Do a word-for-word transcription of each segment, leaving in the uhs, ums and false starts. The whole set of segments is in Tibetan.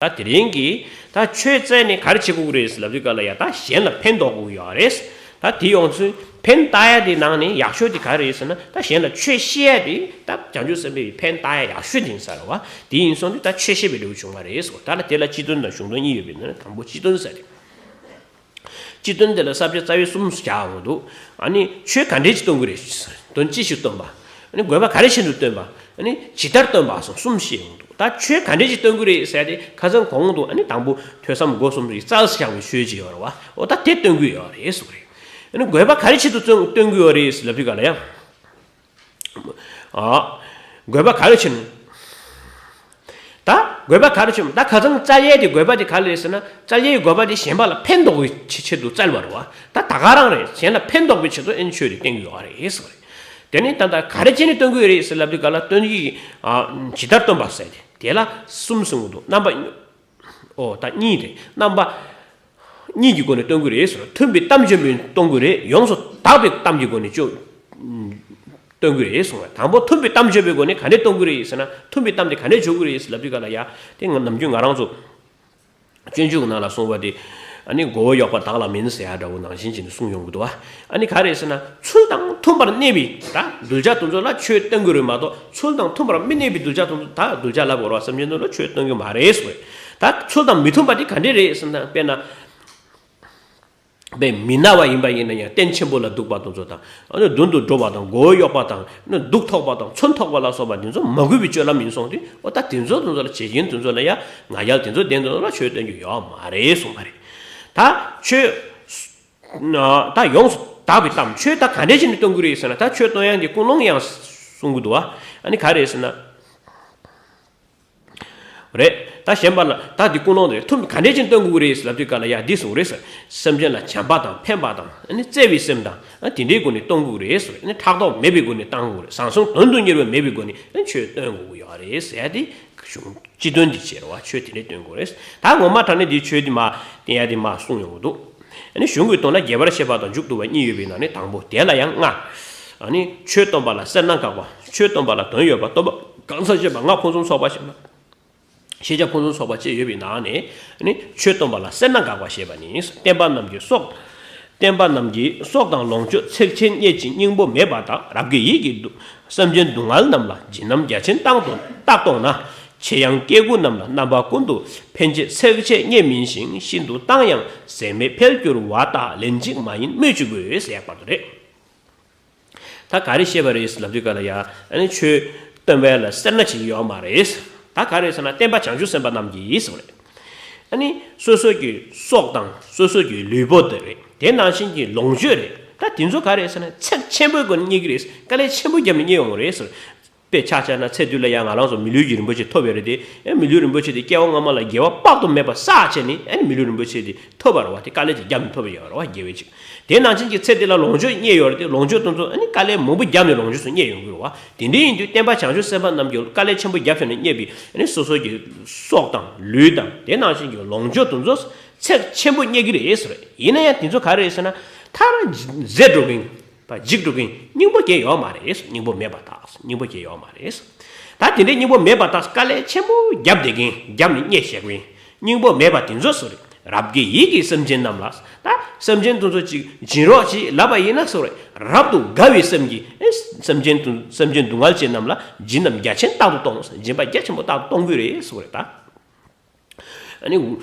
ད་དེ་རིང་གི་ད་ཆོས་བཙལ་ནས་ག་རེ་བྱེད་དགོས་ཀྱི་རེད་ལབ་དུས་ག་ལ་ཡ། ད་གཞན་ལ་ཕན་འདོགས་དགོས་ཀྱི་ཡོད་རེད། ད་དེ་ཡོང་ཚུལ་ཕན་བཏགས་ཡ་དེ་ནང་ནས་ཡག་ཤོས་དེ་ག་རེ་རེད་ཟེར་ན། ད་གཞན་ལ་ཆོས་བཤད་ཡ་དེ་ད་བྱང་ཆུབ་སེམས་དཔའི་ཕན་བཏགས་ཡ་ཡག་ཤོས་དེ་ཡིན་ས་རེད་བ། དེ་ཡིན་སོང་དུས་ད་ཆོས་བཤད་པའི་འབྲས་བུ་བྱུང་བ་རེད་ཟེར་བ། ད་ལ་དེ་ལ་སྤྱི་དོན་དང་གཞུང་དོན་གཉིས་ཡོད་པའི་ནང་ནས་དང་པོ་སྤྱི་དོན་ཟེར་རེད། སྤྱི་དོན་དེ་ལ་ས་བཅད་རྩ་བའི་གསུམ་བཞག་ཡོང་གི་འདུག་ཨ་ནི་ཆོས་ག་འདྲས་ཅིག་སྟོན་གྱི་རེད། དོན་ཅི་ཞིག་སྟོན་པ། ཨ་ནི་དགོས་པ་ག་རེ་བྱས་འདུག་སྟོན་པ། ཨ་ནི་ཇི་ལྟར་སྟོན་པ་སོགས་གསུམ་བཤད་ཡོང་གི་འདུག་ད་ཆོས་ག་འདྲས་ཅིག་སྟོན་གྱི་རེད་ཟེར་ཏེ། ཁ་སང་གོང་དུ་ཨ་ནི་དང་པོ་ཐོས་བསམ་སྒོ་གསུམ་རིག་རྩལ་ཟེར་བྱ་བའི་ཆོས་ཅིག་ཡོད་རེད་བ། འོ་ད་དེ་སྟོན་གྱི་ཡོད་རེད་གསུངས་རེད། ཨ་ནི་དགོས་པ་ག་རེ་ཆེད་དུ་སྟོན་སྟོན་གྱི་ཡོད་རེད་ལབ་དུས་ག་ལ་ཡང་། ཨ། དགོས་པ་ག་རེ་ཆེད་ནས། ད་དགོས་པ་ག་རེ་ཆེད། ད་ཁ་སང་བཙལ་ཡས་དེ་དགོས་པ་དེ་ག་རེ་རེད་ཟེར་ན། བཙལ་ཡས་ཀྱི་དགོས་པ་དེ་གཞན་པ་ལ་ཕན་འདོགས་པའི་ཆེད་ཆེད་དུ་བཙལ་བ་རེད་བ། ད་ད་ག་རང་རེད། གཞན་ལ་ཕན་འདོགས་པའི་ཆེད་དུ་ཨེ་ནི་ཆོས་དེ་བསྟན་གྱི་ཡོད་རེད་ཟེར་བ་རེད། དེ་ནི་ད་ལྟ་ག་རེ་བྱས་ནས་སྟོན་གྱི་ཡོད་རེད་ཟེར་ལབ་དུས་ག་ལ། སྟོན་གྱི་ཨ་ཇི་ལྟར་སྟོན་པ་ཟེར་ཏེ། དེ་ལ་གསུམ་གསུང་གི་འདུག་རྣམ་པ། ཨོ་ད་གཉིས་རེད། རྣམ་པ་གཉིས་ཀྱི་སྒོ་ནས་སྟོན་གྱི་རེད་ཟེར། མཐུན་པའི་གཏམ་བརྗོད་པས་སྟོན་གྱི་རེད། ཡོངས་སུ་དག་པའི་གཏམ་གྱི་སྒོ་ནས་ཅོ་སྟོན་གྱི་རེད་གསུངས་པ། དང་པོ་མཐུན་པའི་གཏམ་བརྗོད་པའི་སྒོ་ནས་ག་འདྲས་སྟོན་གྱི་རེད་ཟེར་ན། མཐུན་པའི་གཏམ་དེ་ག་འདྲས་བརྗོད་ཀྱི་རེད་ཟེར་ལབ་དུས་ག་ལ་ཡ། དེ་ང་ནམ་རྒྱུན་ང་རང་ཚོ་སྤྱོད་འཇུག་ནང་ལ་གསུངས་པ་དེ། ཨ་ནི་མགོ་བོ་གཡོགས་པ་བདག་ལ་མིན་ཟེར་ཡ་འདྲ་བོ་ནང་བཞིན་བྱས་ནས་གསུངས་ཡོང་གི་འདུག་བ། ཨ་ནི་ག་རེད་ཟེར་ན། ཚུལ་དང་མཐུན་པར་གནས་པའི་ད་གདུལ་བྱ་དེ་ཚོ་ལ་ཆོས་སྟོན་གྱི་རེད་མ་གཏོགས། ཚུལ་དང་མཐུན་པར་མི་གནས་པའི་གདུལ་བྱ་དེ་ཚོ། ད་གདུལ་བྱ་ལབ་དགོས་རེད་བ། སེམས་ཅན་དེ་ཚོ་ལ་ཆོས་སྟོན་གྱི་མ་རེད་ཟེར། ད་ཚུལ་དང་མི་མཐུན་པ་དེ་ག་འདྲས་རེད་ཟེར་ན། དཔེར་ན། དཔེ་མི་ན་བ་ཡིན་པ་ཡིན་ན་ཡང་། སྟན་ཆེན་པོ་ལ་འདུག་པ་དེ་ཚོ་དང་། ཨ་ནི་མདུན་དུ་འགྲོ་བ་དང་། མགོ་བོ་གཡོགས་པ་དང་། ཨ་ནི་གདུགས་ཐོགས་པ་དང་། མཚོན་ཐོགས་པ་ལ་སོགས་པ་དེ་ཚོ་མ་གུས་པའི་སྤྱོད་ལམ་ཡིན་སོང་དུས། འོ་ད་དེ་ཚོ་དེ་ཚོ་ལ། བྱེད་ཀྱིན་དེ་ཚོ་ལ་ཡ། ང་རྒྱལ་དེ་ཚོ་ལྡན་དེ་ཚོ་ལ་ཆོས་སྟོན་རྒྱུ་ཡོད་མ་རེད་གསུངས་པ་རེད། ད་ཆོས་ད་ཡོངས་སུ་དག་པའི་གཏམ། ཆོས་ད་ག་འདྲས་བྱས་ནས་སྟོན་གྱི་རེད་ཟེར་ན། ད་ཆོས་སྟོན་ཡག་གི་ཀུན་སློང་ཡང་གསུང་གི་འདུག་བ། ཨ་ནི་ག་རེད་ཟེར་ན། རེད། ད་གཞན་པ་ལ་ད་འདི་ཀུན་སློང་རེད། མཐུན་ག་འདྲས་བྱས་ནས་སྟོན་དགོས་ཀྱི་རེད་ལབ་དུས་ག་ལ་ཡ་འདི་གསུངས་རེད་ཟེར། སེམས་ཅན་ལ་བྱམས་པ་དང་། ཕན་པ་དང་། ཨ་ནི་བརྩེ་བའི་སེམས་དང་། ཨ་དེ་འདྲའི་སྒོ་ནས་སྟོན་དགོས་ཀྱི་རེད་ཟེར། ཨ་ནི་ཕྲག་དོག་མེད་པའི་སྒོ་ནས་སྟོན་དགོས་ཀྱི་རེད། བཟང་གསུམ་དོན་དུ་གཉེར་བ་མེད་པའི་སྒོ་ནས། ཨ་ནི་ཆོས་སྟོན་དགོས་ཀྱི་ཡོད་རེད་ཟེར་ཡ་དེ། གཞུང་སྤྱི་དོན་འདི་བྱེད་རེད་བ། ཆོས་དེ་འདྲས་སྟོན་དགོས་རེད། ད་ངོ་མ་དྲང་གནས་འདི་ཆོས་འདི་མ་བསྟན་ཡ་དེ་མ་གསུངས་ཡོང་གི་འདུག་ཨ་ནི་གཞུང་གི་དོན་ལ་རྒྱས་པར་བཤད་པ་དང་མཇུག་བསྡུ་བ་གཉིས་ཡོད་པའི་ནང་ནས་དང་པོ་དེ་ལ་ཡང་ལྔ། ཨ་ནི་ཆོས་སྟོན་པ་ལ་སེར་སྣ་འགག་པ། ཆོས་སྟོན་པ་ལ་དོན་ཡོད་པ། སྟོན་པ་གང་ཟག་ཤེས་པ་ལྔ་ཕུན་སུམ་ཚོགས་པ་ཞེས་པ། ཤེས་བྱ་ཕུན་སུམ་ཚོགས་པ་བཅས་ཡོད་པའི་ནང་ནས། ཨ་ནི་ཆོས་སྟོན་པ་ལ་སེར་སྣ་འགག་པ་ཞེས་པ་ནི། བསྟན་པ་རྣམས་ཀྱི་སྲོག་བསྟན་པ་རྣམས་ཀྱི་སྲོག་དང་ལོངས་སྤྱོད་ཚེགས་ཆེན་རྙེད་ཅིང་སྙིང་པོ་མེད་པ་དག་རབ་དགའི་ཡིད་ཀྱིས་སྡུག་སེམས་ཅན་སྡུག་བསྔལ་རྣམས་ལ་བྱིན་རླབས་རྒྱ་ཆེན་བཏང་དུ་བཏགས་མཐོང་ན། ཆེ་ཡང་སྐྱེ་དགུ་རྣམས་ལ་རྣམ་པ་ཀུན་ཏུ་ཕན་བྱེད་ཚེགས་ཆེ་རྙེད་མིན་ཞིང་། ཤིན་ཏུ་བཏང་ཡང་ཟད་མེད་འཕེལ་འགྱུར་བ་དག་ལན་གཅིག་མ་ཡིན་སྨོས་ཅི་དགོས་ཟེར་ཡག་པར་དུ་རེད། ད་ག་རེ་བཤད་པ་རེད་ལབ་དུས་ག་ལ་ཡ། ཨ་ནི་ཆོས་སྟོན་པ་ལ་སེར་སྣ་བྱེད་ཀྱི་ཡོད་མ་རེད། ད་ག་རེ་ཟེར་ན། བསྟན་པ་བྱང་ཆུབ་སེམས་དཔའ་རྣམས་ཀྱིས་ཟེར་བ་རེད། ཨ་ནི་སོ་སོ་གི་སྲོག་དང་སོ་སོ་གི་ལུས་པོ་དེ་རེད། དེ་ནང་བཞིན་གྱི་ལོངས་སྤྱོད་རེད། ད་དེ་ཚོ་ག་རེ་ཟེར་ན། ཚེགས་ཆེན་པོའི་སྒོ་ནས་རྙེད་ཀྱི་རེད། དཀའ་ལས་ཆེན་པོ་བརྒྱབ་ནས་རྙེད་ཡོང་གི་རེད་ཟེར། དཔེ་ཆ་བཞག་ན། ཚེ་འདི་ལ་ཡང་ང་རང་ཚོ་མི་ལུས་ཀྱི་རིན་པོ་ཆེ་ཐོབ་ཡོད་རེད་དེ། ཨེ་མི་ལུས་རིན་པོ་ཆེ་དེ་སྐྱེ་བ་སྔ་མ་ལ་དགེ་བ་དཔག་ཏུ་མེད་པ་བསགས་བྱས་ནས། ཨེ་མི་ལུས་རིན་པོ་ཆེ་དེ་ཐོབ་པ་རེད་བ། དེ་དཀའ་ལས་ཅིག་བརྒྱབ་ནས་ཐོབ་པ་ཡོད་རེད་བ། དགེ་བའི་ཆེད། དེ་ནང་བཞིན་གྱི་ཚེ་འདི་ལ་ལོངས་སྤྱོད་རྙེད་ཡོད་རེད་དེ། ལོངས་སྤྱོད་དེ་ཚོ་ཨ་ནི་དཀའ་ལས་མང་པོ་བརྒྱབ་ནས་ལོངས་སྤྱོད་ཚོ་རྙེད་ཡོང་གི་རེད་བ། དེ་འདྲ་ཡིན་དུས་བསྟན་པ་བྱང་ཆུབ་སེམས་དཔའ་རྣམས་ཀྱིས་དཀའ་ལས་ཆེན་པོ་བརྒྱབ་བྱས་ནས་རྙེད་པའི། ཨ་ནི་སོ་སོ་གི་སྲོག་དང་ལུས་དང་། དེ་ནང་བཞིན་གྱི་ལོངས་སྤྱོད་དེ་ཚོ་ཚེགས་ཆེན་པོ་རྙེད་ཀྱི་རེད་ཟེར། ཡིན་ན་ཡང་དེ་ཚོ་ག་རེ་རེད་ཟེར་ན། མཐར་ཟད་འགྲོ་གིན། པ་འཇིག་འགྲོ་གིན། སྙིང་པོ་གང་ཡང་ཡོད་མ་རེད། སྙིང་པོ་མེད་པ་དག་སྙིང་པོ་གང་ཡང་ཡོད་མ་རེད། ད་དེ་འདྲའི་སྙིང་པོ་མེད་པ་དག་དཀའ་ལས་ཆེན་པོ་བརྒྱབ་བསྡད་གིན། བརྒྱབ་ནས་རྙེད་བཞག་གིན། སྙིང་པོ་མེད་པ་དེ་ཚོ་ཟེར། རབ་དགའི་ཡིད་ཀྱིས་སེམས་ཅན་རྣམས་ལ། ད་སེམས་ཅན་དེ་ཚོ་ཅིག་སྦྱིན་རོགས་ཅིག་ལབ་པ་ཡིན་ན་ཟེར། རབ་ཏུ་དགའ་བའི་སེམས་ཀྱིས། ཨེ་སེམས་ཅན་དེ། སེམས་ཅན་སྡུག་བསྔལ་ཅན་རྣམས་ལ་སྦྱིན་རླབས་རྒྱ་ཆེན་རྟག་ཏུ་གཏོང་། སྦྱིན་པ་རྒྱ་ཆེན་པོ་རྟག་ཏུ་གཏོང་གི་རེད་ཟེར་ད། ཨ་ནི་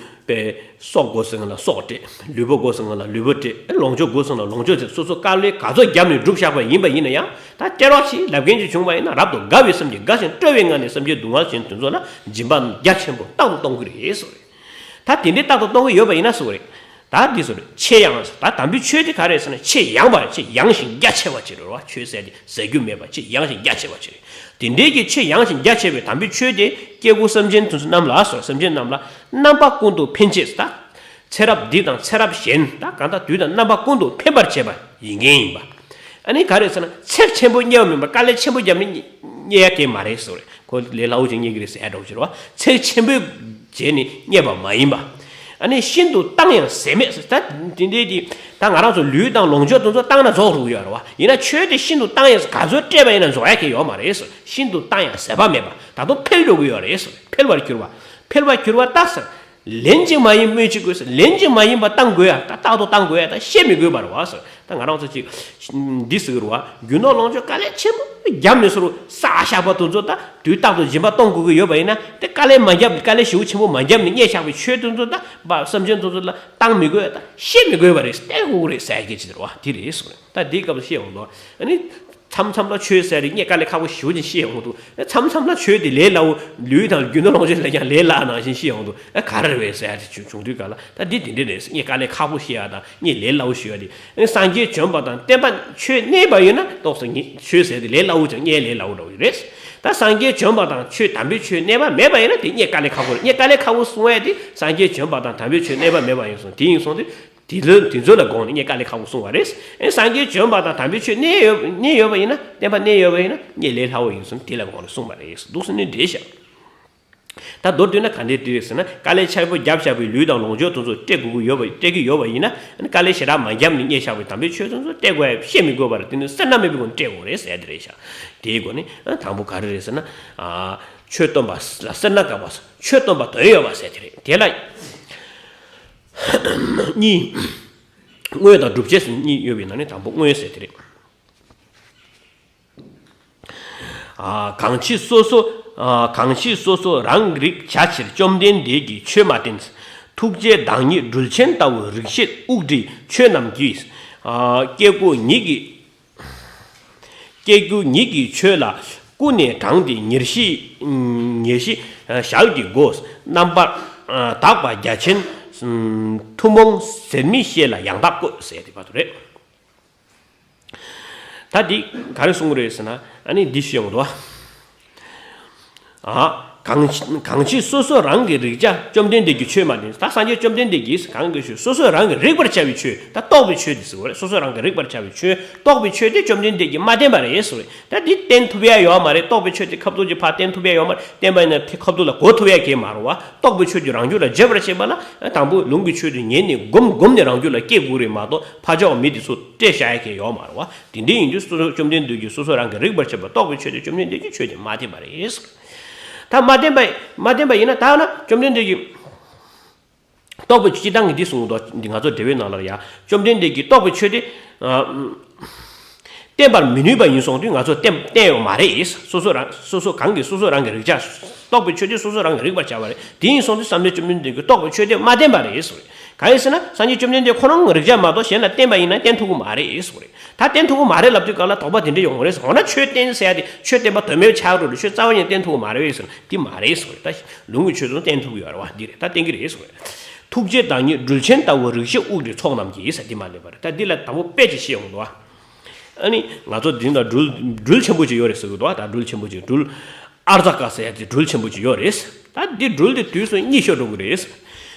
པའི་སྲོག་དགོས་ཟེར་ན་ལ་སྲོག་སྤྲད། ལུས་པོ་དགོས་ཟེར་ན་ལ་ལུས་པོ་སྤྲད། ལོངས་སྤྱོད་དགོས་ཟེར་ན་ལོངས་སྤྱོད་སྤྲད། སོ་སོ་དཀའ་ལས་ག་ཚོད་བརྒྱབ་ནས་བསྒྲུབས་བཞག་པ་ཡིན་པ་ཡིན་ན་ཡང་། ད་སྟེར་རོགས་ཅིག་ལབ་མཁན་ཅིག་བྱུང་བ་ཡིན་ན། རབ་ཏུ་དགའ་བའི་སེམས་ཀྱིས་དགའ་ཞིང་སྤྲོ་བའི་ངང་ནས་སེམས་ཅན་སྡུག་བསྔལ་ཅན་དེ་ཚོ་ལ་སྦྱིན་པ་རྒྱ་ཆེན་པོ་རྟག་ཏུ་གཏོང་གི་རེད་ཟེར། ད་དེ་འདྲའི་རྟག་ཏུ་གཏོང་གི་ཡོད་པ་ཡིན་ན་ཟེར་བ་རེད། ད་འདི་ཟེར་བ་རེད། ཆེ་ཡང་། ད་དམ་པའི་ཆོས་དེ་ག་རེ་ཟེར་ན། ཆེས་ཡངས་པ་རེད། ཆེས་ཡངས་ཤིང་རྒྱ་ཆེ་བ་ཅིག་རེད་བ། ཆོས་ཟེར་དེ་ཟ་རྒྱུ་མེད་པ། ཆེས་ཡངས་ཤིང་རྒྱ་ཆེ་བ་ཅིག་རེད། དེ་འདྲའི་གི་ཆེས་ཡངས་ཤིང་རྒྱ་ཆེ་བའི་དམ་པའི་ཆོས་དེ་སྐྱེ་དགུ་སེམས་ཅན་དེ་ཚོ་རྣམས་ལ་ཟེར། སེམས་ཅན་རྣམས་ལ་རྣམ་པ་ཀུན་ཏུ་ཕན་བྱེད། ད་ཚེ་རབས་འདི་དང་ཚེ་རབས་གཞན། ད་གང་ལྟར་དུས་དང་རྣམ་པ་ཀུན་ཏུ་ཕན་པར་བྱེད་པ་ཡིན་མཁན་ཡིན་པ། ཨ་ནི་ག་རེ་ཟེར་ན། ཚེགས་ཆེན་པོ་རྙེད་པ་མིན་པར་དཀའ་ལས་ཆེན་པོ་བརྒྱབ་ནས་རྙེད་ཡ་གང་མ་རེད་ཟེར་བ་རེད། ཁོ་ལས་སླ་བོ་ཅིག་རྙེད་ཀྱི་རེད་ཟེར་ཡ་འདྲ་བོ་ཅིག་རེད་བ། ཚེགས་ཆེན་པོས་བྱས་ནས་རྙེད་པ་མ་ཡིན་པ། ཨ་ནི་ཤིན་ཏུ་བཏང་ཡང་ཟད་མེད་ཟེར། ད་དེ་འདྲའི་གི་ད་ང་རང་ཚོ་ལུས་དང་ལོངས་སྤྱོད་དེ་ཚོ་བཏང་ན་རྫོགས་འགྲོ་གི་ཡོད་རེད་བ། ཡིན་ན་ཆོས་དེ་ཤིན་ཏུ་བཏང་ཡང་ག་ཚོད་སྤྲད་པ་ཡིན་ན་རྫོགས་ཡ་གང་ཡོད་མ་རེད་ཟེར། ཤིན་ཏུ་བཏང་ཡང་ཟད་པ་མེད་པ། ད་དུང་འཕེལ་འགྲོ་གི་ཡོད་རེད་ཟེར། འཕེལ་བར་གྱུར་པ། འཕེལ་བར་འགྱུར་བ་ལྟ་ཟེར། ལན་ཅིག་མ་ཡིན་སྨོས་ཅི་དགོས་ཟེར། ལན་ཅིག་མ་ཡིན་པ་བཏང་དགོས་ཡ། ད་རྟག་ཏུ་བཏང་དགོས་ཡ། ད་བཤད་མི་དགོས་པ་རེད་བ་ཟེར། ད་ང་རང་ཚོ་ཅིག་འདི་ཟེར་གི་རེད་བ། རྒྱུ་ནོར་ལོངས་སྤྱོད་དཀའ་ལས་ཆེན་པོ་བརྒྱབ་ནས་སོ་རུ་ས་བཞག་པ་དེ་ཚོ་ད་དུས་རྟག་ཏུ་སྦྱིན་པ་གཏོང་དགོས་ཀྱི་ཡོད་པ་ཡིན་ན། དེ་དཀའ་ལས་མ་བརྒྱབ། དཀའ་ལས་ཞེ་པོ་ཆེན་པོ་མ་བརྒྱབ་ནས་རྙེད་བཞག་པའི་ཆོས་དེ་ཚོ་ད་བ་སེམས་ཅན་དེ་ཚོ་ལ་བཏང་མི་དགོས་ཡ། ད་བཤད་མི་དགོས་པ་རེད། སྟེར་དགོས་རེད་ཟེར་གྱི་ཅི་རེད་བ། དེ་རེད་ཟེར། ད་འདིའི་སྐབས་སུ་བཤད་འོང་དོ། ཨ་ནི། མཚམས་མཚམས་ལ་ཆོས་ཟེར་རེད། རྙེད་དཀའ་ལས་ཁག་པོ་ཞེ་པོ་ཅིག་བཤད་འོང་འདུག། མཚམས་མཚམས་ལ་ཆོས་དེ་ལས་སླ་བོ། ལུས་དང་རྒྱུ་ནོར་ལོངས་སྤྱོད་ལས་ཀྱང་ལས་སླ་ནང་བཞིན་བཤད་འོང་འདུག། ཨ་ག་རེ་རེད་ཟེར་ཡ་དེ་བྱུང་བྱུང་དུས་ག་ལ། ད་འདི་དེ་འདྲ་རེད། རྙེད་དཀའ་ལས་ཁག་པོ་བཤད་ཡ་དང་རྙེད་ལས་སླ་བོ་ཞུ་ཡ་དེ། ཨ་སངས་རྒྱས་བྱོན་པ་དང་བསྟན་པ་ཆོས་གནས་པ་ཡིན་ན་ཏོག་ཙམ་ངེས། ཆོས་ཟེར་དེ་ལས་སླ་བོ་ཅིག་རྙེད་ལས་སླ་བོ་འདྲ་བོ་རེད། ད་སངས་རྒྱས་བྱོན་པ་དང་ཆོས་དམ་པའི་ཆོས་གནས་པ་མེད་པ་ཡིན་ན་དེ་རྙེད་དཀའ་ལས་ཁག་པོ་རེད། རྙེད་དཀའ་ལས་ཁག་པོ་གསུང་ཡ་དེ་སངས་རྒྱས་བྱོན་པ་དང་དམ་པའི་ཆོས་གནས་པ་མེད་པ་ཡིན་སོང་། དེ་ཡིན་སོང་དུས། དེ་ལ་དེ་ཚོ་ལ་དགོངས་ནས་རྙེད་དཀའ་ལས་ཁག་པོ་གསུངས་པ་རེད། ཨེ་སངས་རྒྱས་བྱོན་པ་དང་དམ་པའི་ཆོས་གནས་ཡོད་གནས་ཡོད་པ་ཡིན་ན། བསྟན་པ་གནས་ཡོད་པ་ཡིན་ན་རྙེད་ལས་སླ་བོ་ཡིན་སོང་། དེ་ལ་དགོངས་ནས་གསུངས་པ་རེད། འདུག་སེ་ནི་འགྲེལ་བཞག། ད་མདོར་བསྡུས་ན་ག་འདྲས་འགྲེལ་ཟེར་ན། དཀའ་ལས་ཆེན་པོ་བརྒྱབ་བཞག་པའི་ལུས་དང་ལོངས་སྤྱོད་དེ་ཚོ་སྤྲད་དགོས་ཀྱི་ཡོད་པ། སྤྲད་ཀྱི་ཡོད་པ་ཡིན་ན། དཀའ་ལས་ཞེ་དྲག་མ་བརྒྱབ་ནས་རྙེད་བཞག་པའི་དམ་པའི་ཆོས་དེ་ཚོ་སྤྲད་དགོས་ཡ་བཤད་མི་དགོས་པ་རེད། དེ་ནི་སེར་སྣ་མེད་པའི་སྒོ་ནས་སྤྲད་དགོས་རེད་ཟེར་ཡ་དེ་རེད་ཤག། དེའི་སྒོ་ནས་དང་པོ་ག་རེ་རེད་ཟེར་ན། ཨ་ཆོས་སྟོན་པ་ལ་སེར་སྣ་དགག་པ། ཆོས་སྟོན་པ་དོན་ཡོད་པ་ཟེར་དེ་རེད། དེ་ལ། གཉིས། དངོས་དང་སྒྲུབ་བྱེད་ཟེར་གཉིས་ཡོད་པའི་ནང་ནས་དང་པོ་དངོས་ཟེར་དེ་རེད། ཨ་གང་ཕྱིར་སོ་སོ། ཨ་གང་ཕྱིར་སོ་སོ་རང་རིག་བྱ་ཕྱིར་བཅོམ་ལྡན་འདས་ཀྱིས་ཆོས་མ་བསྟན། ཐུགས་རྗེའི་བདག་ཉིད་སྦྲུལ་ཆེན་ལྟ་བུ་རིག་བྱེད་དབུགས་འབྲིང་ཆོས་རྣམས་ཀྱིས། ཨ་སྐྱེ་དགུ་ཉིད་ཀྱི། སྐྱེ་དགུ་ཉིད་ཀྱི་ཆོས་ལ་ཀུན་ནས་དྲངས་ཏེ་ཉེར་ཞི། ཉེར་ཞི་ཞལ་གྱི་སྒོ། རྣམ་པར་དག་པ་རྒྱ་ཆེན། ཐུན་མོང་ཟད་མི་ཤེས་ལ་ཡང་དག་བཀོད་ཟེར་དེ་བར་དུ་རེད། ད་འདི་ག་རེ་གསུང་གི་རེད་ཟེར་ན། ཨ་ནི་འདི་ཤེས་ཡོང་འདུག་བ། ཨ། གང་གང་ཕྱིར་སོ་སོ་རང་གིས་རིག་བྱ་བཅོམ་ལྡན་འདས་ཀྱིས་ཆོས་མ་བསྟན། ད་སངས་རྒྱས་བཅོམ་ལྡན་འདས་ཀྱིས་གང་གི་ཆོས། སོ་སོ་རང་གིས་རིག་པར་བྱ་བའི་ཆོས། ད་རྟོགས་པའི་ཆོས་དེ་ཟེར་བ་རེད། སོ་སོ་རང་གིས་རིག་པར་བྱ་བའི་ཆོས། རྟོགས་པའི་ཆོས་དེ་བཅོམ་ལྡན་འདས་ཀྱིས་མ་བསྟན་པ་རེད་ཟེར་བ་རེད། ད་འདི་བསྟན་ཐུབ་ཡ་ཡོད་མ་རེད། རྟོགས་པའི་ཆོས་དེ་ཁ་ཐུག་ཅིག་ཕར་བསྟན་ཐུབ་ཡ་ཡོད་མ་རེད། བསྟན་པ་ཡིན་ན་དེ་ཁ་ཐུག་ལ་གོ་ཐུབ་ཡ་གང་ཡང་མ་རེད་བ། རྟོགས་པའི་ཆོས་དེ་རང་རྒྱུད་ལ་འབྱེད་པར་བྱེད་པ་ལ། དང་པོ་ལུང་གི་ཆོས་དེ་ཉན་ནས་སྒོམ་སྒོམ་ནས་རང་རྒྱུད་ལ་སྐྱེ་དགོས་རེད་མ་གཏོགས། ཕར་ཕྱོགས་མི་དེ་ཚོ་སྤྲད་བཞག་ཡ་གང་ཡང་ཡོད་མ་རེད་བ། དེ་འདྲ་ཡིན་དུས་སོ་སོ་བཅོམ་ལྡན་འདས་ཀྱིས་སོ་སོ་རང་གིས་རིག་པར་བྱེད་པ། རྟོགས་པའི་ཆོས་དེ་བཅོམ་ལྡན་འདས་ཀྱིས་ཆོས་དེ་མ་བསྟན་པ་རེད། ད་མ་བསྟན་པ་མ་བསྟན་པ་ཡིན་ན། ད་ན་བཅོམ་ལྡན་འདས་ཀྱིས་རྟོགས་པའི་ཆོས། སྤྱིར་བཏང་གི་འདི་གསུངས་འདུག། འདི་ང་ཚོ་འགྲེལ་བའི་ནང་ལ་ཡ། བཅོམ་ལྡན་འདས་ཀྱིས་རྟོགས་པའི་ཆོས་དེ་ཨ་བསྟན་པར་མི་ནུས་པ་ཡིན་སོང་དུས། ང་ཚོ་བསྟན་བསྟན་ཡོད་མ་རེད། སོ་སོ་རང་སོ་སོ་གང་གིས་སོ་སོ་རང་གིས་རིག་བྱ། རྟོགས་པའི་ཆོས་དེ་སོ་སོ་རང་གིས་རིག་པར་བྱ་བ་རེད། དེ་ཡིན་སོང་དུས་སངས་རྒྱས་བཅོམ་ལྡན་འདས་ཀྱིས་རྟོགས་པའི་ཆོས་དེ་མ་བསྟན་པ་རེད་ཟེར་བ་རེད། གང་ཡིན་ཟེར་ན། སངས་རྒྱས་བཅོམ་ལྡན་འདས་ཁོ་རང་རིག་བྱ་མ་གཏོགས་གཞན་ལ་བསྟན་པ་ཡིན་ན་བསྟན་ཐུབ་ཀྱི་མ་རེད་ཟེར་བ་རེད། ད་བསྟན་ཐུབ་ཀྱི་མ་རེད་ལབ་དུས་གང་ལ་དོགས་པ་དེ་འདྲ་ཡོང་གི་རེད་ཟེར། འོ་ན་ཆོས་བསྟན་ཟེར་ཡ་དེ་ཆོས་བསྟན་པ་དོན་མེད་ཆགས་འགྲོ་རེད། ཆོས་རྩ་བ་ཉིད་བསྟན་ཐུབ་ཀྱི་མ་རེད་ཟེར་ན་དེ་མ་རེད་ཟེར་བ་རེད། ད་ལུང་གི་ཆོས་ཚོ་བསྟན་ཐུབ་ཀྱི་ཡོད་རེད་བ། འདི་རེད། ད་བསྟན་གྱི་རེད་ཟེར་བ་རེད། ཐུགས་རྗེའི་བདག་ཉིད་སྦྲུལ་ཆེན་ལྟ་བུ་རིག་བྱེད་དབུགས་འབྲིང་ཚོགས་རྣམས་ཀྱིས་ཟེར། འདི་མ་སླེབས་པ་རེད། ད་འདི་ལ་དང་པོ་དཔེ་ཅིག་བཤད་ཡོང་འདུག་བ། ཨ་ནི་ང་ཚོ་འདི་ལ་སྦྲུལ་སྦྲུལ་ཆེན་པོ་ཅིག་ཡོད་རེད་ཟེར་གི་འདུག་བ། ད་སྦྲུལ་ཆེན་པོ་ཅིག། སྦྲུལ་ཨརྫ་ཀ་ཟེར་ཡ་དེ་སྦྲུལ་ཆེན་པོ་ཅིག་ཡོད་རེད། ད་འདི་སྦྲུལ་དེ་དུས་སུ་གཉིད་ཤོར་འགྲོ་གི་རེད།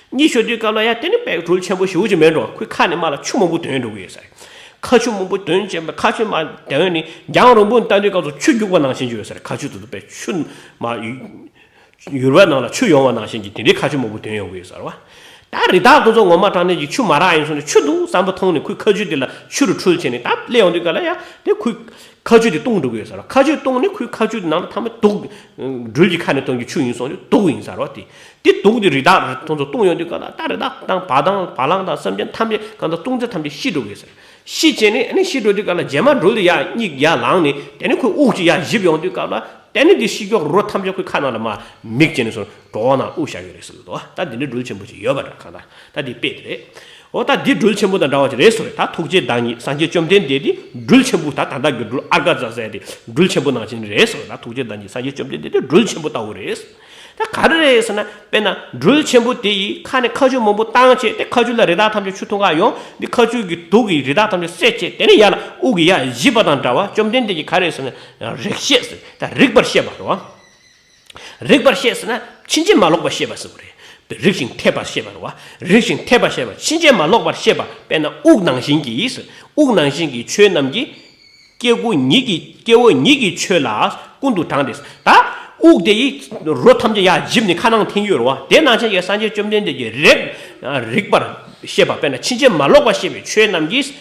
གཉིད་ཤོར་དུས་སྐབས་ལ་ཡ་དེ་ནི་དཔེ་སྦྲུལ་ཆེན་པོ་ཞེ་པོ་ཅིག་མེད་འགྲོ། ཁོའི་ཁ་ནས་མར་ལ་ཆུ་མང་པོ་ཐོན་འགྲོ་གི་ཡོད་ས་རེད། ཁ་ཆུ་མང་པོ་ཐོན་བྱས་པ། ཁ་ཆུ་མར་ཐོན་ནས་རྒྱང་རིང་པོ་ནས་ལྟ་དུས་སྐབས་སུ་ཆུ་རྒྱུག་པ་ནང་བཞིན་ཅིག་ཡོད་ས་རེད། ཁ་ཆུ་དེ་ཚོ་དཔེ་ཆུ་མར་ཡུར་བའི་ནང་ལ་ཆུ་ཡོང་བ་ནང་བཞིན་གྱི་དེ་འདྲའི་ཁ་ཆུ་མང་པོ་ཐོན་ཡོང་གི་ཡོད་ས་རེད་བ། ད་རི་དྭགས་དེ་ཚོ་ངོ་མ་དྲངས་ནས་ཀྱི་ཆུ་མ་རག་ཡིན་སོང་ནས་ཆུ་འདུག་བསམ་པ་མཐོང་ནས་ཁོའི་ཁ་ཆུ་དེ་ལ་ཆུ་རུ་འཁྲུལ་བྱས་ནས་ད་སླེབས་ཡོང་དུས་སྐབས་ལ་ཡ་དེ་ཁོའི་ཁ་ཆུ་དེ་བཏུང་འགྲོ་གི་ཡོད་ས་རེད། ཁ་ཆུ་བཏུང་ནས་ཁོའི་ཁ་ཆུ་དེ་ནང་ལ་ཐམས་ཅད་དུག། སྦྲུལ་གྱི་ཁ་ནས་ཐོན་གྱི་ཆུ་ཡིན་སོང་ནས་དུག་ཡིན་ས་རེད་བ། དེ་དེ་དུག་དེ་རི་དྭགས་དེ་ཚོ་བཏུང་ཡོང་དུས་སྐབས་ལ་ད་རི་དྭགས་དང་བ་དང་བ་ལང་དང་སེམས་ཅན་ཐམས་ཅད་གང་ལྟར་བཏུང་ཚེ་ཐམས་ཅད་ཤི་འགྲོ་གི་ཡོད་ས་རེད། ཤི་བྱས་ནས་ཨ་ནི་ཤི་འགྲོ་དུས་སྐབས་ལ་རྗེས་མ་སྦྲུལ་དེ་ཡར་གཉིད་ཡར་ལངས་ནས་དེ་ནས་ཁོའི་དབུགས་ཅིག་ཡར་བཞིབས་ཡོང་དུས་སྐབས་ལ། དེ་ནས་དེ་ཤི་ཀྱོག་རོ་ཐམས་ཅད་ཁོའི་ཁ་ནང་ལ་མར་མིག་བྱས་ནས་སོང་གྲོད་ནང་དབུགས་བཞག་ཡོད་རེད་ཟེར་གི་འདུག། ད་འདི་འདྲའི་སྦྲུལ་ཆེན་པོ་ཅིག་ཡོད་པ་འདྲ། གང་ལྟར་ད་འདི་དཔེ་དེ་རེད། འོ་ད་འདི་སྦྲུལ་ཆེན་པོ་དང་འདྲ་བ་ཅིག་རེད་ཟེར་བས། ད་ཐུགས་རྗེའི་བདག་ཉིད་སངས་རྒྱས་བཅོམ་ལྡན་འདས་འདི་སྦྲུལ་ཆེན་པོ། ད་ད་ལྟ་གི་སྦྲུལ་ཨརྒ་ཛ་ཟེར་དེ་སྦྲུལ་ཆེན་པོ་ནང་བཞིན་རེད་ཟེར་བས། ད་ཐུགས་རྗེའི་བདག་ཉིད་སངས་རྒྱས་བཅོམ་ལྡན་འདས་འདི་སྦྲུལ་ཆེན་པོ་ལྟ་བུ་རེད། ད་ག་རེ་རེད་ཟེར་ན། དཔེར་ན་སྦྲུལ་ཆེན་པོ་དེ་ཡི་ཁ་ནས་ཁ་ཆུ་མང་པོ་བཏང་བྱས་ཏེ་ཁ་ཆུ་ལ་རི་དྭགས་ཐམས་ཅད་ཆུ་འཐུང་ག་ཡོང་། འདི་ཁ་ཆུ་གི་དུག་གིས་རི་དྭགས་ཐམས་ཅད་བསད་བྱས་དེ་ནས་ཡར་ལ་དབུགས་ཀྱིས་ཡར་བཞིབས་པ་དང་འདྲ་བ། བཅོམ་ལྡན་འདས་ཀྱིས་ག་རེ་ཟེར་ན། རིག་བྱེད་ཟེར། ད་རིག་པར་བཤད་པ་རེད་བ། རིག་པར་བཤད་ཟེར་ན་ཕྱིན་ཅི་མ་ལོག་པར་བཤད་པ་ཟེར་བ་རེད། རིག་ཅིང་འཐད་པར་བཤད་པ་རེད་བ། རིག་ཅིང་འཐད་པར་བཤད་པ། ཕྱིན་ཅི་མ་ལོག་པར་བཤད་པ། དཔེར་ན་དབུགས་ནང་བཞིན་གྱི་ཟེར། དབུགས་ནང་བཞིན་གྱི་ཆོས་རྣམས་ཀྱིས། སྐྱེ་བོ་ཉིད་ཀྱི་སྐྱེ་བོ་ཉིད་ཀྱི་ཆོས་ལ་ཀུན་ཏུ་དྲངས་ཏེ། ད་དབུགས་དེ་ཡིས་རོ་ཐམས་ཅད་ཡར་བཞིབས་ནས་ཁ་ནང་འཐེན་ཡོད་རེད་བ། དེ་ནང་བཞིན་གྱི་སངས་རྒྱས་བཅོམ་ལྡན་འདས་ཀྱིས་རིག་རིག་པར་བཤད་པ། དཔེར་ན་ཕྱིན་ཅི་མ་ལོག་པར་བཤད་པའི་ཆོས་རྣམས་ཀྱིས།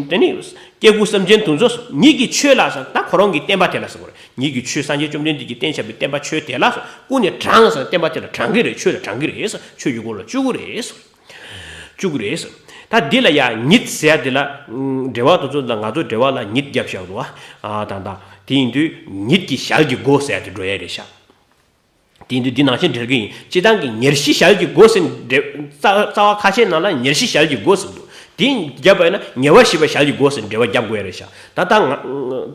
དེ་ནི་སྐྱེ་དགུ་སེམས་ཅན་དེ་ཚོ་ཉིད་ཀྱི་ཆོས་ལ་ཟེར། ད་ཁོ་རང་གི་བསྟན་པ་དེ་ལ་ཟེར་དགོས་རེད། ཉིད་ཀྱི་ཆོས་སངས་རྒྱས་བཅོམ་ལྡན་འདས་ཀྱིས་བསྟན་བཞག་པའི་བསྟན་པ་ཆོས་དེ་ལ་ཟེར། ཀུན་ནས་དྲང་ཟེར། བསྟན་པ་དེ་ལ་དྲང་གི་རེད། ཆོས་ལ་དྲང་གི་རེད་ཟེར། ཆོས་ཀྱི་སྒོ་ལ་བཅུག་གི་རེད་ཟེར། བཅུག་གི་རེད་ཟེར། ད་འདི་ལ་ཡང་ཉིད་ཟེར་ཡ་འདི་ལ་འགྲེལ་པ་དེ་ཚོ་ལ་ང་ཚོ་འགྲེལ་པ་ལ་ཉིད་རྒྱབ་བཞག་འདུག་བ། ཨ་ད་ད་དེ་ཡིན་དུས་ཉིད་ཀྱི་ཞལ་གྱི་སྒོ་ཟེར་ཡ་དེ་འགྲོ་ཡ་རེད་ཤག་དེ་ཡིན་དུས་འདི་ནང་བཞིན་འགྲེལ་གྱི་ཡིན། སྤྱིར་བཏང་གི་ཉེར་ཞི་ཞལ་གྱི་སྒོ་ཟེར་འགྲེལ་རྩ་རྩ་བ་ཁ་ཤས་ནང་ལ་ཉེར་ཞི་ཞལ་གྱི་སྒོ་ཟེར་འདུག་དེ་བརྒྱབ་པ་ཡིན་ན་ཉེ་བར་ཞི་བའི་ཞལ་གྱི་སྒོ་ཟེར་འགྲེལ་པ་རྒྱབ་དགོས་ཡ་རེད་ཤག་ད་ལྟ་ང་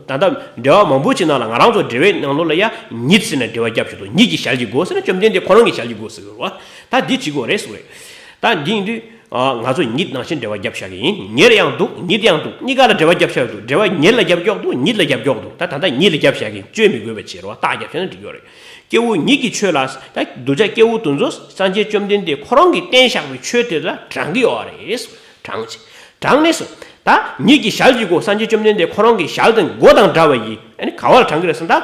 ད་ལྟ་འགྲེལ་པ་མང་པོ་ཅིག་ནང་ལ་ང་རང་ཚོ་འགྲེལ་པའི་ནང་ལོགས་ལ་ཡ་ཉིད་ཟེར་ནས་འགྲེལ་པ་རྒྱབ་བཞག་འདུག་ཉིད་ཀྱི་ཞལ་གྱི་སྒོ་ཟེར་ན་བཅོམ་ལྡན་འདས་ཁོ་རང་གི་ཞལ་གྱི་སྒོ་ཟེར་གྱི་རེད་བ། ད་འདི་བྱེད་དགོས་རེད་ཟེར་བ་རེད། ད་འདི་ཡིན་དུས་ཨ་ང་ཚོ་ཉིད་ནང་བཞིན་འགྲེལ་པ་རྒྱབ་བཞག་གི་ཡིན། ཉེར་ཡང་འདུག་ཉིད་ཡང་འདུག་གཉིས་ཀ་ལ་འགྲེལ་པ་རྒྱབ་བཞག་འདུག་འགྲེལ་པ་ཉེར་ལ་རྒྱབ་ཀྱོག་འདུག་ཉིད་ལ་རྒྱབ་ཀྱོག་འདུག་ད་ད་ལྟ་ཉིད་ལ་རྒྱབ་བཞག་གི་བཅོས་མི་དགོས་པ་བྱེད་རོགས། རྟགས་རྒྱབ་བཞག་ན་འགྲིག་ཡོད་རེད། སྐྱེ་བོ་ཉིད་ཀྱི་ཆོས་ལ། ད་གདུལ་བྱ་སྐྱེ་བོ་དེ་ཚོ་སངས་རྒྱས་བཅོམ་ལྡན་འདས་ཁོ་རང་གིས་བསྟན་བཞག་པའི་ཆོས་དེ་ལ་དྲང་གི་ཡོད་རེད། དྲང་ཅིག་དྲང་ནས་སོ། ད་ཉིད་ཀྱི་ཞལ་གྱི་སྒོ། སངས་རྒྱས་བཅོམ་ལྡན་འདས་ཁོ་རང་གི་ཞལ་དང་མགོ་དང་འདྲ་བ་ཡིས། ཨ་ནི་ག་བ་ལ་དྲང་གི་རེད་ཟེར་ན། ད་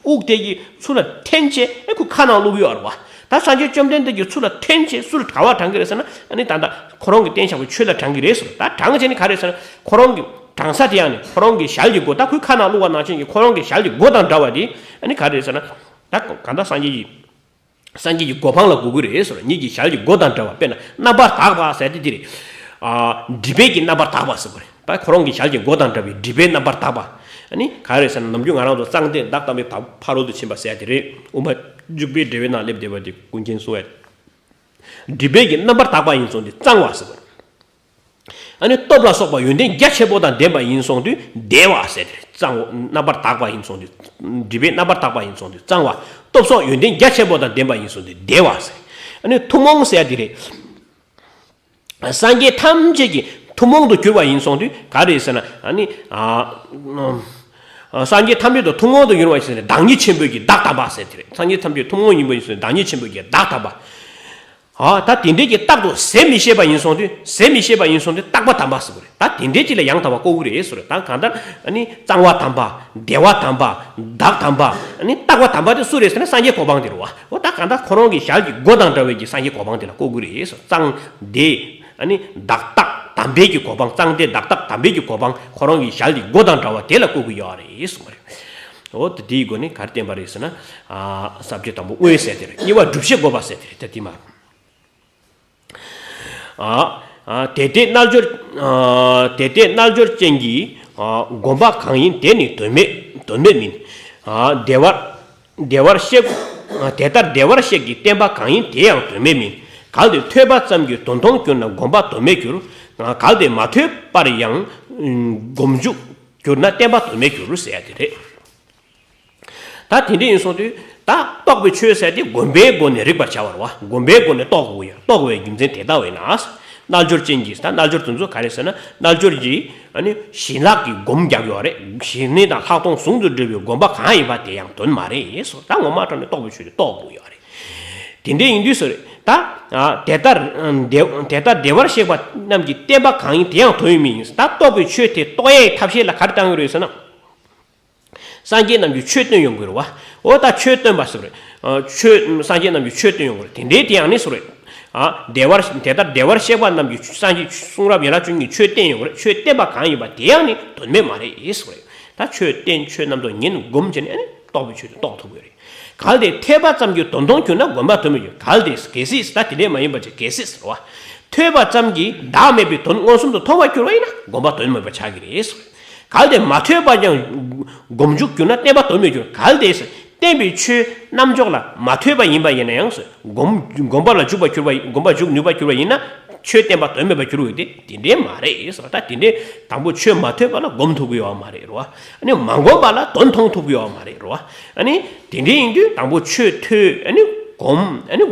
དབུགས་དེ་གི་ཚུར་ལ་འཐེན་བྱས་ཨ་ཁོ་ཁ་ནང་བླུགས་ཡོད་རེད་བ། ད་སངས་རྒྱས་བཅོམ་ལྡན་འདས་ཀྱི་ཚུར་ལ་འཐེན་བྱས་ཚུར་ག་བ་དྲང་གི་རེད་ཟེར་ན། ཨ་ནི་ད་ལྟ་ཁོ་རང་གི་བསྟན་བཞག་པའི་ཆོས་ལ་དྲང་གི་རེད་ཟེར། ད་དྲང་བྱས་ནི་ག་རེད་ཟེར་ན། ཁོ་རང་གི་དྲང་ས་དེ་ཡང་ནི་ཁོ་རང་གི་ཞལ་གྱི་སྒོ། ད་ཁོའི་ཁ་ནང་བླུགས་པ་ནང་བཞིན་གྱི་ཁོ་རང་གི་ཞལ་གྱི་སྒོ་དང་འདྲ་བ་དེ་ཨ་ནི་ག་རེད་ཟེར་ན། ད་གང་ལྟར་སངས་རྒྱས་ཀྱི། སངས་རྒྱས་ཀྱི་གོ་འཕང་ལ་གོ་གི་རེད་ཟེར། ཉིད་ཀྱི་ཞལ་གྱི་སྒོ་དང་འདྲ་བ། དཔེར་ན་རྣམ་པར་དག་པ་ཟེར་དེ་འདི་རེད། ཨ་སྒྲིབ་པའི་གི་རྣམ་པར་དག་པ་ཟེར་བ་རེད། ད་ཁོ་རང་གི་ཞལ་གྱི་སྒོ་དང་འདྲ་བའི་སྒྲིབ་པའི་རྣམ་པར་དག་པ། ཨ་ནི་ག་རེ་ཟེར་ན། ནམ་རྒྱུན་ང་རང་ཚོ་གཙང་སྟེ་བདག་དམ་པའི་ཕ་ཕ་རོལ་ཏུ་ཕྱིན་པ་ཟེར་ཡ་དེ་རེད། དབུ་མ་འཇུག་པའི་འགྲེལ་པའི་ནང་སླེབས་བསྡད་པ་དེ་ཀུན་མཁྱེན་གསུང་བས། སྒྲིབ་པའི་གི་རྣམ་པར་དག་པ་ཡིན་སོང་དུས་གཙང་བ་ཟེར་བ་རེད། ཨ་ནི་སྟོབས་ལ་སོགས་པ་ཡོན་ཏན་རྒྱ་ཆེན་པོ་དང་ལྡན་པ་ཡིན་སོང་དུས་བདེ་བ་ཟེར་ཏེ། གཙང་བོ་རྣམ་པར་དག་པ་ཡིན་སོང་དུས། སྒྲིབ་པའི་རྣམ་པར་དག་པ་ཡིན་སོང་དུས་གཙང་བ། སྟོབས་སོགས་ཡོན་ཏན་རྒྱ་ཆེན་པོ་དང་ལྡན་པ་ཡིན་སོང་དུས་བདེ་བ་ཟེར། ཨ་ནི་ཐུན་མོང་ཟེར་ཡ་དེ་རེད། སངས་རྒྱས་ཐམས་ཅད་ཀྱི་ཐུན་མོང་དུ་གྱུར་པ་ཡིན་སོང་དུས་ག་རེ་ཟེར་ན། ཨ་ནི་ཨ་སངས་རྒྱས་ཐམས་ཅད་དུ་ཐུན་མོང་དུ་གྱུར་པ་ཡིན་སོང་དུས་བདག་ཉིད་ཆེན་པོའི་གི་བདག་དམ་པ་ཟེར་དེ་རེད། སངས་རྒྱས་ཐམས་ཅད་ཐུན་མོང་ཡིན་པ་ཡིན་སོང་དུས་བདག་ཉིད་ཆེན་པོའི་གི་བདག་དམ་པ། ཨ་ད་དེ་འདྲའི་གི་རྟག་ཏུ་ཟད་མི་ཤེས་པ་ཡིན་སོང་དུས། ཟད་མི་ཤེས་པ་ཡིན་སོང་དུས་རྟག་པ་དམ་པ་ཟེར་བ་རེད། ད་དེ་འདྲའི་ཅིག་ལ་ཡང་དག་པར་བཀོད་ཀྱི་རེད་ཟེར། ད་གང་ལྟར་ཨ་ནི་གཙང་བ་དམ་པ། བདེ་བ་དམ་པ། བདག་དམ་པ། ཨ་ནི་རྟག་པ་དམ་པ་དེ་སུ་རེད་ཟེར་ན་སངས་རྒྱས་གོ་འཕང་དེ་རེད་བ། འོ་ད་གང་ལྟར་ཁོ་རང་གི་ཞལ་གྱི་སྒོ་དང་འདྲ་བའི་གི་སངས་རྒྱས་གོ་འཕང་དེ་ལ་བཀོད་ཀྱི་རེད་ཟེར། གཙང་བདེ། ཨ་ནི་བདག་རྟག་དམ་པའི་གི་གོ་འཕང་། གཙང་བདེ་བདག་རྟག་དམ་པའི་གི་གོ་འཕང་ཁོ་རང་གི་ཞལ་གྱི་སྒོ་དང་འདྲ་བ་དེ་ལ་བཀོད་ཀྱི་ཡོད་རེད་གསུངས་པ་རེད། འོ་ད་དེའི་སྒོ་ནས་ག་རེ་བསྟན་པ་རེད་ཟེར་ན། ཨ་ས་བཅད་དང་པོ་དངོས་ཟེར་དེ་རེད། གཉིས་པ་སྒྲུབ་བྱེད་དགོས་པ་ཟེར་དེ་རེད། ད་དེ་མ། ཨ་ཨ་དེ་ལྟའི་རྣལ་འབྱོར། ཨ་དེ་ལྟའི་རྣལ་འབྱོར་ཅན་གྱི། ཨ་སྒོམ་པ་གང་ཡིན་དེ་ནི་དོན་མེད་དོན་མེད་མིན། ཨ་བདེ་བར་བདེ་བར་གཤེགས། ཨ་དེ་ལྟར་བདེ་བར་གཤེགས་ཀྱི་བསྟན་པ་གང་ཡིན་དེ་ཡང་དོན་མེད་མིན། གལ་ཏེ་ཐོས་པ་ཙམ་གྱིས་དོན་མཐོང་གྱུར་ན་སྒོམ་པ་དོན་མེད་འགྱུར། ཨ་གལ་ཏེ་མ་ཐོས་པར་ཡང་སྒོམ་འཇུག་གྱུར་ན་བསྟན་པ་དོན་མེད་འགྱུར་ཟེར་ཡ་དེ་རེད། ད་དེ་འདྲ་ཡིན་སོང་དུས་ད་རྟོགས་པའི་ཆོས་ཟེར་དེ་སྒོམ་པའི་སྒོ་ནས་རིག་པར་བྱ་བ་རེད་བ། སྒོམ་པའི་སྒོ་ནས་རྟོགས་དགོས་ཀྱི་ཡོད། རྟོགས་པའི་རྒྱུ་མཚན་དེ་ལྟ་བས་ན། རྣལ་འབྱོར་ཅན་གྱིས། ད་རྣལ་འབྱོར་དེ་ཚོ་ག་རེ་ཟེར་ན། རྣལ་འབྱོར་གྱིས་ཨ་ནི་བྱིན་རླབས་ཀྱི་སྒོམ་རྒྱག་ཡོད་རེད། ཞི་གནས་དང་ལྷག་མཐོང་ཟུང་དུ་འབྲེལ་བའི་སྒོམ་པ་གང་ཡིན་པ་དེ་ཡང་དོན་མ་རེད་ཟེར། ད་ངོ་མ་དྲང་ནས་རྟོགས་པའི་ཆོས་དེ་རྟོགས་དགོས་ཀྱི་ཡོད་རེད། དེ་འདྲ་ཡིན་དུས་ཟེར། ད་ཨ་དེ་ལྟར་བདེ་དེ་ལྟར་བདེ་བར་གཤེགས་པ་རྣམས་ཀྱི་བསྟན་པ་གང་ཡིན་དེ་ཡང་དོན་མེད་ཡིན། ད་རྟོགས་པའི་ཆོས་དེ་རྟོགས་ཡའི་ཐབས་ཤེས་ལ་ག་རེ་བཏང་གི་རེད་ཟེར་ན། སངས་རྒྱས་རྣམས་ཀྱིས་ཆོས་སྟོན་ཡོང་གི་རེད་བ། འོ་ད་ཆོས་སྟོན་པ་ཟེར་བ་རེད། ཨ་ཆོས་སངས་རྒྱས་རྣམས་ཀྱིས་ཆོས་སྟོན་ཡོང་གི་རེད། དེ་འདྲའི་དེ་ཡང་ནི་ཟེར་བ་རེད། ཨ་བདེ་བར་དེ་ལྟར་བདེ་བར་གཤེགས་པ་རྣམས་ཀྱིས་སངས་རྒྱས་གསུང་རབ་ཡན་ལག་བཅུ་གཉིས་ཆོས་བསྟན་ཡོང་གི་རེད། ཆོས་བསྟན་པ་གང་ཡིན་པ་དེ་ཡང་ནི་དོན་མེད་མ་རེད་ཟེར་བ་རེད། ད་ཆོས་བསྟན་ཆོས་རྣམས་དང་ཉན་སྒོམ་བྱས་ནས་ཨ་ནི་རྟོགས་པའི་ཆོས་དེ་རྟོགས་ཐུབ་ཀྱི་རེད། གལ་ཏེ་ཐོས་པ་ཙམ་གྱིས་དོན་མཐོང་གྱུར་ན་སྒོམ་པ་དོན་མེད་འགྱུར། གལ་ཏེ་གལ་སྲིད་ད་དེ་འདྲས་མ་ཡིན་པ་ཅིག་གལ་སྲིད་ཟེར་བ། ཐོས་པ་ཙམ་གྱིས་བདག་མེད་པའི་དོན་མངོན་སུམ་དུ་མཐོང་བར་གྱུར་བ་ཡིན་ན་སྒོམ་པ་དོན་མེད་པ་ཆགས་ཀྱི་རེད། གལ་ཏེ་མ་ཐོས་པར་ཀྱང་སྒོམ་འཇུག་གྱུར་ན་བསྟན་པ་དོན་མེད་འགྱུར། གལ་ཏེ་བསྟན་པའི་ཆོས་རྣམ་འཇོག་ལ་མ་ཐོས་པ་ཡིན་པ་ཡིན་ན་ཡང་སྒོམ་སྒོམ་པ་ལ་འཇུག་པར་གྱུར་པ་སྒོམ་པ་འཇུག་ནུས་པར་གྱུར་པ་ཡིན་ན་ཆོས་བསྟན་པ་དོན་མེད་པར་འགྱུར་བས་དེ་དེ་འདྲས་མ་རེད་ཟེར་བ། ད་དེ་འདྲས་དང་པོ་ཆོས་མ་ཐོས་པ་ལ་སྒོམ་ཐུབ་ཀྱི་ཡོད་མ་རེད་རོ། ཨ་ནི་མ་སྒོམ་པ་ལ་དོན་མཐོང་ཐུབ་ཀྱི་ཡོད་མ་རེད་རོ། ཨ་ནི་དེ་འདྲ་ཡིན་དུས་དང་པོ་ཆོས་ཐོས། ཨ་ནི་སྒོམ། ཨ་ནི་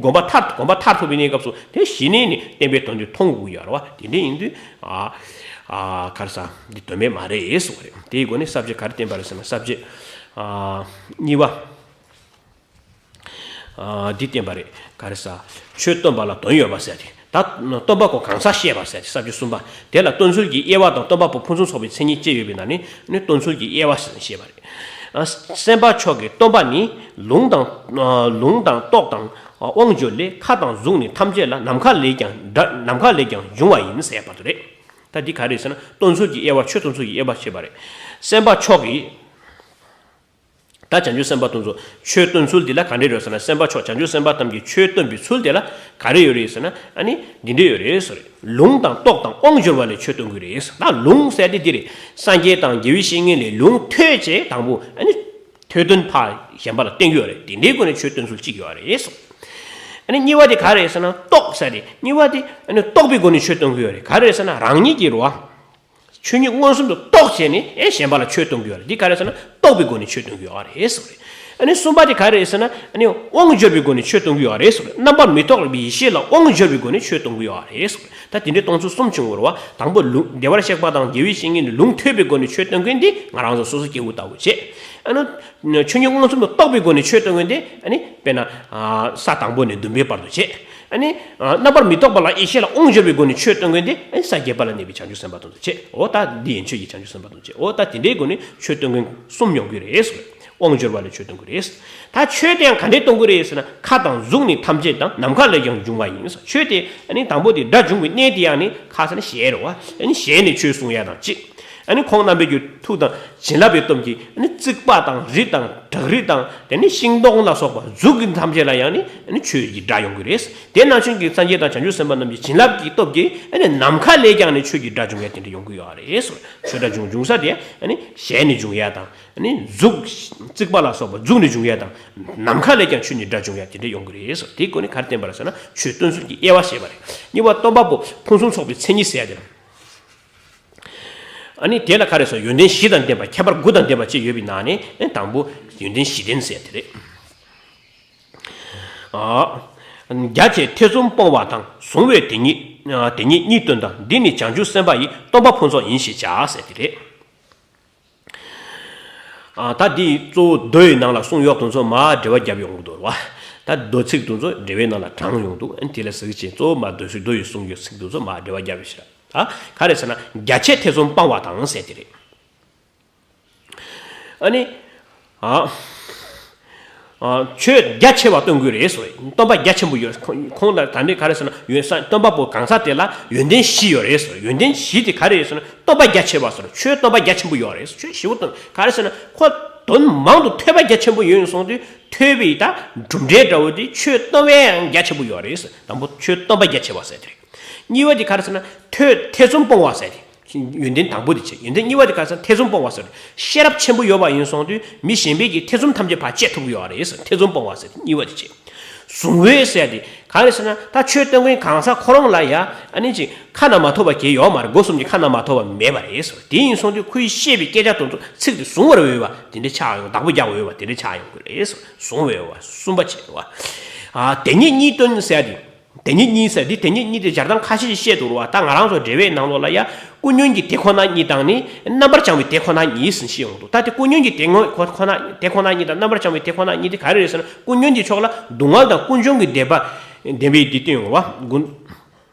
སྒོམ་པ་མཐར་སྒོམ་པ་མཐར་ཐུག་པའི་གནས་སྐབས་སུ་དེ་གཞི་ནས་ནི་བསྟན་པའི་དོན་དེ་མཐོང་དགོས་ཀྱི་ཡོད་རེད་བ། དེ་འདྲ་ཡིན་དུས་ཨ་ཨ་ག་རེ་ཟ་འདི་དོན་མེད་མ་རེད་གསུངས་པ་རེད། དེའི་སྒོ་ནས་ས་བཅད་ག་རེ་བསྟན་པ་རེད་ཟེར་ན། ས་བཅད་ཨ་གཉིས་པ་ཨ་འདི་བསྟན་པ་རེད། ག་རེ་ཟ། ཆོས་སྟོན་པ་ལ་དོན་ཡོད་པ་ཟེར་ཏེ། ད་སྟོན་པ་པོ་གང་ཟག་བཤད་པ་ཟེར་ཏེ་ས་བཅད་གསུམ་པ། དེ་ལ་སྟོན་ཚུལ་གྱི་དབྱེ་བ་དང་སྟོན་པ་པོ་ཕུན་སུམ་ཚོགས་པའི་མཚན་ཉིད་ཅེས་ཡོད་པའི་ནང་ནས་ནི་སྟོན་ཚུལ་གྱི་དབྱེ་བ་ཟེར་ནས་བཤད་པ་རེད། ཨ་སེམས་དཔའ་མཆོག་གི་སྟོན་པ་ནི་ལུང་དང་ཨ་ལུང་དང་རྟོགས་དང་དབང་བརྗོད་ལས་ཁ་དང་གཟུགས་ནི་ཐམས་ཅད་ལ་ནམ་མཁའ་ལས་ཀྱང་འདྲ་ནམ་མཁའ་ལས་ཀྱང་འབྱུང་བ་ཡིན་ཟེར་བར་དུ་རེད། ད་འདི་ག་རེ་ཟེར་ན་སྟོན་ཚུལ་གྱི་དབྱེ་བ། ཆོས་སྟོན་ཚུལ་གྱི་དབྱེ་བ་བཤད་པ་རེད། སེམས་དཔའ་མཆོག་གིས། ད་བྱང་ཆུབ་སེམས་དཔའ་དེ་ཚོ་ཆོས་སྟོན་ཚུལ་འདི་ལ་ག་འདྲ་རེད་ཟེར་ན། སེམས་དཔའ་མཆོག་བྱང་ཆུབ་སེམས་དཔའ་རྣམས་ཀྱིས་ཆོས་སྟོན་པའི་ཚུལ་དེ་ལ་ག་རེ་ཡོད་རེད་ཟེར་ན། ཨ་ནི་འདི་འདྲ་ཡོད་རེད་ཟེར། ལུང་དང་རྟོགས་དང་དབང་སྦྱོར་བ་ལས་ཆོས་སྟོན་གྱི་རེད་ཟེར། ད་ལུང་ཟེར་དེ་འདི་རེད། སངས་རྒྱས་དང་དགེ་བའི་བཤེས་གཉེན་ལས་ལུང་ཐོས་བྱས་དང་པོ་ཨ་ནི་ཐོས་དོན་ཕར་གཞན་པ་ལ་བསྟན་གྱི་ཡོད་རེད། དེ་འདྲའི་སྒོ་ནས་ཆོས་སྟོན་ཚུལ་གཅིག་ཡོད་རེད་ཟེར། ཨ་ནི་གཉིས་པ་དེ་ག་རེད་ཟེར་ན། རྟོགས་ཟེར་དེ། གཉིས་པ་དེ་ཨ་ནི་རྟོགས་པའི་སྒོ་ནས་ཆོས་སྟོན་གྱི་ཡོད་རེད། ག་རེ་ཟེར་ན། རང་ཉིད་ཀྱིས་རེད་བ། ཆོས་ཉིད་མངོན་སུམ་དུ་རྟོགས་བྱས་ནས་ཨེ་གཞན་པ་ལ་ཆོས་སྟོན་གྱི་ཡོད་རེད། འདི་ག་རེ་ཟེར་ན། རྟོགས་པའི་སྒོ་ནས་ཆོས་སྟོན་གྱི་ཡོད་རེད་ཟེར་བ་རེད། ཨ་ནི་གསུམ་པ་དེ་ག་རེ་ཟེར་ན། ཨ་ནི་དབང་སྦྱོར་བའི་སྒོ་ནས་ཆོས་སྟོན་གྱི་ཡོད་རེད་ཟེར་བ་རེད། རྣམ་པར་མི་རྟོག་པའི་ཡེ་ཤེས་ལ་དབང་སྦྱོར་བའི་སྒོ་ནས་ཆོས་སྟོན་གྱི་ཡོད་རེད་ཟེར་བ་རེད། ད་དེ་འདྲའི་སྟོན་ཚུལ་གསུམ་བྱུང་བ་རེད་བ། དང་པོ་ལུང་བདེ་བར་གཤེགས་པ་དང་དགེ་བའི་བཤེས་གཉེན་གྱི་ལུང་ཐོས་པའི་སྒོ་ནས་ཆོས་སྟོན་མཁན་དེ་ང་རང་ཚོ་སོ་སོ་སྐྱེ་བོ་ལྟ་བུ་བྱས། ཨ་ནི་ཆོས་ཉིད་མངོན་སུམ་དུ་རྟོགས་པའི་སྒོ་ནས་ཆོས་སྟོན་མཁན་དེ་ཨ་ནི་དཔེར་ན་ས་དང་པོ་ནས་བདུན་པའི་བར་དུ་བྱས། ཨ་ནི། རྣམ་པར་མི་རྟོག་པ་ལ་ཡེ་ཤེས་ལ་དབང་སྦྱོར་བའི་སྒོ་ནས་ཆོས་སྟོན་མཁན་དེ་ཨ་ནི་ས་བརྒྱད་པ་ལ་གནས་པའི་བྱང་ཆུབ་སེམས་དཔའ་དེ་ཚོ་བྱས། འོ་ད་འདི་ཡན་ཆོད་ཀྱི་བྱང་ཆུབ་སེམས་དཔའ་དེ་ཚོ་བྱས། འོ་ད་དེ་འདྲའི་སྒོ་ནས་ཆོས་སྟོན་མཁན་གསུམ་ཡོང་གི་རེད་ཟེར། དབང་སྦྱོར་བ་ལ་ཆོས་སྟོན་གྱི་རེད། ད་ཆོས་དེ་ཡང་ག་འདྲས་སྟོན་གྱི་རེད་ཟེར་ན། ཁ་དང་གཟུགས་ནི་ཐམས་ཅད་དང་། ནམ་མཁའ་ལས་ཀྱང་འབྱུང་བ་ཡིན་ཟེར། ཆོས་དེ་ཨ་ནི་དང་པོ་དེ་སྒྲ་འབྱུང་བའི་གནས་དེ་ཡང་ནི་ཁ་ཟེར་ན་ཞལ་རེད་བ། ཨ་ནི་ཞལ་ནས་ཆོས་གསུང་ཡ་དང་གཅིག་ཨ་ནི་ཁོང་རྣམ་པའི་གི་ཐུགས་དང་བྱིན་རླབས་པའི་སྟོབས་ཀྱིས་ཨ་ནི་རྩིག་པ་དང་རི་དང་བྲག་རི་དང་དེ་ནི་ཤིང་སྡོང་ལ་སོགས་པ་གཟུགས་ཀྱི་ཐམས་ཅད་ལ་ཡང་ནི་ཨ་ནི་ཆོས་ཀྱི་སྒྲ་ཡོང་གི་རེད། དེ་ནང་བཞིན་གྱི་སངས་རྒྱས་དང་བྱང་ཆུབ་སེམས་དཔའ་རྣམས་ཀྱི་བྱིན་རླབས་ཀྱི་སྟོབས་ཀྱིས་ཨ་ནི་ནམ་མཁའ་ལས་ཀྱང་ནི་ཆོས་ཀྱི་སྒྲ་འབྱུང་ཡ་དེ་འདྲ་ཡོང་གི་ཡོད་རེད་ཟེར། ཆོས་སྒྲ་འབྱུང་འབྱུང་ས་དེ་ཨ་ནི་ཞལ་ནས་འབྱུང་ཡ་དང་། ཨ་ནི་གཟུགས་རྩིག་པ་ལ་སོགས་པ་གཟུགས་ནས་འབྱུང་ཡ་དང་། ནམ་མཁའ་ལས་ཀྱང་ཆོས་ཀྱི་སྒྲ་འབྱུང་ཡ་དེ་འདྲ་ཡོང་གི་རེད་ཟེར། དེའི་སྒོ་ནས་ག་རེ་བསྟན་པ་རེད་ཟེར་ན། ཆོས་སྟོན་ཚུལ་གྱི་དབྱེ་བ་བཤད་པ་རེད། གཉིས་པ་སྟོན་པ་པོ་ཕུན་སུམ་ཚོགས་པའི་མཚན་ཉིད་ཟེར་ཡ་དེ་རེད། ཨ་ནི་དེ་ལ་ག་རེ་ཟེར། ཡོན་ཏན་བཞི་དང་ལྡན་པ། ཁྱད་པར་དགུ་དང་ལྡན་པ་བཅས་ཡོད་པའི་ནང་ནས་དང་པོ་ཡོན་ཏན་བཞི་ལྡན་ཟེར་དེ་རེད། ཨ། རྒྱ་ཆེ་ཐེ་ཚོམ་སྤོང་བ་དང་། གཟུང་བའི་དེ་ཉིད་དེ་ཉིད་གཉིས་སྟོན་དང་། འདི་ནི་བྱང་ཆུབ་སེམས་དཔའ་ཡི། སྟོན་པ་ཕུན་ཚོགས་ཡིན་ཞེས་བྱ་ཟེར་དེ་རེད། ཨ། ད་འདི་གཙོ་བོ་མདོ་ཡི་ནང་ལ་གསུངས་ཡོད་དེ་ཚོ་མར་འགྲེལ་པ་བརྒྱབ་ཡོང་གི་འདུག་རེད་བ། ད་མདོ་ཚིག་དེ་ཚོ་འགྲེལ་པའི་ནང་ལ་དྲངས་ཡོང་འདུག་ཨ་ནི་དེ་ལ་གཟིགས་བྱས་གཙོ་བོ་མར་མདོ་ཚིག་མདོ་ཡི་གསུངས་ཡོད་ཚིག་དེ་ཚོ་མར་འགྲེལ་པ་བརྒྱབ་ཡོད་ཤག་ད་ག་རེ་ཟེར་ན། རྒྱ་ཆེ་ཐེ་ཚོམ་སྤང་བ་དང་ཟེར་དེ་རེད། ཨ་ནི། ཨ། ཨ། ཆོས་རྒྱ་ཆེ་བ་སྟོན་དགོས་རེད་ཟེར། སྟོན་པ་རྒྱ་ཆེན་པོ་ཡོད། ཁོང་ཁོང་ལ་ད་འདི་ག་རེ་ཟེར་ན། ཡོད་ས་སྟོན་པ་པོ་གང་ཟག་དེ་ལ་ཡོན་ཏན་བཞི་ཡོད་རེད་ཟེར། ཡོན་ཏན་བཞི་དེ་ག་རེ་རེད་ཟེར་ན། སྟོན་པ་རྒྱ་ཆེ་བ་ཟེར། ཆོས་སྟོན་པ་རྒྱ་ཆེན་པོ་ཡོད་རེད་ཟེར། ཆོས་ཞེ་པོ་སྟོན། ག་རེ་ཟེར་ན། ཁོ་དོན་མང་དུ་ཐོས་པ་རྒྱ་ཆེན་པོ་ཡོད་སོང་དུས་ཐོས་པའི་ད་གྲུབ་འབྲས་འདྲ་བོ་དེ་ཆོས་སྟོན་པའི་ཡང་རྒྱ་ཆེན་པོ་ཡོད་རེད་ཟེར། དང་པོ་ཆོས་སྟོན་པ་རྒྱ་ཆེ་བ་ཟེར་དེ་རེད། གཉིས་པ་དེ་ག་རེ་ཟེར་ན། ཐོས་ཐེ་ཚོམ་སྤོང་བ་ཟེར་དེ། ཡོན་ཏན་དང་པོ་དེ་བྱས། ཡོན་ཏན་གཉིས་པ་དེ་ག་རེ་ཟེར་ན། ཐེ་ཚོམ་སྤོང་བ་ཟེར། ཤེས་རབ་ཆེན་པོ་ཡོད་པ་ཡིན་སོང་དུས་མི་གཞན་པའི་གི་ཐེ་ཚོམ་ཐམས་ཅད་ཕར་བཅད་ཐུབ་ཀྱི་ཡོད་རེད་ཟེར། ཐེ་ཚོམ་སྤོང་བ་ཟེར་དེ་གཉིས་པ་དེ་བྱས། གཟུང་འོས་ཟེར་དེ་ག་རེ་ཟེར་ན། ད་ཆོས་སྟོན་མཁན་གང་ཟག་ཁོ་རང་ལ་ཡ་ཨ་ནི་ཅིག་ཁ་ན་མ་ཐོ་བ་གང་ཡང་ཡོད་མ་རེད། སྒོ་གསུམ་གྱི་ཁ་ན་མ་ཐོ་བ་མེད་པ་རེད་ཟེར། དེ་ཡིན་སོང་དུས་ཁོས་བཤད་པའི་སྐད་ཆ་དེ་ཚོ་ཚིག་དེ་གཟུང་བར་འོས་པ་དེ་འདྲ་ཆགས་ཡོང་། བདག་པོ་རྒྱག་འོས་པ་དེ་འདྲ་ཆགས་ཡོང་གི་རེད་ཟེར། གཟུང་འོས་པ་གསུམ་པ་བྱས་པ། ཨ། དེ་ཉིད་གཉིས་སྟོན་ཟེར་དེ། དེ་ཉིད་གཉིས་ཟེར་དེ། དེ་ཉིད་གཉིས་དེ་སྦྱར་སྟངས་ཁ་ཤས་ཤིག་བཤད་འདུག་རེད་བ། ད་ང་རང་ཚོ་འགྲེལ་པའི་ནང་ལོགས་ལ་ཡ། ཀུན་ཉོན་གྱི་དེ་ཁོ་ན་ཉིད་དང་ནི། རྣམ་པར་བྱང་བའི་དེ་ཁོ་ན་ཉིད་ཟེར་ནས་བཤད་ཡོང་འདུག་ད་དེ་ཀུན་ཉོན་གྱི་དེ་ངོ་ཁོ་ཁོ་ན་དེ་ཁོ་ན་ཉིད་དང་རྣམ་པར་བྱང་བའི་དེ་ཁོ་ན་ཉིད་དེ་ག་རེ་རེད་ཟེར་ན། ཀུན་ཉོན་གྱི་ཕྱོགས་ལ་སྡུག་བསྔལ་དང་ཀུན་འབྱུང་གི་བདེན་པ། བདེན་པའི་དེ་སྟོན་ཡོང་བ། ཀུན།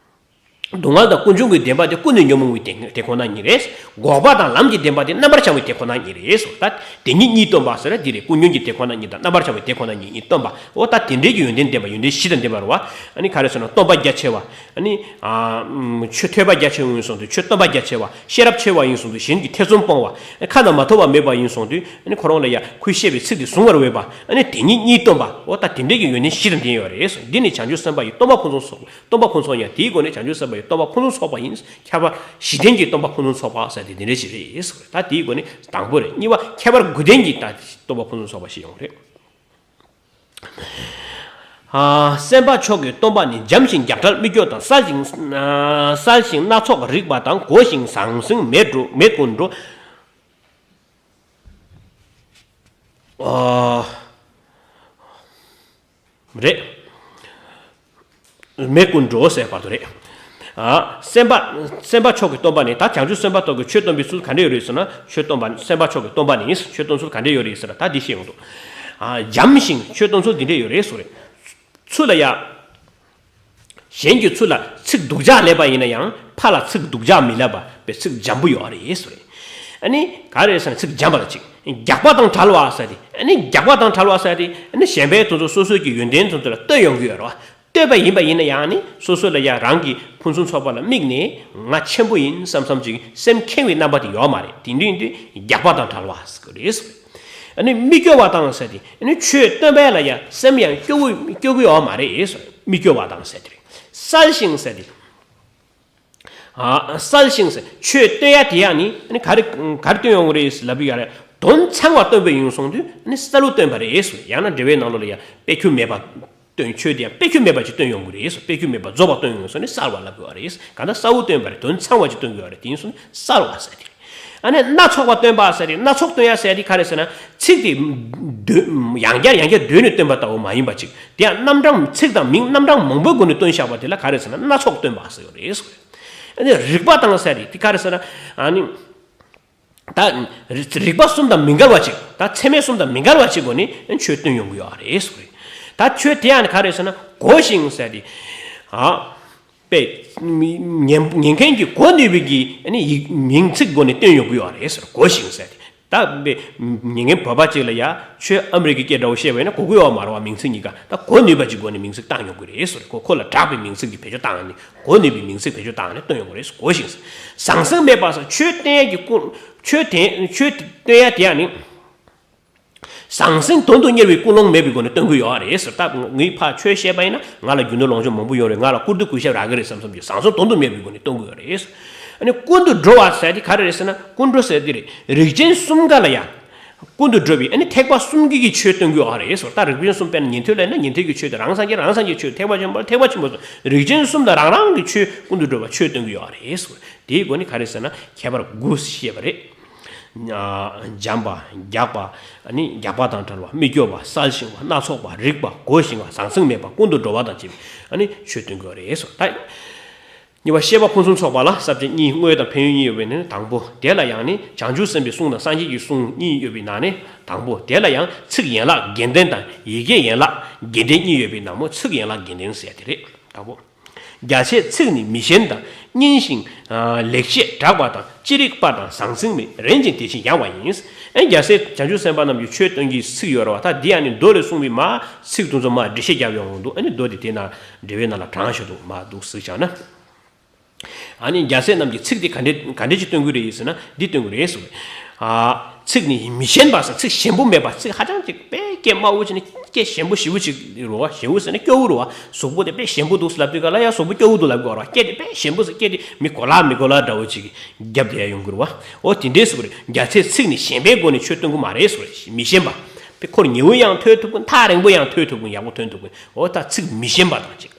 སྡུག་བསྔལ་དང་ཀུན་འབྱུང་གི་བདེན་པ་དེ་ཀུན་ནས་ཉོན་མོངས་པའི་དེ་དེ་ཁོ་ན་ཉིད་རེད། འགོག་པ་དང་ལམ་གྱི་བདེན་པ་དེ་རྣམ་པར་བྱང་བའི་དེ་ཁོ་ན་ཉིད་རེད་ཟེར། ད་དེ་ཉིད་གཉིས་སྟོན་པ་ཟེར་དེ་རེད། ཀུན་ཉོན་གྱི་དེ་ཁོ་ན་ཉིད་དང་རྣམ་པར་བྱང་བའི་དེ་ཁོ་ན་ཉིད་གཉིས་སྟོན་པ། འོ་ད་དེ་འདྲའི་གི་ཡོན་ཏན་ལྡན་པ། ཡོན་ཏན་བཞི་དང་ལྡན་པ་རེད་བ། ཨ་ནི་ག་རེ་ཟེར་ན། སྟོན་པ་རྒྱ་ཆེ་བ། ཨ་ནི། ཨ། ཆོས་ཐོས་པ་རྒྱ་ཆེ་བ་ཡིན་སོང་དུས་ཆོས་སྟོན་པ་རྒྱ་ཆེ་བ། ཤེས་རབ་ཆེ་བ་ཡིན་སོང་དུས་གཞན་གྱི་ཐེ་ཚོམ་སྤོང་བ། ཁ་ན་མ་ཐོ་བ་མེད་པ་ཡིན་སོང་དུས་ཨ་ནི་ཁོ་རང་ལ་ཡ་ཁོས་བཤད་པའི་ཚིག་དེ་གཟུང་བར་འོས་པ། ཨ་ནི་དེ་ཉིད་གཉིས་སྟོན་པ། འོ་ད་དེ་འདྲའི་གི་ཡོན་ཏན་བཞི་དང་ལྡན་ཡོད་རེད་ཟེར། འདི་ནི་བྱང་ཆུབ་སེམས་དཔའ་ཡི། སྟོན་པ་ཕུན་སུམ་ཚོགས། སྟོན་པ་ཕུན་ཚོགས་ཡང་དེའི་སྒོ་ནས་བྱང་ཆུབ་སེམས་དཔའ་ཡི། སྟོན་པ་ཕུན་སུམ་ཚོགས་པ་ཡིན། ཁྱད་པར་བཞི་ལྡན་གྱི་སྟོན་པ་ཕུན་སུམ་ཚོགས་པ་ཟེར་དེ་འདི་འདྲ་ཞིག་རེད་ཟེར། ད་དེའི་སྒོ་ནས་དང་པོ་རེད། གཉིས་པ་ཁྱད་པར་དགུ་ལྡན་གྱི་ད་སྟོན་པ་ཕུན་སུམ་ཚོགས་པ་ཞིག་ཡོང་རེད། ཨ། སེམས་དཔའ་མཆོག་གི་སྟོན་པ་ནི། འཇམ་ཞིང་རྒྱ་བྲལ་མི་སྐྱོ་དང་། གསལ་ཞིང་གསལ་ཞིང་སྣ་ཚོགས་རིག་པ་དང་། གོ་ཞིང་ཟང་ཟིང་མེད་འགྲོ་མེད་ཀུན་འགྲོ། ཨ། རེད། མེད་ཀུན་འགྲོ་ཟེར་བར་དུ་རེད། ཨ། སེམས་དཔའ་སེམས་དཔའ་མཆོག་གི་སྟོན་པ་ནི། ད་བྱང་ཆུབ་སེམས་དཔའ་མཆོག་གི་ཆོས་སྟོན་པའི་ཚུལ་ག་འདྲ་ཡོད་རེད་ཟེར་ན། ཆོས་སྟོན་པ་སེམས་དཔའ་མཆོག་གི་སྟོན་པ་ནི་ཆོས་སྟོན་ཚུལ་ག་འདྲ་ཡོད་རེད་ཟེར་ན། ད་འདི་བཤད་ཡོང་འདུག་ཨ། འཇམ་ཞིང་ཆོས་སྟོན་ཚུལ་འདི་འདྲ་ཡོད་རེད་ཟེར་རེད། ཚུལ་ལ་ཡ། གཞན་གྱི་ཚུལ་ལ་ཚིག་སྡུག་ཅག་ལབ་པ་ཡིན་ན་ཡང་ཕར་ལ་ཚིག་སྡུག་ཅག་མི་ལབ་པ་པའི་ཚིག་འཇམ་པོ་ཡོད་རེད་ཟེར་རེད། ཨ་ནི་ག་རེ་ཟེར་ན། ཚིག་འཇམ་པ་ལ་ཅིག་རྒྱགས་པ་དང་བྲལ་བ་ཟེར་ཏེ། ཨ་ནི་རྒྱགས་པ་དང་བྲལ་བ་ཟེར་ཏེ། ཨ་ནི་གཞན་པའི་དོན་དུ་སོ་སོའི་གི་ཡོན་ཏན་དོན་དུ་ལ་ལྟོས་ཡོང་གི་ཡོད་རེད་བ། སྟོན་པ་ཡིན་པ་ཡིན་ན་ཡང་ནི་སོ་སོ་ལ་ཡང་རང་གི་ཕུན་སུམ་ཚོགས་པ་ལ་དམིགས་ནས་ང་ཆེན་པོ་ཡིན་བསམ་བསམ་ཅིག་སེམས་ཁེངས་པའི་རྣམ་པ་དེ་ཡོད་མ་རེད། དེ་འདྲ་ཡིན་དུས་རྒྱགས་པ་དང་བྲལ་བ་ཟེར་གི་རེད། ཨ་ནི་མི་སྐྱོ་བ་དང་ཟེར་དེ་ཨ་ནི་ཆོས་སྟོན་པ་ལ་ཡང་སེམས་ཡང་སྐྱོ་བོ་སྐྱོ་གི་ཡོད་མ་རེད། མི་སྐྱོ་བ་དང་ཟེར་དེ་རེད། གསལ་ཞིང་ཟེར་དེ། ཨ། གསལ་ཞིང་ཟེར་ཆོས་སྟོན་ཡ་དེ་ཡང་ནི་ཨ་ནི་ག་རེ་ག་རེ་སྟོན་ཡོང་གི་རེད་ལབ་ཡ་རེད། དོན་ཚང་བ་སྟོན་པ་ཡིན་སོང་དུས་ཨ་ནི་གསལ་བོ་སྟོན་པ་རེད། ཡང་ན་འགྲེལ་བའི་ནང་ལོགས་ལ་ཡང་དཔེ་ཁྱུ་མེད་པ་སྟོན། ཆོས་དེ་ཡང་དཔེ་ཁྱུ་མེད་པ་ཅིག་སྟོན་ཡོང་གི་རེད། དཔེ་ཁྱུ་མེད་པ་རྫོགས་པ་སྟོན་ཡོང་སོང་ནི་གསལ་བ་ལབ་དགོས་པ་རེད། གང་ལྟར་གསལ་བོ་སྟོན་པ་རེད། དོན་ཚང་བ་ཅིག་སྟོན་དགོས་པ་རེད། དེ་ཡིན་སོང་ནི་གསལ་བ་ཟེར་དེ་རེད། ཨ་ནི་སྣ་ཚོགས་པ་སྟོན་པ་ཟེར་དེ་སྣ་ཚོགས་སྟོན་ཡ་ཟེར་དེ་ག་རེ་ཟེར་ན་ཚིག་དེ་འདོན་ཡང་བསྐྱར་ཡང་བསྐྱར་འདོན་ནས་སྟོན་པ་ལྟ་བུ་མ་ཡིན་པ་ཅིག་དེ་ཡང་རྣམ་གྲངས་ཚིག་དང་མིང་རྣམ་གྲངས་མང་པོའི་སྒོ་ནས་སྟོན་བཞག་པ་དེ་ལ་ག་རེ་ཟེར་ན་སྣ་ཚོགས་སྟོན་པ་ཟེར་བ་རེད། ཨ་ནི་རིགས་པ་དང་ཟེར་དེ་དེ་ག་རེ་ཟེར་ན་ཨ་ནི། ད་རིགས་པ་གསུམ་དང་མི་འགལ་བ་ཅིག་ད་ཚད་མའི་གསུམ་དང་མི་འགལ་བ་ཅིག་སྒོ་ནས་ཆོས་སྟོན་ཡོང་གི་ཡོད་རེད་ཟེར་གི་རེད། ད་ཆོས་དེ་ཡང་ག་རེ་ཟེར་ན་གོ་ཞིང་ཟེར་དེ། ཨ། པས་ཉན་ཉན་མཁན་གྱིས་གོ་ནུས་པའི་གི་ཨ་ནི་ཡིག་མིང་ཚིག་སྒོ་ནས་སྟོན་ཡོང་གི་ཡོད་རེད་ཟེར། གོ་ཞིང་ཟེར་དེ། ད་པས་ཉན་མཁན་བོད་པ་ཅིག་ལ་ཡ་ཆོས་ཨ་མི་རི་ཀའི་སྐད་འདྲ་བོ་བཤད་པ་ཡིན་ན་གོ་གི་ཡོད་མ་རེད་བ། མིང་ཚིག་གཉིས་ཀ་ད་གོ་ནུས་པ་ཅིག་སྒོ་ནས་མིང་ཚིག་བཏང་ཡོང་གི་རེད་ཟེར། ཁོ་ཁོ་ལ་གྲགས་པའི་མིང་ཚིག་གི་བེད་སྤྱོད་བཏང་ནས། གོ་ནུས་པའི་མིང་ཚིག་བེད་སྤྱོད་བཏང་ནས་སྟོན་ཡོང་གི་རེད། གོ་ཞིང་། ཟང་ཟིང་མེད་པ་ཟེར་ཆོས་སྟོན་ཡས་ཀྱི་ཀུན་ཆོས་དེ་ཆོས་སྟོན་ཡས་དེ་ཡང་ནི། ཟང་ཟིང་དོན་དུ་གཉེར་བའི་ཀུན་སློང་མེད་པའི་སྒོ་ནས་སྟོན་གྱི་ཡོད་རེད་ཟེར། ད་ངས་ཕར་ཆོས་བཤད་པ་ཡིན་ན་ང་ལ་རྒྱུ་ནོར་ལོངས་སྤྱོད་མང་པོ་ཡོང་རེད། ང་ལ་བཀུར་སྟི་གུས་ཞབས་རག་གི་རེད་བསམ་བསམ་གྱི་ཟང་ཟིང་དོན་དུ་མེད་པའི་སྒོ་ནས་སྟོན་གྱི་ཡོད་རེད། ཨ་ནི་ཀུན་ཏུ་འགྲོ་བ་ཟེར་དེ་ག་རེ་རེད་ཟེར་ན་ཀུན་འགྲོ་ཟེར་དེ་རེད། རིགས་ཅན་གསུམ་ཀ་ལ་ཡང་། ཀུན་ཏུ་སྒྲུབ་པའི་ཨ་ནི་ཐེག་པ་གསུམ་གྱི་གི་ཆོས་སྟོན་གྱི་ཡོད་རེད་ཟེར། ད་རིགས་ཅན་གསུམ་དཔེར་ན་ཉན་ཐོས་ལ་ཡིན་ན་ཉན་ཐོས་ཀྱི་ཆོས་དང་། རང་སངས་རྒྱས་རང་སངས་རྒྱས་ཆོས། ཐེག་པ་ཆེན་པོ་ཐེག་པ་ཆེན་པོ་སོགས་རིགས་ཅན་གསུམ་དང་རང་རང་གི་ཆོས་ཀུན་ཏུ་སྒྲུབ་པ་ཆོས་སྟོན་གྱི་ཡོད་རེད་ཟེར། དེའི་སྒོ་ནས་ག་རེ་ཟེར་ན་ཁྱད་པར་དགུ་བཤད་པ་རེད། ཨ། འཇམ་པ། རྒྱགས་པ། ཨ་ནི་རྒྱགས་པ་དང་བྲལ་བ། མི་སྐྱོ་བ། གསལ་ཞིང་བ། སྣ་ཚོགས་པ། རིགས་པ། གོ་ཞིང་བ། ཟང་ཟིང་མེད་པ། ཀུན་ཏུ་འགྲོ་བ་དང་བཅས་པའི་ཨ་ནི་ཆོས་སྟོན་གྱི་ཡོད་རེད་ཟེར། ད། གཉིས་པ་བཤད་པ་ཕུན་སུམ་ཚོགས་པ་ལ་ས་བཅད་གཉིས། དངོས་དང་ཕན་ཡོན་གཉིས་ཡོད་པའི་ནང་ནས་དང་པོ། དེ་ལ་ཡང་ནི་བྱང་ཆུབ་སེམས་དཔའི་གསུང་དང་སངས་རྒྱས་ཀྱི་གསུང་གཉིས་ཡོད་པའི་ནང་ནས་དང་པོ། དེ་ལ་ཡང་ཚིག་ཡན་ལག་བརྒྱད་ལྡན་དང་ཡི་གེ་ཡན་ལག་བརྒྱད་ལྡན་གཉིས་ཡོད་པའི་ནང་ནས་ཚིག་ཡན་ལག་བརྒྱད་ལྡན་ཟེར་དེ་རེད། དང་པོ། རྒྱ་ཆེར་ཚིག་ནི་མི་ཞན་དང་། སྙན་ཞིང་། ཨ། ལེགས་བཤད་གྲགས་པ་དང་། ཅི་རིགས་པ་དང་ཟང་ཟིང་མེད། རན་ཅིང་དེ་བཞིན་ཡང་བ་ཡིན། ཨེ་རྒྱལ་སྲས་བྱང་ཆུབ་སེམས་དཔའ་རྣམས་ཀྱི་ཆོས་སྟོན་གྱི་ཚིག་ཡོད་རེད་བ། ད་འདི་ཡང་ནི་མདོ་ལས་གསུངས་པའི་མ་ཚིག་དེ་ཚོ་མ་འགྲེལ་བཤད་རྒྱབ་ཡོང་འདུག་ཨ་ནི་མདོ་དེ་དེ་ན་འགྲེལ་པའི་ནང་ལ་དྲངས་བཞག་འདུག་མ་འདུག་གཟིགས་བྱས་ན། ཨ་ནི་རྒྱལ་སྲས་རྣམས་ཀྱི་ཚིག་དེ་ག་འདྲས་ག་འདྲས་ཅིག་སྟོན་གྱི་རེད་ཟེར་ན་འདི་སྟོན་གྱི་རེད་ཟེར། ཨ། ཚིག་ནི་མི་ཞན་པ་ཟེར། ཚིག་ཞན་པོ་མེད་པ། ཚིག་ཧ་ཅང་ཅིག་དཔེ་སྐད་དམའ་བོ་བྱས་ནས་སྐད་ཞན་པོ་ཞེ་པོ་ཅིག་རེད་བ། ཞན་པོ་ཟེར་ན་སྐྱོ་བོ་རེད་བ། གཟུགས་པོ་དེ་དཔེ་ཞན་པོ་འདུག་ལབ་དུས་ག་ལ་ཡ་གཟུགས་པོ་སྐྱོ་བོ་འདུག་ལབ་དགོས་རེད་བ། སྐད་དེ་དཔེ་ཞན་པོ་ཟེར། སྐད་དེ་མི་གོ་ལ་མི་གོ་ལ་འདྲ་བོ་ཅིག་རྒྱབ་བསྡད་ཡ་ཡོང་གི་རེད་བ། འོ་དེ་འདྲས་ཟེར་བ་རེད། རྒྱལ་སྲས་ཚིག་ནི་ཞན་པའི་སྒོ་ནས་ཆོས་སྟོན་གྱི་མ་རེད་ཟེར་བ་རེད། མི་ཞན་པ། དཔེ་ཁོ་ཉེ་བོ་ཡང་ཐོས་ཐུབ་ཀྱི། ཐག་རིང་པོ་ཡང་ཐོས་ཐུབ་ཀྱི། ཡག་པོ་ཐོན་ཐུབ་ཀྱི། འོ་ད་ཚིག་མི་ཞན་པ་དང་གཅིག་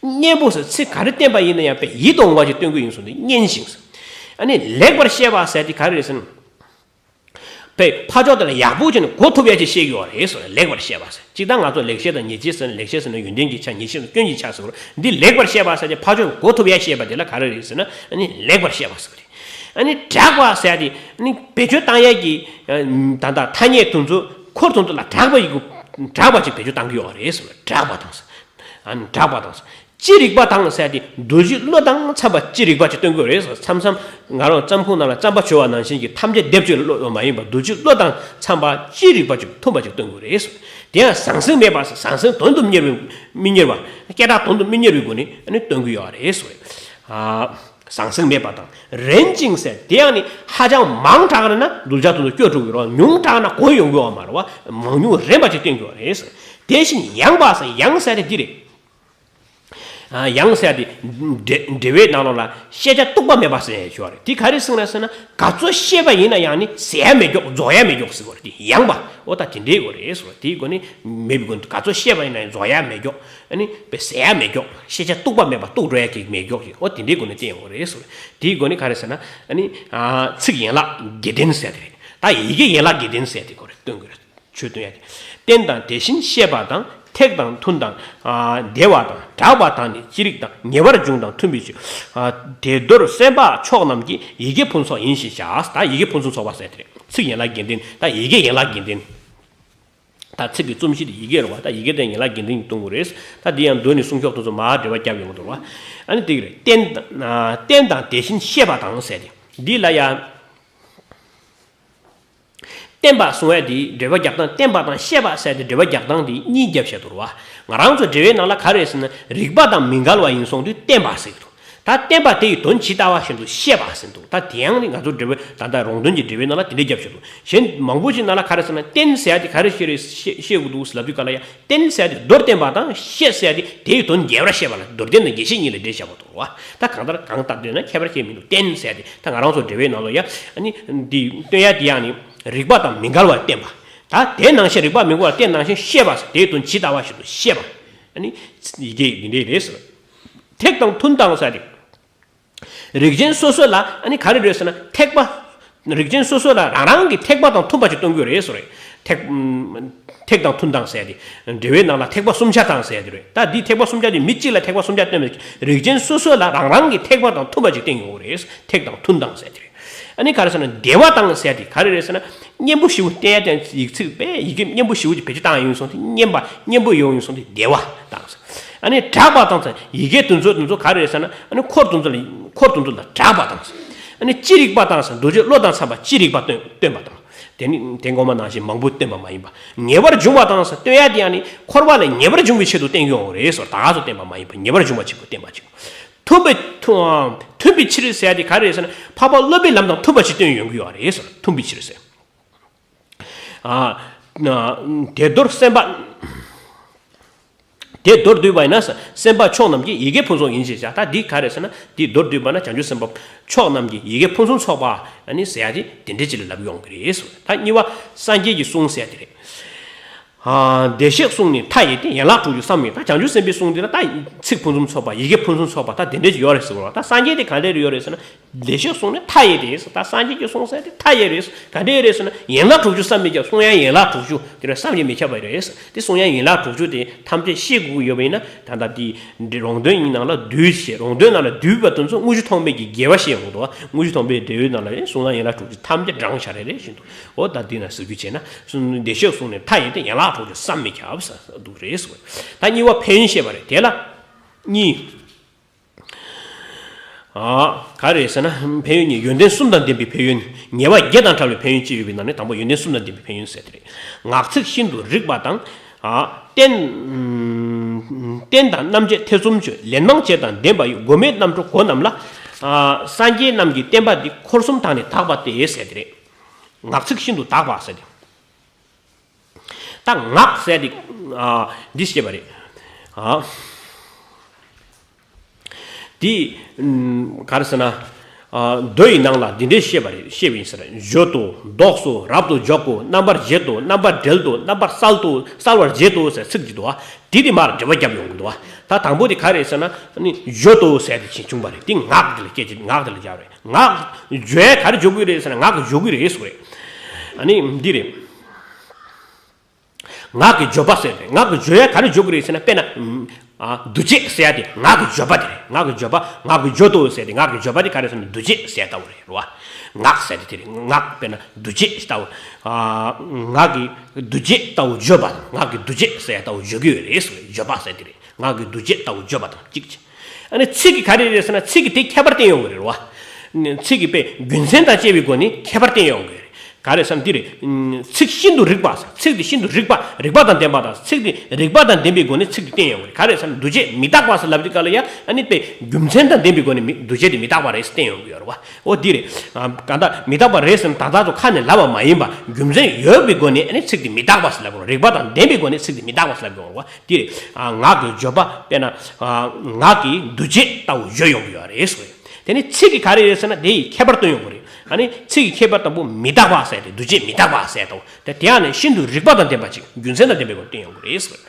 སྙན་པོ་ཟེར། ཚིག་ག་རེ་བསྟན་པ་ཡིན་ན་ཡང་དཔེ་ཡིད་དུ་འོང་བ་ཞིག་སྟོན་གྱི་ཡིན་ཟེར་ནས་སྙན་ཞིང་ཟེར། ཨ་ནི་ལེགས་པར་བཤད་པ་ཟེར་དེ་ག་རེ་རེད་ཟེར་ན། དཔེ་ཕར་ཕྱོགས་དེ་ལ་ཡག་པོ་བྱས་ནས་གོ་ཐུབ་ཡ་ཅིག་བཤད་ཀྱི་ཡོད་རེད་ཟེར། ལེགས་པར་བཤད་པ་ཟེར། གཅིག་ད་ང་ཚོ་ལེགས་བཤད་དང་ཉེས་བཤད་ཟེར་ན། ལེགས་བཤད་ཟེར་ན་ཡོན་ཏན་གྱི་ཆ། ཉེས་བཤད་ཟེར་ན་སྐྱོན་གྱི་ཆ་ཟེར་བ་རེད། འདི་ལེགས་པར་བཤད་པ་ཟེར་དེ་ཕར་ཕྱོགས་གོ་ཐུབ་ཡ་བཤད་པ་དེ་ལ་ག་རེ་རེད་ཟེར་ན་ཨ་ནི་ལེགས་པར་བཤད་པ་ཟེར་བ་རེད། ཨ་ནི་གྲགས་པ་ཟེར་དེ་ཨ་ནི་བེད་སྤྱོད་བཏང་ཡ་གི་ད་ལྟ་ཐ་སྙད་དེ་ཚོ་ཁོ་རང་ཚོ་ལ་གྲགས་པ་ཡི་གུ་གྲགས་པ་ཅིག་བེད་སྤྱོད་བཏང་གི་ཡོད་རེད་ཟེར་བ། གྲགས་པ་དང་ཟེར། ཨ་ནི་གྲགས་པ་དང་། ཅི་རིགས་པ་དང་ཟེར་ཏེ་རྡོ་རྗེ་བློ་དང་འཚམས་པ་ཅི་རིགས་པ་ཅིག་སྟོན་དགོས་རེད་ཟེར། མཚམས་མཚམས་ང་རང་ཙམ་ཁུང་ནང་ལ་རྩམ་པ་བྱོ་བ་ནང་བཞིན་གྱི་ཐམས་ཅད་སྡེབ་ཅིག་བློ་མ་ཡིན་པ་རྡོ་རྗེ་བློ་དང་འཚམས་པ་ཅི་རིགས་པ་ཅིག་མཐུན་པ་ཅིག་སྟོན་དགོས་རེད་ཟེར། དེ་ཡང་ཟང་ཟིང་མེད་པ་ཟེར། ཟང་ཟིང་དོན་དུ་གཉེར་བའི་མི་གཉེར་བ། སྐད་གྲགས་དོན་དུ་མི་གཉེར་བའི་སྒོ་ནས་ཨ་ནི་སྟོན་གྱི་ཡོད་རེད་ཟེར། ཨ། ཟང་ཟིང་མེད་པ་དང་། རན་ཅིང་ཟེར། དེ་ཡང་ནི་ཧ་ཅང་མང་དྲགས་ན་གདུལ་བྱ་དེ་ཚོ་སྐྱོ་དྲགས་ཀྱི་རེད། ཉུང་དྲགས་ན་གོ་ཡོང་གི་ཡོད་མ་རེད་བ། མང་ཉུང་རན་པ་ཅིག་སྟོན་གྱི་ཡོད་རེད་ཟེར། དེ་བཞིན་ཡངས་པ་ཟེར། ཡངས་ཟེར་དེ་འདི་རེད། ཨ། ཡངས་ཟེར་དེ་འགྲེལ་འགྲེལ་བའི་ནང་ལོགས་ལ་ཤེས་བྱ་གཏུགས་པ་མེད་པ་ཟེར་ཡ་ཞིག་ཡོད་རེད། དེ་ག་རེ་ཟེར་ན་ཟེར་ན་ག་ཚོད་བཤད་པ་ཡིན་ན་ཡང་ནི་ཟད་ཡ་མེད་མགྱོགས། རྫོགས་ཡ་མེད་མགྱོགས་ཟེར་བ་རེད། དེ་ཡངས་པ། འོ་ད་དེ་འདྲའི་སྒོ་རེད་ཟེར་བ། དེའི་སྒོ་ནས་མེད་པའི་སྒོ་ནས་ག་ཚོད་བཤད་པ་ཡིན་ན་ཡང་རྫོགས་ཡ་མེད་མགྱོགས། ཨ་ནི་དཔེ་ཟད་ཡ་མེད་མགྱོགས། ཤེས་བྱ་གཏུགས་པ་མེད་པ། གཏུགས་འགྲོ་ཡ་གི་མེད་མགྱོགས་ཀྱི། འོ་དེ་འདྲའི་སྒོ་ནས་བསྟན་ཡོད་རེད་ཟེར་བ། དེའི་སྒོ་ནས་ག་རེ་ཟེར་ན་ཨ་ནི་ཨ་ཚིག་ཡན་ལག་བརྒྱད་ལྡན་ཟེར་དེ་རེད། ད་ཡི་གེ་ཡན་ལག་བརྒྱད་ལྡན་ཟེར་དེ་སྒོ་རེད། སྟོན་དགོས་རེད། ཆོས་སྟོན་ཡ་དེ། རྟེན་དང་དེ་བཞིན་གཤེགས་པ་དང་། ཐེག་དང་མཐུན་དང་། ཨ། བདེ་བ་དང་གྲགས་པ་དང་ནི། ཅི་རིགས་དང་ཉེ་བར་འབྱུང་དང་མཐུན་པའི་ཕྱིར། ཨ། དེ་མདོར་གསན་པ་མཆོག་རྣམས་ཀྱིས། ཡི་གེ་ཕུན་ཚོགས་ཡིན་ཞེས་བྱ། ད་ཡི་གེ་ཕུན་སུམ་ཚོགས་པ་ཟེར་དེ་རེད། ཚིག་ཡན་ལག་བརྒྱད་ལྡན། ད་ཡི་གེ་ཡན་ལག་བརྒྱད་ལྡན། ད་ཚིག་གི་རྩོམ་གཞི་དེ་ཡི་གེ་རེད་བ། ད་ཡི་གེ་དེ་ཡན་ལག་བརྒྱད་ལྡན་གྱིས་སྟོན་དགོས་རེད། ད་འདི་ཡང་མདོ་ནས་གསུང་ཕྱོགས་དེ་ཚོ་མར་འགྲེལ་པ་བརྒྱབ་ཡོང་གི་འདུག་བ། ཨ་ནི་དེ་གི་རེད། རྟེན་ཨ་རྟེན་དང་དེ་བཞིན་གཤེགས་པ་དང་ཟེར་དེ། འདི་ལ་ཡང་། བརྟེན་པ་གསུང་ཡ་དེ་འགྲེལ་པ་རྒྱག་སྟངས། བརྟེན་པ་དང་གཤེགས་པ་ཟེར་དེ་འགྲེལ་པ་རྒྱག་སྟངས་དེ་གཉིས་རྒྱབ་བཤད་དོ་རེད་ ང་རང་ཚོ་འགྲེལ་བའི་ནང་ལ་ག་རེ་ཟེར་ན། རིགས་པ་དང་མི་འགལ་བ་ཡིན་སོང་དུས་བསྟན་པ་ཟེར་གྱི་འདུག་ད་བསྟན་པ་དེ་ཡི་དོན་ཇི་ལྟ་བ་བཞིན་དུ་ཤེས་པ་ཟེར་འདུག་ད་དེ་ཡང་ནི་ང་ཚོ་འགྲེལ་བའི་ད་ལྟ་རོང་སྟོན་གྱི་འགྲེལ་བའི་ནང་ལ་དེ་འདྲའི་རྒྱབ་བཞག་འདུག་གཞན་མང་པོ་ཞིག་ནང་ལ་ག་རེ་ཟེར་ན། བསྟན་ཟེར་ཡ་དེ་ག་རེ་ཤེས་རེད། ཤེས་ཤེས་དགོས་འདུག་ལབ་དུས་ག་ལ་ཡ། བསྟན་ཟེར་ཡ་དེ་མདོར་བསྟན་པ་དང་ཤེས་ཟེར་ཡ་དེ་དེ་ཡི་དོན་རྒྱས་པར་བཤད་པ་ལ་མདོར་བསྟན་དང་རྒྱས་བཤད་གཉིས་ལ་འགྲེལ་བཞག་པ་འདུག་བ། ད་གང་ལྟར་གང་ལྟར་འདོད་ན་ཁྱད་པར་ཅིག་མི་འདུག་བསྟན་ཟེར་ཡ་དེ་ད་ང་རང་ཚོ་འགྲེལ་བའི་ནང་ལ་ཡ། ཨ་ནི་འདི་སྟོན་ཡ་དེ་ཡང་ནི་རིགས་པ་དང་མི་འགལ་བར་བསྟན་པ། ད་དེ་ནང་བཞིན་རིགས་པ་མི་འགལ་བར་བསྟན་ནང་བཞིན་ཤེས་པ་ཟེར་དེའི་དོན་ཇི་ལྟ་བ་བཞིན་དུ་ཤེས་པ། ཨ་ནི་ཡི་གེ་འདི་འདྲའི་རེད་ཟེར། ཐེག་དང་མཐུན་དང་ཟེར་ཏེ། རིགས་ཅན་སོ་སོ་ལ་ཨ་ནི་ག་རེ་རེད་ཟེར་ན། ཐེག་པ། རིགས་ཅན་སོ་སོ་ལ་རང་རང་གི་ཐེག་པ་དང་མཐུན་པ་ཅིག་སྟོན་དགོས་རེད་ཟེར་རེད། ཐེག་ཐེག་དང་མཐུན་དང་ཟེར་ཏེ། འགྲེལ་བའི་ནང་ལ་ཐེག་པ་གསུམ་ཆར་དང་ཟེར་ཏེ་རེད། ད་འདི་ཐེག་པ་གསུམ་ཆར་དེ་མི་གཅིག་ལ་ཐེག་པ་གསུམ་ཆར་སྟོན་པའི་རིགས་ཅན་སོ་སོ་ལ་རང་རང་གི་ཐེག་པ་དང་མཐུན་པ་ཅིག་བསྟན་དགོས་རེད། ཐེག་དང་མཐུན་དང་ཟེར་ཏེ་རེད། ཨ་ནི་ག་རེ་ཟེར་ན། བདེ་བ་དང་ཟེར་ཏེ་ག་རེ་རེད་ཟེར་ན། སྙན་པོ་ཞེ་པོ་བསྟན་ཡ་དེ་ཡིག་ཚིག་པས་ཡི་གེ་སྙན་པོ་ཞེ་པོ་ཅིག་བེད་སྤྱོད་བཏང་ཡོང་སོང་དུས་སྙན་པ་སྙན་པོ་ཡོང་ཡོང་སོང་དུས་བདེ་བ་དང་ཟེར། ཨ་ནི་གྲགས་པ་དང་ཟེར། ཡི་གེ་དེ་ཚོ་དེ་ཚོ་ག་རེ་རེད་ཟེར་ན། ཨ་ནི་འཁོར་དེ་ཚོ་ལ་འཁོར་དེ་ཚོ་ལ་གྲགས་པ་དང་ཟེར། ཨ་ནི་ཅི་རིགས་པ་དང་ཟེར། འདུ་བྱེད་བློ་དང་འཚམ་པ་ཅི་རིགས་པ་སྟོན་སྟོན་པ་དང་། དེ་ནི་དེ་གོང་མ་ནང་བཞིན་མང་པོ་སྟོན་པ་མ་ཡིན་པ། ངེས་པར་འབྱུང་བ་དང་ཟེར། སྟོན་ཡ་དེ་ཡང་ནི་འཁོར་བ་ལས་ངེས་པར་འབྱུང་བའི་ཆེད་དུ་བསྟན་ཡོང་བ་རེད་ཟེར། ད་ག་ཚོད་བསྟན་པ་མ་ཡིན་པ། ངེས་པར་འབྱུང་བ་ཆེད་དུ་བསྟན་པ་ཅིག་མཐུན་པའི་མཐུན་པའི་ཕྱིར་ཟེར་ཡ་དེ་ག་རེ་རེད་ཟེར་ན། འཕགས་པ་སློབ་པའི་ལམ་དང་མཐུན་པ་ཞིག་སྟོན་ཡོང་གི་ཡོད་རེད་ཟེར། མཐུན་པའི་ཕྱིར་ཟེར། ཨ་ན་དེ་མདོར་སེམས་པ། དེ་མདོར་བསྡུས་པ་ཡིན་ན་སེམས་དཔའ་མཆོག་རྣམས་ཀྱི་ཡི་གེ་ཕུན་སུམ་ཡིན་ཞེས་བྱ། ད་འདི་ག་རེ་ཟེར་ན། འདི་མདོར་བསྡུས་པ་ན་བྱང་ཆུབ་སེམས་དཔའ་མཆོག་རྣམས་ཀྱི་ཡི་གེ་ཕུན་སུམ་ཚོགས་པ་ཨ་ནི་ཟེར་ཡ་དེ་དེ་འདྲའི་ཅིག་ལ་ལབ་ཡོང་གི་རེད་ཟེར། ད་གཉིས་པ་སངས་རྒྱས་ཀྱི་གསུང་ཟེར་ཡ་དེ་རེད། ཨ། བདེ་གཤེགས་གསུང་ནི་མཐའ་ཡས་ཏེ། ཡན་ལག་དྲུག་ཅུ་བསམ་མི་ཁྱབ། ད་བྱང་ཆུབ་སེམས་དཔའི་གསུང་འདི་ལ་ད་ཚིག་ཕུན་སུམ་ཚོགས་པ། ཡི་གེ་ཕུན་སུམ་ཚོགས་པ། ད་དེ་འདྲ་ཅིག་ཡོད་རེད་ཟེར་བ། ད་སངས་རྒྱས་དེ་ག་འདྲ་རེ་ཡོད་རེད་ཟེར་ན། བདེ་གཤེགས་གསུང་ནི་མཐའ་ཡས་ཏེ་ཟེར། ད་སངས་རྒྱས་ཀྱི་གསུང་ཟེར་དེ་མཐའ་ཡས་རེད་ཟེར། ག་འདྲ་རེད་ཟེར་ན། ཡན་ལག་དྲུག་ཅུ་བསམ་མི་ཁྱབ། གསུང་དབྱངས་ཡན་ལག་དྲུག་ཅུ་དེ་རེད། བསམ་གྱིས་མི་ཁྱབ་པ་རེད་ཟེར། དེ་གསུང་དབྱངས་ཡན་ལག་དྲུག་ཅུ་དེ་ཐམས་ཅད་ཤེས་དགོས་ཀྱི་ཡོད་པ་ཡིན་ན། ད་ལྟ་དེ་འདི་རོང་སྟོན་ཡིན་ནང་ལ་བསྡུས་བྱས། རོང་སྟོན་ནང་ལ་བསྡུས་པ་དེ་ཚོ་དངོས་གཞི་མཐོང་མེད་ཀྱི་དགེ་བ་བཤད་ཡོང་གི་འདུག་དངོས་གཞི་མཐོང་མེད་འབྲེལ་ཡོད་ནང་ལ་གསུང་དབྱངས་ཡན་ལག་དྲུག་ཅུ་ཐམས་ཅད་བགྲངས་བཞག་རེ་རེ་བཞིན་དུ། འོ་ད་འདི་ན་ཟེར་རྒྱུ་བྱས་ན། བདེ་གཤེགས་གསུང་ནི་མཐའ་ཡས་ཏེ། ཡན་ལག་དྲུག་ཅུ་བསམ་མི་ཁྱབ་ཟེར་འདུག་རེད་ཟེར། ད་གཉིས་པ་ཕན་ཡོན་བཤད་པ་རེད། དེ་ལ་གཉིས། ཨ། ག་རེ་ཟེར་ན། ཕན་ཡོན་གཉིས། ཡོན་ཏན་གསུམ་དང་ལྡན་པའི་ཕན་ཡོན། ཉེས་པ་བརྒྱད་དང་བྲལ་བའི་ཕན་ཡོན་བཅས་ཡོད་པའི་ནང་ནས་དང་པོ་ཡོན་ཏན་གསུམ་དང་ལྡན་པའི་ཕན་ཡོན་ཟེར་དེ་རེད། ངག་ཚིག་ཤིན་ཏུ་རིག་པ་དང་། ཨ། བསྟན། བསྟན་དང་རྣམ་འབྱེད་ཐེ་ཚོམ་གཅོད། ལན་མང་བྱས་དང་ལྡན་པ་ཡི། མགོ་མེད་རྣམ་གྲོལ་སྒོ་རྣམས་ལ། ཨ། སངས་རྒྱས་རྣམས་ཀྱི་བསྟན་པ་འདི། འཁོར་གསུམ་དག་ནི་དག་པ་སྟེ་ཟེར་དེ་རེད། ངག་ཚིག་ཤིན་ཏུ་དག་པ་ཟེར་དེ། ད་ངག་ཟེར་དེ། ཨ། འདི་བཤད་པ་རེད། ཨ། དེ། ཨུམ། ག་རེ་ཟེར་ན། ཨ། མདོ་ཡི་ནང་ལ་འདི་འདྲའི་བཤད་པ་རེད། བཤད་པ་ཡིན་ཟེར། བརྗོད་དོ། ལྡོག་སོ། རབ་ཏུ་འཇོག་གོ། རྣམ་པར་འབྱེད་དོ། རྣམ་པར་འབྲེལ་དོ། རྣམ་པར་གསལ་དོ། གསལ་བར་བྱེད་དོ་ཟེར་ཚིག་ཅིག་འདུག་པ། དེ་དེ་མར་འགྲེལ་པ་བརྒྱབ་ཡོང་གི་འདུག་པ། ད་དང་པོ་དེ་ག་རེ་ཟེར་ན། ཨ་ནི་བརྗོད་དོ་ཟེར་དེ་ཅིག་བྱུང་བ་རེད། དེ་ངག་དེ་ལ་སྐད་ཅིག་ངག་དེ་ལ་སྦྱར་རེད། ངག་བརྗོད་ཡ་ག་རེ་བརྗོད་དགོས་རེད་ཟེར་ན། ངག་གིས་བརྗོད་དགོས་རེད་ཟེར་བ་རེད། ཨ་ནི་འདི་རེད། ངག་གི་བརྗོད་པ་ཟེར་ཏེ། ངག་གི་བརྗོད་ཡ་ག་རེ་བརྗོད་ཀྱི་རེད་ཟེར་ན། དཔེར་ན། ཨ། འདུ་བྱེད་ཟེར་ཡ་དེ་ངག་གི་བརྗོད་པ་དེ་རེད། ངག་གི་བརྗོད་པ། ངག་གི་བརྗོད་དོ་ཟེར་ཏེ། ངག་གི་བརྗོད་པ་དེ་ག་རེ་ཟེར་ན། འདུ་བྱེད་ཟེར་ཡ་ལྟ་བུ་རེད། རེད་བ། ངག་ཟེར་ཏེ་དེ་རེད། ངག་དཔེར་ན་འདུ་བྱེད་ལྟ་བུ། ཨ། ངག་གི་འདུ་བྱེད་ལྟ་བུ་བརྗོད་པ་དང་། ངག་གི་འདུ་བྱེད་ཟེར་ཡ་ལྟ་བུ་བརྗོད་ཀྱི་ཡོད་རེད་ཟེར་བ་རེད། བརྗོད་པ་ཟེར་དེ་རེད། ངག་གི་འདུ་བྱེད་ལྟ་བུ་བརྗོད་པ་དང་གཅིག་བྱས། ཨ་ནི་ཚིག་གིས་ག་རེ་རེད་ཟེར་ན། ཚིག་གིས་དེ་ཁྱད་པར་བསྟན་ཡོང་གི་རེད་བ། ཚིག་གིས་དཔེ་རྒྱུ་མཚན་དང་བཅས་པའི་སྒོ་ནས་ཁྱད་པར་བསྟན་ཡོང་གི་རེད། ག་རེ་ཟེར་ན་འདི་རེད། ཚིག་ཤིན་ཏུ་རིག་པ་ཟེར། ཚིག་འདི་ཤིན་ཏུ་རིག་པ། རིག་པ་དང་ལྡན་པ་དང་། ཚིག་འདི་རིག་པ་དང་ལྡན་པའི་སྒོ་ནས་ཚིག་འདི་བསྟན་ཡོང་གི་རེད། ག་རེ་ཟེར་ན་འདུ་བྱེད་མི་རྟག་པ་ཟེར་ལབ་དུས་ག་ལ་ཡ། ཨ་ནི་དཔེ་རྒྱུ་མཚན་དང་ལྡན་པའི་སྒོ་ནས་མི། འདུ་བྱེད་འདི་མི་རྟག་པ་རེད་ཟེར་བསྟན་ཡོང་གི་ཡོད་རེད་བ། འོ་འདི་རེད། ཨ། གང་ལྟར་མི་རྟག་པ་རེད་ཟེར་ན་ད་ལྟ་ཚོ་ཁ་ནས་ལབ་པ་མ་ཡིན་པ། རྒྱུ་མཚན་ཡོད་པའི་སྒོ་ནས་ཨ་ནི་ཚིག་འདི་མི་རྟག་པ་ཟེར་ལབ་དགོས་རེད། རིག་པ་དང་ལྡན་པའི་སྒོ་ནས་ཚིག་འདི་མི་རྟག་པ་ཟེར་ལབ་དགོས་རེད་བ། དེ་རེད། ཨ། ངག་གི་བརྗོད་པ། དཔེར་ན། ཨ། ངག་གི་འདུ་བྱེད་ལྟ་བུ་བརྗོད་ཡོང་གི་ཡོད་རེད་ཟེར། དེ་ནི་ཚིག་གིས་ག་རེ་རེད་ཟེར་ན། དེ་ཡི་ཁྱད་པར་སྟོན་ཡོང་གི་རེད། ཨ་ནི་ཚིག་གི་ཁྱད་པར་དང་པོ་མི་རྟག་པ་ཟེར་ཏེ། འདུ་བྱེད་མི་རྟག་པ་ཟེར་ལྟ་བུ། དེ་དེ་ཡང་ནི་ཤིན་ཏུ་རིག་པ་དང་ལྡན་པ་ཅིག་རྒྱུ་མཚན་དང་ལྡན་པའི་སྒོ་ནས་སྟོན་ཡོང་གི་རེད་ཟེར།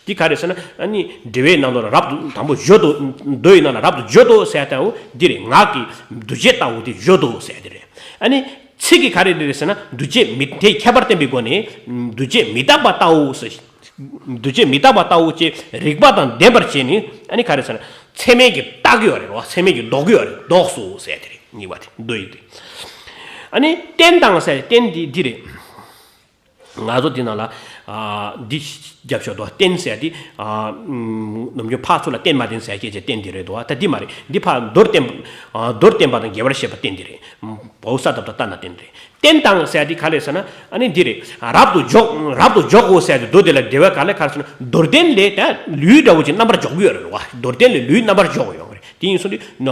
འདི་ག་རེ་ཟེར་ན། ཨ་ནི་འགྲེལ་བའི་ནང་ལོགས་ལ་རབ་ཏུ། དང་པོ་བརྗོད་དོ། མདོ་ཡི་ནང་ལ་རབ་ཏུ་བརྗོད་དོ་ཟེར་ལྟ་བུ་འདི་རེད། ངག་གི་འདུ་བྱེད་ལྟ་བུ་དེ་བརྗོད་དོ་ཟེར་དེ་རེད། ཨ་ནི་ཚིག་གིས་ག་རེ་རེད་ཟེར་ན། འདུ་བྱེད་མི། དེའི་ཁྱད་པར་བསྟན་པའི་སྒོ་ནས་འདུ་བྱེད་མི་རྟག་པ་ལྟ་བུ་ཟེར། འདུ་བྱེད་མི་རྟག་པ་ལྟ་བུ་ཅིག་རིག་པ་དང་ལྡན་པར་བྱས་ནས། ཨ་ནི་ག་རེ་ཟེར་ན། ཚད་མས་ཀྱིས་བརྟག་གི་ཡོད་རེད་བ། ཚད་མས་ཀྱིས་ལྡོག་གི་ཡོད་རེད། ལྡོག་སོ་ཟེར་དེ་རེད། གཉིས་པ་དེ་མདོ་ཡི་དེ། ཨ་ནི་བསྟན་དང་ཟེར། བསྟན་འདི་འདི་རེད། ང་ཚོ་འདི་ནང་ལ། ཨ། འདི་རྒྱབ་ཤོག་དོ། བསྟན་ཟེར་འདི། ཨ། ནམ་རྒྱུན་ཕར་ཚུར་ལ་བསྟན་མ་བསྟན་ཟེར་སྐད་ཆ་བསྟན་འདི་རེད་དོ། ད་འདི་མ་རེད། འདི་ཕར་མདོར་བསྟན། ཨ། མདོར་བསྟན་པ་དང་རྒྱས་པར་བཤད་པ་བསྟན་འདི་རེད། བའོ་ས་ཏབ་ཏ་ཏ་ན་རྟེན་རེད། རྟེན་དང་ཟེར་ཡ་དེ་ག་རེ་ཟེར་ན། ཨ་ནི་འདི་རེད། རབ་ཏུ་འཇོག་རབ་ཏུ་འཇོག་གོ་ཟེར་ཡ་དེ་མདོ་དེ་ལ་འགྲེལ་བ་ག་ལ་ག་རེ་ཟེར་ན། མདོར་བསྟན་ལས་ད་ལུས་འདྲ་བོ་ཅིག་རྣམ་པར་འཇོག་གི་ཡོད་རེད་བ། མདོར་བསྟན་ལས་ལུས་རྣམ་པར་འཇོག་གོ་ཡོང་གི་རེད། དེ་ཡིན་སོང་དུས་ན།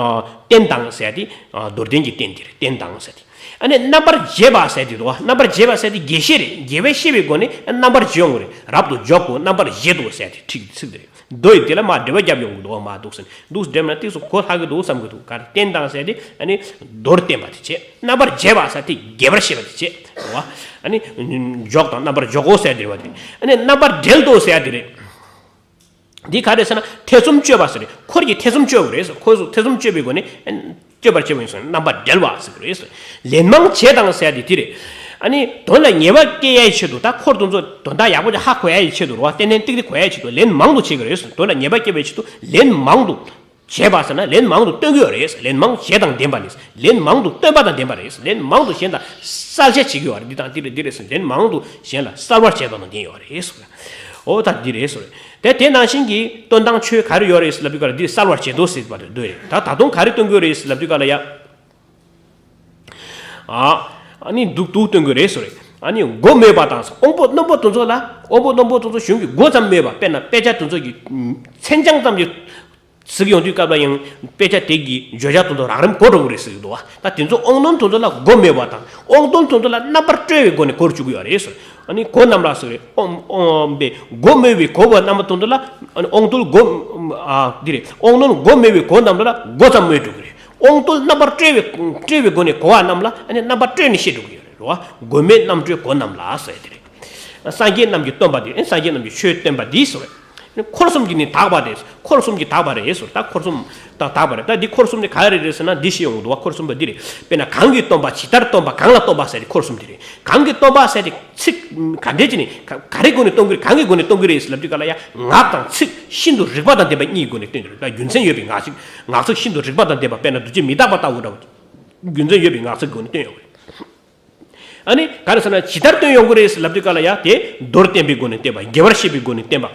རྟེན་དང་ཟེར་ཡ་དེ་མདོར་བསྟན་གྱི་རྟེན་དེ་རེད། རྟེན་དང་ཟེར་ཡ་དེ། ཨ་ནི་རྣམ་པར་འབྱེད་པ་ཟེར་ཡ་དེ་འདུག་བ། རྣམ་པར་འབྱེད་པ་ཟེར་ཡ་དེ་རྒྱས་བཤད་རེད། རྒྱས་པའི་བཤད་པའི་སྒོ་ནས་རྣམ་པར་འབྱེད་ཡོང་གི་རེད། རབ་ཏུ་འཇོག་གོ་རྣམ་པར་འབྱེད་དོ་ཟེར་ཡ་དེ་ཁྲིད་ཀྱི་ཚིག་དེ་རེད། མདོ་ཡི་དེ་ལ་མ་འགྲེལ་བ་རྒྱབ་ཡོང་གི་འདུག་མ་འདུག་ཟེར་ནས་འདུག་འགྲེལ་ན་ཏིག་ཙམ་གོ་ལྷག་གི་འདུག་བསམ་གི་འདུག་ག་རེ་རྟེན་དང་ཟེར་ཏེ་ཨ་ནི་མདོར་བསྟན་པ་དེ་བྱས། རྣམ་པར་འབྱེད་པ་ཟེར་ཏེ་རྒྱས་པར་བཤད་པ་དེ་བྱས། རེད་བ། ཨ་ནི་འཇོག་དང་རྣམ་པར་འཇོག་གོ་ཟེར་དེ་རེད་བ། དེ་ཨ་ནི་རྣམ་པར་འབྲེལ་དོ་ཟེར་ཡ་དེ་རེད། འདི་ག་རེ་ཟེར་ན་ཐེ་ཚོམ་གཅོད་པ་ཟེར་རེད། འཁོར་གྱི་ཐེ་ཚོམ་གཅོད་དགོས་རེད་ཟེར། འཁོར་སོགས་ཐེ་ཚོམ་གཅོད་པའི་སྒོ་ནས་གཅོད་པར་བྱེད་པ་ཡིན་ཟེར། རྣམ་པར་འབྲེལ་བ་ཟེར་གི་རེད་ཟེར། ལན་མང་བྱེད་དང་ཟེར་ཡ་དེ་དེ་རེད། ཨ་ནི་དོན་ལ་ཉེས་པ་སྐྱེ་ཡའི་ཆེད་དུ་ད་འཁོར་དེ་ཚོ་དོན་དག་ཡག་པོ་ཅིག་ཧ་གོ་ཡ་ཡི་ཆེད་དུ་རེད་བ། ཏན་ཏན་ཏིག་ཏིག་གོ་ཡ་ཡི་ཆེད་དུ་ལན་མང་དུ་བྱེད་ཀྱི་རེད་ཟེར། དོན་ལ་ཉེས་པ་སྐྱེ་བའི་ཆེད་དུ་ལན་མང་དུ་བྱེད་པ་ཟེར་ན་ལན་མང་དུ་སྟོན་གྱི་ཡོད་རེད་ཟེར། ལན་མང་བྱེད་དང་ལྡན་པ་ནི། ལན་མང་དུ་སྟོན་པ་དང་ལྡན་པ་རེད་ཟེར། ལན་མང་དུ་གཞན་ལ་གསལ་བཤད་བྱེད་ཀྱི་ཡོད་རེད། འདི་དང་འདི་རེད་འདི་རེད་ཟེར། ལན་མང་དུ་གཞན་ལ་གསལ་བར་བྱེད་པ་དང་ལྡན་ཡོད་རེད་ཟེར། འོ་ད་འདི་རེད་ཟེར། དེ་དེ་ནང་བཞིན་གྱི་སྟོན་སྟངས་ཆོས་ག་རེ་ཡོད་རེད་ཟེར་ལབ་དུས་ག་ལ་འདི་གསལ་བར་བྱེད་དོ་ཟེར་བ་དེ་འདོད་རེད། ད་ད་དུང་ག་རེ་སྟོན་དགོས་རེད་ཟེར་ལབ་དུས་ག་ལ་ཡ། ཨ་ཨ་ནི་འདུག་འདུག་སྟོན་དགོས་རེད་ཟེར། ཨ་ནི་མགོ་སྨོས་པ་དང་། དབང་པོ་རྣོན་པོ་དེ་ཚོ་ལ། དབང་པོ་རྣོན་པོ་དེ་ཚོ་གཞུང་གི་མགོ་ཙམ་སྨོས་པ། དཔེར་ན་དཔེ་ཆ་དེ་ཚོ་གི་མཚན་བྱང་ཙམ་གྱི་གཟིགས་ཡོང་དུས་སྐབས་ལ་ཡང་དཔེ་ཆ་དེ་གི་བརྗོད་བྱ་དེ་ཚོ་རགས་རིམ་གོ་འགྲོ་གི་རེད་ཟེར་གྱི་འདུག་བ། ད་དེ་ཚོ་དབང་རྣོན་དེ་ཚོ་ལ་མགོ་སྨོས་པ་དང་། དབང་རྟུལ་དེ་ཚོ་ལ་རྣམ་པར་སྤྲོས་པའི་སྒོ་ནས་གོ་བཅུག་གི་ཡོད་རེད་ཟེར། ཨ་ནི་གོ་རྣམས་ལ་ཟེར་རེད། དབང་དབང་པའི་མགོ་སྨོས་པའི་གོ་བ་རྣམ་པ་དེ་ཚོ་ལ། ཨ་ནི་དབང་རྟུལ་མགོ། ཨ་འདི་རེད། དབང་རྣོན་མགོ་སྨོས་པའི་གོ་རྣམས་ལ་མགོ་ཙམ་སྨོས་འགྲོ་གི་རེད། དབང་རྟུལ་རྣམ་པར་སྤྲོས་པའི་སྤྲོས་པའི་སྒོ་ནས་གོ་བ་རྣམས་ལ་ཨ་ནི་རྣམ་པར་སྤྲོས་ནས་བཤད་འགྲོ་གི་ཡོད་རེད། རེད་བ། མགོ་སྨོས་རྣམ་སྤྲོས་གོ་རྣམས་ལ་ཟེར་དེ་རེད། སངས་རྒྱས་རྣམས་ཀྱིས་སྟོན་པ་འདི། ཨེ་སངས་རྒྱས་རྣམས་ཀྱིས་ཆོས་སྟོན་པ་འདི་ཟེར་བས། འཁོར་གསུམ་གྱིས་ནི་དག་པ་སྟེ། འཁོར་གསུམ་གྱིས་དག་པ་རེད་ཟེར། ད་འཁོར་གསུམ་དང་དག་པ་རེད། ད་འདི་འཁོར་གསུམ་ནི་ག་རེ་རེད་ཟེར་ན་འདི་ཤེས་ཡོང་གི་འདུག་བ། འཁོར་གསུམ་པོ་འདི་རེད། དཔེར་ན་གང་གིས་སྟོན་པ། ཇི་ལྟར་སྟོན་པ། གང་ལ་སྟོན་པ་ཟེར་ཏེ་འཁོར་གསུམ་འདི་རེད། གང་གིས་སྟོན་པ་ཟེར་ཏེ་ཚིག་ག་འདྲས་ཅིག་ནི་ག་ག་རེ་སྒོ་ནས་སྟོན་གི་རེད། གང་གི་སྒོ་ནས་སྟོན་གི་རེད་ཟེར་ལབ་དུས་ག་ལ་ཡ། ངག་དང་ཚིག་ཤིན་ཏུ་རིག་པ་དང་ལྡན་པ་གཉིས་སྒོ་ནས་སྟོན་གི་རེད། ད་རྒྱུ་མཚན་ཡོད་པའི་ངག་ཚིག་ངག་ཚིག་ཤིན་ཏུ་རིག་པ་དང་ལྡན་པ། དཔེར་ན་རྡོ་རྗེ་མི་རྟག་པ་ལྟ་བུ་འདྲ་བོ། རྒྱུ་མཚན་ཡོད་པའི་ངག་ཚིག་སྒོ་ནས་སྟོན་ཡོང་གི་རེད། ཨ་ནི་ག་རེ་ཟེར་ན་ཇི་ལྟར་སྟོན་ཡོང་གི་རེད་ཟེར་ལབ་དུས་ག་ལ་ཡ་དེ་མདོར་བསྟན་པའི་སྒོ་ནས་བསྟན་པ། རྒྱས་པར་བཤད་པའི་སྒོ་ནས་བསྟན་པ།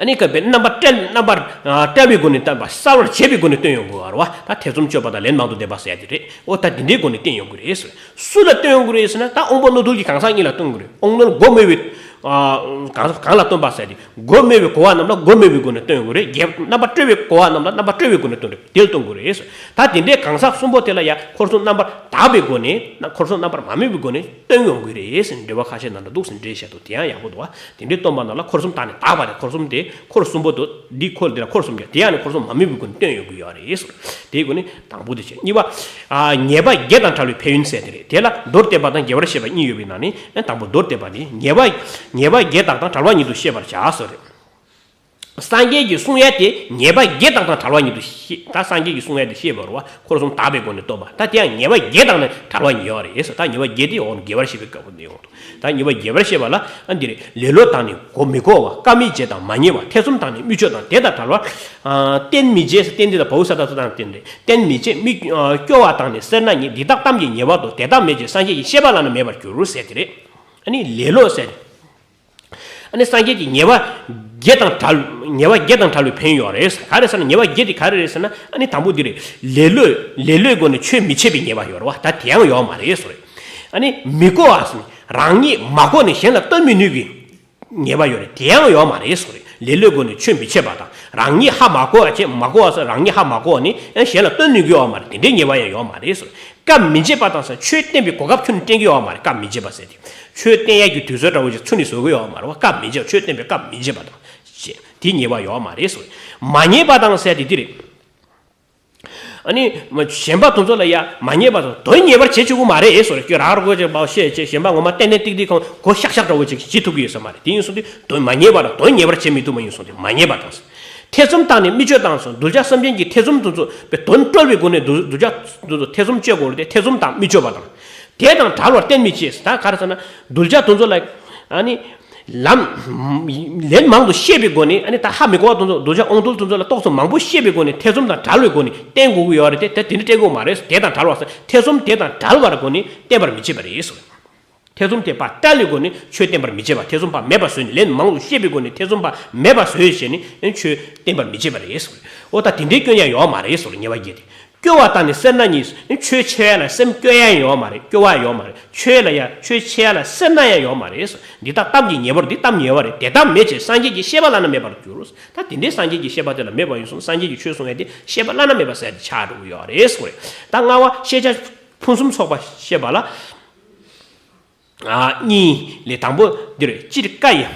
ཨ་ནི་ག་བའི་རྣམ་པར་བཀྲལ། རྣམ་པར་ཨ་བཀྲལ་བའི་སྒོ་ནས་བསྟན་པ། གསལ་བར་བྱེད་པའི་སྒོ་ནས་སྟོན་ཡོང་དགོས་པ་རེད་བ། ད་ཐེ་ཚོམ་གཅོད་པ་དང་ལན་མང་དུ་འདེབས་པ་ཟེར་ཡ་དེ་རེད། འོ་ད་དེ་འདྲའི་སྒོ་ནས་བསྟན་ཡོང་གི་རེད་ཟེར། སུ་ལ་སྟོན་ཡོང་གི་རེད་ཟེར་ན་ད་དབང་པོ་རྣོ་རྟུལ་གྱི་གང་ཟག་གཉིས་ལ་སྟོན་གི་རེད། དབང་རྣོན་མགོ་སྨོས་པའི་ཨ་གང་གང་ལ་སྟོན་པ་ཟེར་ཏེ། མགོ་སྨོས་པའི་གོ་བ་རྣམས་ལ་མགོ་སྨོས་པའི་སྒོ་ནས་སྟོན་ཡོང་གི་རེད། རྒྱས། རྣམ་པར་སྤྲོས་པའི་གོ་བ་རྣམས་ལ་རྣམ་པར་སྤྲོས་པའི་སྒོ་ནས་སྟོན་རེད། དེ་ལ་སྟོན་དགོས་རེད། ད་དེ་འདྲའི་གང་ཟག་གསུམ་པོ་དེ་ལ་ཡང་འཁོར་གསུམ་རྣམ་པར་དག་པའི་སྒོ་ནས། འཁོར་གསུམ་རྣམ་པར་མ་སྨོས་པའི་སྒོ་ནས་སྟོན་ཡོང་གི་རེད་ཟེར་ནས་འགྲེལ་པ་ཁ་ཤས་ནང་ལ་འདུག་ཟེར་འགྲེལ་བཤད་འདུག་དེ་ཡང་ཡག་པོ་འདུག་བ། དེ་འདྲའི་སྟོན་པ་རྣམས་ལ་འཁོར་གསུམ་དག་ནས་དག་པ་རེད། འཁོར་གསུམ་དེ་འཁོར་གསུམ་པོ་དེ་འདི་འཁོར་འདི་ལ་འཁོར་གསུམ་ཀྱང་དེ་ཡང་ནི་འཁོར་གསུམ་མ་སྨོས་པའི་སྒོ་ནས་སྟོན་ཡོང་གི་ཡོད་རེད་ཟེར། དེའི་སྒོ་ནས་དང་པོ་དེ་བྱས། གཉིས་པ། ཨ་ཉེས་པ་བརྒྱད་དང་བྲལ་བའི་ཕན་ཡོན་ཟེར་དེ་རེད། དེ་ལ་མདོར་བསྟན་པ་དང་རྒྱས་པར་བཤད་པ་གཉིས་ཡོད་པའི་ནང་ནས་དང་པོ་མདོར་བསྟན་པ་ནི་ཉེས་པ། ཉེས་པ་བརྒྱད་དག་དང་བྲལ་བ་ཉིད་དུ་ཤེས་པར་བྱ་ཟེར་རེད། སངས་རྒྱས་ཀྱིས་གསུང་ཡ་དེ་ཉེས་པ་བརྒྱད་དག་དང་བྲལ་བ་ཉིད་དུ་ཤེས། ད་སངས་རྒྱས་ཀྱིས་གསུང་ཡ་དེ་ཤེས་པ་རེད་བ། འཁོར་གསུམ་དག་པའི་སྒོ་ནས་སྟོན་པ། ད་དེ་ཡང་ཉེས་པ་བརྒྱད་དག་ནས་བྲལ་བ་ཉིད་ཡོད་རེད་ཟེར། ད་ཉེས་པ་བརྒྱད་དེ་འོག་ནས་རྒྱས་པར་བཤད་པའི་སྐབས་ནས་ཡོང་འདུག་ད་ཉེས་པ་རྒྱས་པར་བཤད་པ་ལ་ཨ་འདི་རེད། ལེ་ལོ་དང་ནི་གོ་མི་གོ་བ། བཀའ་མི་བརྗེད་དང་མ་ཉེས་པ། ཐེ་ཚོམ་དང་ནི་མི་ཆོད་དང་དེ་དང་བྲལ་བ། ཨ་རྟེན་མི་བརྗེད་ཟེར། རྟེན་འདི་ལ་བའོ་ས་ད་ས་དང་རྟེན་རེད། རྟེན་མི་བརྗེད་མི་སྐྱོ་བ་དང་ནི་སེར་སྣ་ཉིད། འདི་དག་གཏམ་གྱི་ཉེས་པ་དང་དེ་དག་མེད་ཅིང་སངས་རྒྱས་ཀྱི་བཤད་པ་ལ་ནི་མེད་པར་འགྱུར་ཟེར་དེ་རེད། ཨ་ནི་ལེ་ལོ་ཟེར། ཨ་ནི་སངས་རྒྱས་ཀྱི་ཉེས་པ་བརྒྱད་དང་བྲལ། ཉེས་པ་བརྒྱད་དང་བྲལ་བའི་ཕན་ཡོན་ཡོད་རེད། ག་རེ་ཟེར་ན་ཉེས་པ་བརྒྱད་དེ་ག་རེ་རེད་ཟེར་ན། ཨ་ནི་དང་པོ་འདི་རེད། ལེ་ལོས། ལེ་ལོའི་སྒོ་ནས་ཆོས་མི་འཆད་པའི་ཉེས་པ་ཡོད་རེད་བ། ད་དེ་ཡང་ཡོད་མ་རེད་ཟེར། ཨ་ནི་མི་གོ་བ་ཟེར། རང་ཉིད་མ་གོ་ནས་གཞན་ལ་སྟོན་མི་ནུས་ཀྱི་ཉེས་པ་ཡོད་རེད། དེ་ཡང་ཡོད་མ་རེད་ཟེར། ལེ་ལོའི་སྒོ་ནས་ཆོས་མི་འཆད་པ་དང་། རང་ཉིད་ཧ་མ་གོ་བ་བྱས། མ་གོ་བ་ཟེར། རང་ཉིད་ཧ་མ་གོ་བ་ནི་གཞན་ལ་སྟོན་ནུས་ཀྱི་ཡོད་མ་རེད། དེ་འདྲའི་ཉེས་པ་ཡང་ཡོད་མ་རེད་ཟེར། སྐབས་མི་འབྱེད་པ་དང་ཟེར། ཆོས་བསྟན་པའི་གོ་སྐབས་ཁྱོན་ནས་སྤྲད་ཀྱི་ཡོད་མ་རེད། སྐབས་མི་འབྱེད་པ་ཟེར་དེ། ཆོས་བསྟན་ཡག་གི་དུས་ཚོད་འདྲ་བོ་ཞིག་ཚུར་ནས་བཟོ་གི་ཡོད་མ་རེད་བ། སྐབས་མི་འབྱེད། ཆོས་བསྟན་པའི་སྐབས་མི་འབྱེད་པ་དང་ཞེས་དེ་ཉེས་པ་ཡོད་མ་རེད་ཟེར། མ་ཉེས་པ་དང་ཟེར་དེ་འདི་རེད། ཨ་ནི་གཞན་པ་དེ་ཚོ་ལ་ཡ་མ་ཉེས་པ་དང་དོན་ཉེས་པར་བྱེད་ཆོག་གི་མ་རེད་ཟེར། ཁྱོད་རག་རོགས་ཅིག་པའོ་ཤེས་བྱས། གཞན་པ་ངོ་མ་ཏན་ཏན་ཏིག་ཏིག་གང་གོ་ཤག་ཤག་འདྲ་བོ་ཅིག་བྱེད་ཐུབ་ཀྱི་ཡོད་ས་མ་རེད། དེ་ཡིན་སོང་དུས་དོན་མ་ཉེས་པ་དང་དོན་ཉེས་པར་བྱེད་མི་ཐུབ་པ་ཡིན་སོང་དུས་མ་ཉེས་པ་དང་། ཐེ་ཚོམ་དང་ནི་མི་ཆོད་དང་ཟེར། གདུལ་བྱ་སེམས་ཅན་གྱི་ཐེ་ཚོམ་དེ་ཚོ་བའི་དོན་བཀྲོལ་བའི་སྒོ་ནས་གདུལ་བྱ་དེ་ཚོ་ཐེ་ཚོམ་གཅོད་དགོས་རེད་དེ། ཐེ་ཚོམ་དང་མི་ཆོད་པ་དང་། དེ་དང་བྲལ་བར་རྟེན་མི་བྱེད། ད་ག་རེ་ཟེར་ན། གདུལ་བྱ་དེ་ཚོ་ལ་ཨ་ནི་ལན་ལན་མང་དུ་བཤད་པའི་སྒོ་ནས། ཨ་ནི་ད་ཧ་མི་གོ་བ་དེ་ཚོ། གདུལ་བྱ་དབང་རྟུལ་དེ་ཚོ་ལ་རྟོག་ཚོགས་མང་པོ་བཤད་པའི་སྒོ་ནས། ཐེ་ཚོམ་དང་བྲལ་བའི་སྒོ་ནས་བསྟན་དགོས་ཀྱི་ཡོད་རེད་དེ། ད་དེ་འདྲ་བསྟན་དགོས་མ་རེད། དེ་དང་བྲལ་བར་ཟེར། ཐེ་ཚོམ་དེ་དང་བྲལ་བར་སྒོ་ནས་བསྟན་པར་མི་བྱེད་པ་རེད་ཟེར། ཐེ་ཚོམ་དེ་བྲལ་བའི་སྒོ་ནས་ཆོས་བསྟན་པར་མི་བྱེད་པ། ཐེ་ཚོམ་པ་མེད་པར་བཟོས་ནས། ལན་མང་དུ་བཤད་པའི་སྒོ་ནས་ཐེ་ཚོམ་པ་མེད་པར་བཟོས་བྱས་ནས་ཆོས་བསྟན་པར་མི་བྱེད་པ་རེད་ཟེར། འོ་ད་དེ་འདྲའི་སྐྱོན་ཡང་ཡོད་མ་རེད་ཟེར། ཉེས་པ་བརྒྱད་དེ། སྐྱོ་བ་བཏང་ནས་སེར་སྣ་གཉིས། ཆོས་འཆད་ཡ་ལ་སེམས་སྐྱོ་ཡ་ཡོད་མ་རེད། སྐྱོ་བ་ཡོད་མ་རེད། ཆོས་ལ་ཡ་ཆོས་འཆད་ཡ་ལ་སེར་སྣ་ཡ་ཡོད་མ་རེད། འདི་ལྟ་གཏམ་གྱི་ཉེས་པར་འདི་གཏམ་ཉེས་པ་རེད། དེ་ལྟ་མེད་ཅེས་སངས་རྒྱས་ཀྱིས་བཤད་པ་བླ་ན་མེད་པར་འགྱུར། ད་དེ་འདྲའི་སངས་རྒྱས་ཀྱིས་བཤད་པ་དེ་ལ་མེད་པ་ཡིན་སོང་། སངས་རྒྱས་ཀྱིས་ཆོས་གསུང་ཡ་དེ་བཤད་པ་བླ་ན་མེད་པ་ཟེར་ཡ་དེ་ཆགས་འགྲོ་གི་ཡོད་རེད་གསུངས་རེད། ད་ལྔ་པ་ཤེས་བྱ་ཕུན་སུམ་ཚོགས་པ་བཤད་པ་ལ། ཨ་གཉིས་ལས་དང་པོ་འདིར་སྤྱིར་བཀའ་ཡི།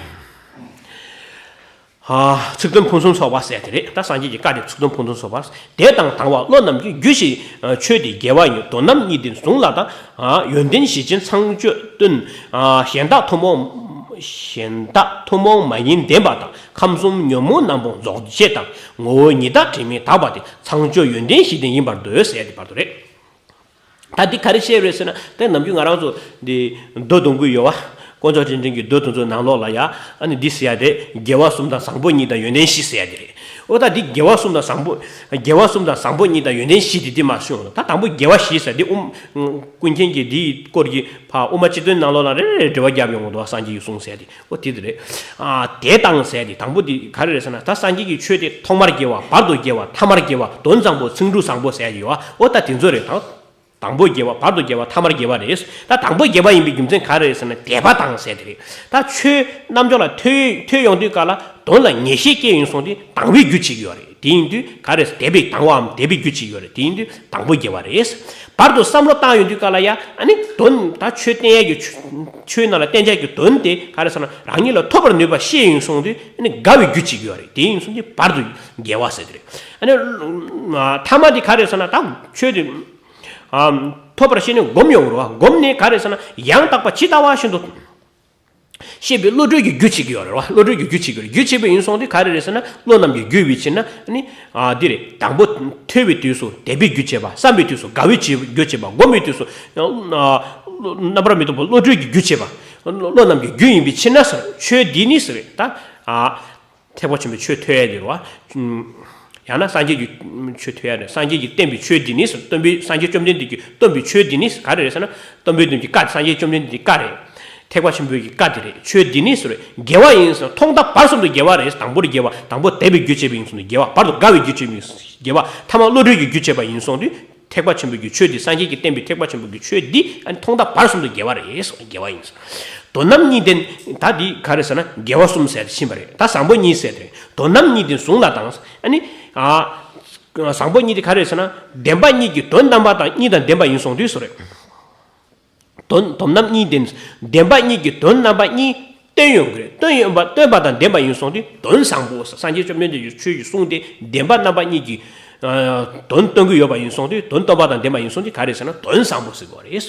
ཨ་ཚིག་དོན་ཕུན་སུམ་ཚོགས་པ་ཟེར་དེ་རེད། ད་སངས་རྒྱས་ཀྱི་བཀའ་དེ་ཚིག་དོན་ཕུན་སུམ་ཚོགས་པ། དེ་དང་དང་བ་བློ་རྣམས་ཀྱི་རྒྱུད་ཀྱི་ཆོས་དེ་དགེ་བ་ཡིན། དོན་རྣམ་གཉིས་ཏེ་གཟུངས་ལ་དང་། ཡོན་ཏན་བཞི་ཅན་ཚངས་སྤྱོད་སྟོན། གཞན་དག་ཐུན་མོང་། གཞན་དག་ཐུན་མོང་མ་ཡིན་བདེན་པ་དང་། ཁམས་གསུམ་ཉོན་མོངས་རྣམ་སྤོང་རྫོགས་བྱེད་དང་། ངོ་བོ་ཉིད་བདག་དྲི་མེད་དག་པ་སྟེ། ཚངས་སྤྱོད་ཡོན་ཏན་བཞི་ལྡན་ཡིན་པར་འདོད་ཟེར་ཡ་དེ་བར་དུ་རེད། ད་འདི་ག་རེ་བཤད་རེད་ཟེར་ན། ད་ནམ་རྒྱུན་ང་རང་ཚོ་འདི་མདོ་འདོན་གྱི་ཡོད་པ། དཀོན་མཆོག་སྤྱན་འདྲེན་གྱི་མདོ་དེ་ཚོའི་ནང་ལོགས་ལ་ཡ། ཨ་ནི་འདི་ཟེར་ཡ་དེ་དགེ་བ་གསུམ་དང་བཟང་པོ་གཉིས་དང་ཡོན་ཏན་བཞི་ཟེར་ཡ་དེ་རེད། ཨོ་ད་འདི་དགེ་བ་གསུམ་དང་བཟང་པོ། དགེ་བ་གསུམ་དང་བཟང་པོ་གཉིས་དང་ཡོན་ཏན་བཞི་དེ་འདི་མ་གསུངས། ད་དང་པོ་དགེ་བ་བཞི་ཟེར་འདི་ཨུམ། ཀུན་མཁྱེན་གྱིས་འདིའི་སྐོར་གྱི་ཕ་དབུ་མ་སྤྱི་དོན་ནང་ལོགས་ལ་རེ་རེ་འགྲེལ་པ་བརྒྱབ་ཡོང་གི་འདུག་སངས་རྒྱས་ཀྱིས་གསུངས་ཟེར་ཡ་དེ། ཨོ་དེ་དེ་རེད། ཨ་དེ་དང་ཟེར་དེ་དང་པོ་དེ་ག་རེ་རེད་ཟེར་ན། ད་སངས་རྒྱས་ཀྱི་ཆོས་དེ་ཐོག་མར་དགེ་བ། བར་དུ་དགེ་བ། ཐ་མར་དགེ་བ། དོན་བཟང་པོ། ཚིག་འབྲུ་བཟང་པོ་ཟེར་ཡ་ཡོད་པ། ཨོ་ད་དེ་ཚོ་རེད། དང་དང་པོ་དགེ་བ། བར་དུ་དགེ་བ། ཐ་མར་དགེ་བ་རེད། ད་དང་པོ་དགེ་བ་ཡིན་པའི་རྒྱུ་མཚན་ག་རེ་རེད་ཟེར་ན། དད་པ་དང་ཟེར་དེ་རེད། ད་ཆོས་རྣམ་འབྱོར་ལ་ཐོས་ཐོས་ཡོང་དུས་ག་ལ་དོན་ལ་ངེས་ཤེས་སྐྱེ་ཡོང་སོང་དུས་དང་བའི་རྒྱུ་བྱེད་ཀྱི་ཡོད་རེད། དེ་ཡིན་དུས་ག་རེ་དད་པའི་དང་བའམ་དད་པའི་རྒྱུ་བྱེད་ཀྱི་ཡོད་རེད། དེ་ཡིན་དུས་དང་པོ་དགེ་བ་རེད། བར་དུ་བསམ་བློ་བཏང་ཡོང་དུས་ག་ལ་ཡ། ཨ་ནི་དོན་ད་ཆོས་བསྟན་ཡས་ཀྱི་ཆོས་ཆོས་ནང་ལ་བསྟན་བྱ་གྱི་དོན་དེ་ག་རེ་ཟེར་ན། རང་ཉིད་ལ་ཐོབ་པར་ནུས་པ་ཤེས་ཡོང་སོང་དུས་ཨ་ནི་དགའ་བའི་རྒྱུ་བྱེད་ཀྱི་ཡོད་རེད། དེ་ཡིན་སོང་དུས་བར་དུ་དགེ་བ་ཟེར་དེ་རེད། ཨ་ནི་ཐ་མ་དེ་ག་རེ་ཟེར་ན། ད་ཆོས་དེ་ཐོབ་པར་ཤེས་ནས་སྒོམ་ཡོང་རོགས། སྒོམ་ནས་ག་རེ་ཟེར་ན། ཡང་དག་པ་ཇི་ལྟ་བ་བཞིན་དུ་ཤེས་པའི་བློ་གྲོས་ཀྱི་རྒྱུ་བྱེད་ཀྱི་ཡོད་རེད་བ། བློ་གྲོས་ཀྱི་རྒྱུ་བྱེད་ཀྱི་ཡོད་རེད། རྒྱུ་བྱེད་པ་ཡིན་སོང་དུས་ག་རེ་རེད་ཟེར་ན། བློ་རྣམས་ཀྱི་རྒྱུ་ཡིན་པའི་ཕྱིར་ན། ཨ་ནི་ཨ་འདི་རེད། དང་པོ་ཐོས་པའི་དུས་སུ་དད་པའི་རྒྱུ་བྱེད་པ། བསམ་པའི་དུས་སུ་དགའ་བའི་རྒྱུ་བྱེད་པ། སྒོམ་པའི་དུས་སུ་ཨ་རྣམ་པར་མི་རྟོག་པའི་བློ་གྲོས་ཀྱི་རྒྱུ་བྱེད་པ། བློ་རྣམས་ཀྱི་རྒྱུ་ཡིན་པའི་ཕྱིར་ན་ཟེར། ཆོས་འདི་ནི་ཟེར་རེད། ད་ཨ། ཐེག་པ་ཆེན་པོའི་ཆོས་ཐོས་ཡ་དེ་རེད་བ། ཡང་ན་སངས་རྒྱས་ཀྱི་ཆོས་ཐོས་ཡ་རེད། སངས་རྒྱས་ཀྱིས་བསྟན་པའི་ཆོས་འདི་ནི་ཟེར། སྟོན་པའི་སངས་རྒྱས་བཅོམ་ལྡན་འདས་ཀྱིས་སྟོན་པའི་ཆོས་འདི་ནི་ག་རེ་རེད་ཟེར་ན། སྟོན་པའི་དོན་གྱི་བཀའ། སངས་རྒྱས་བཅོམ་ལྡན་འདས་ཀྱི་བཀའ་རེད། ཐེག་པ་ཆེན་པོའི་གི་བཀའ་དེ་རེད། ཆོས་འདི་ནི་ཟེར། དགེ་བ་ཡིན་ཟེར། ཐོག་མཐའ་བར་གསུམ་དུ་དགེ་བ་རེད། དང་པོར་དགེ་བ། དང་པོ་དད་པའི་རྒྱུ་བྱེད་པ་ཡིན་སོང་དུས་དགེ་བ། བར་དུ་དགའ་བའི་རྒྱུ་བྱེད་པ་ཡིན་དགེ་བ། ཐ་མ་བློ་གྲོས་ཀྱི་རྒྱུ་བྱེད་པ་ཡིན་སོང་དུས། ཐེག་པ་ཆེན་པོའི་གི་ཆོས་འདི། སངས་རྒྱས་ཀྱིས་བསྟན་པའི་ཐེག་པ་ཆེན་པོའི་གི་ཆོས་འདི་ཨ་ནི་ཐོག་མཐའ་བར་གསུམ་དུ་དགེ་བ་རེད། དགེ་བ་ཡིན། དོན་རྣམ་གཉིས་ལྡན། ད་འདི་ག་རེ་ཟེར་ན། དགེ་བ་གསུམ་ཟེར་ཏེ་ཕྱིན་པ་རེད། ད་བཟང་པོ་གཉིས་ཟེར་ཏེ། དོན་རྣམ་གཉིས་ལྡན་གཟུངས་ལ་དང་། ཨ་ནི་ཨ་བཟང་པོ་གཉིས་དེ་ག་རེ་ཟེར་ན། བདེན་པ་གཉིས་ཀྱི་དོན་རྣམ་པ་དང་གཉིས་དང་ལྡན་པ་ཡིན་སོང་དུས་སུ་རེད། དོན་དོན་རྣམ་གཉིས་ལྡན། བདེན་པ་གཉིས་ཀྱི་དོན་རྣམ་པ་གཉིས་སྟོན་ཡོང་གི་རེད། སྟོན་ཡོང་བ། སྟོན་པ་དང་ལྡན་པ་ཡིན་སོང་དུས་དོན་བཟང་པོ། སངས་རྒྱས་བཅོམ་ལྡན་འདས་ཀྱི་ཆོས་ཀྱི་གསུང་དེ་བདེན་པ་རྣམ་པ་གཉིས་ཀྱི་ཨ་དོན་སྟོན་གྱི་ཡོད་པ་ཡིན་སོང་དུས། དོན་སྟོན་པ་དང་ལྡན་པ་ཡིན་སོང་དུས་ག་རེ་ཟེར་ན། དོན་བཟང་པོ་ཟེར་དགོས་རེད།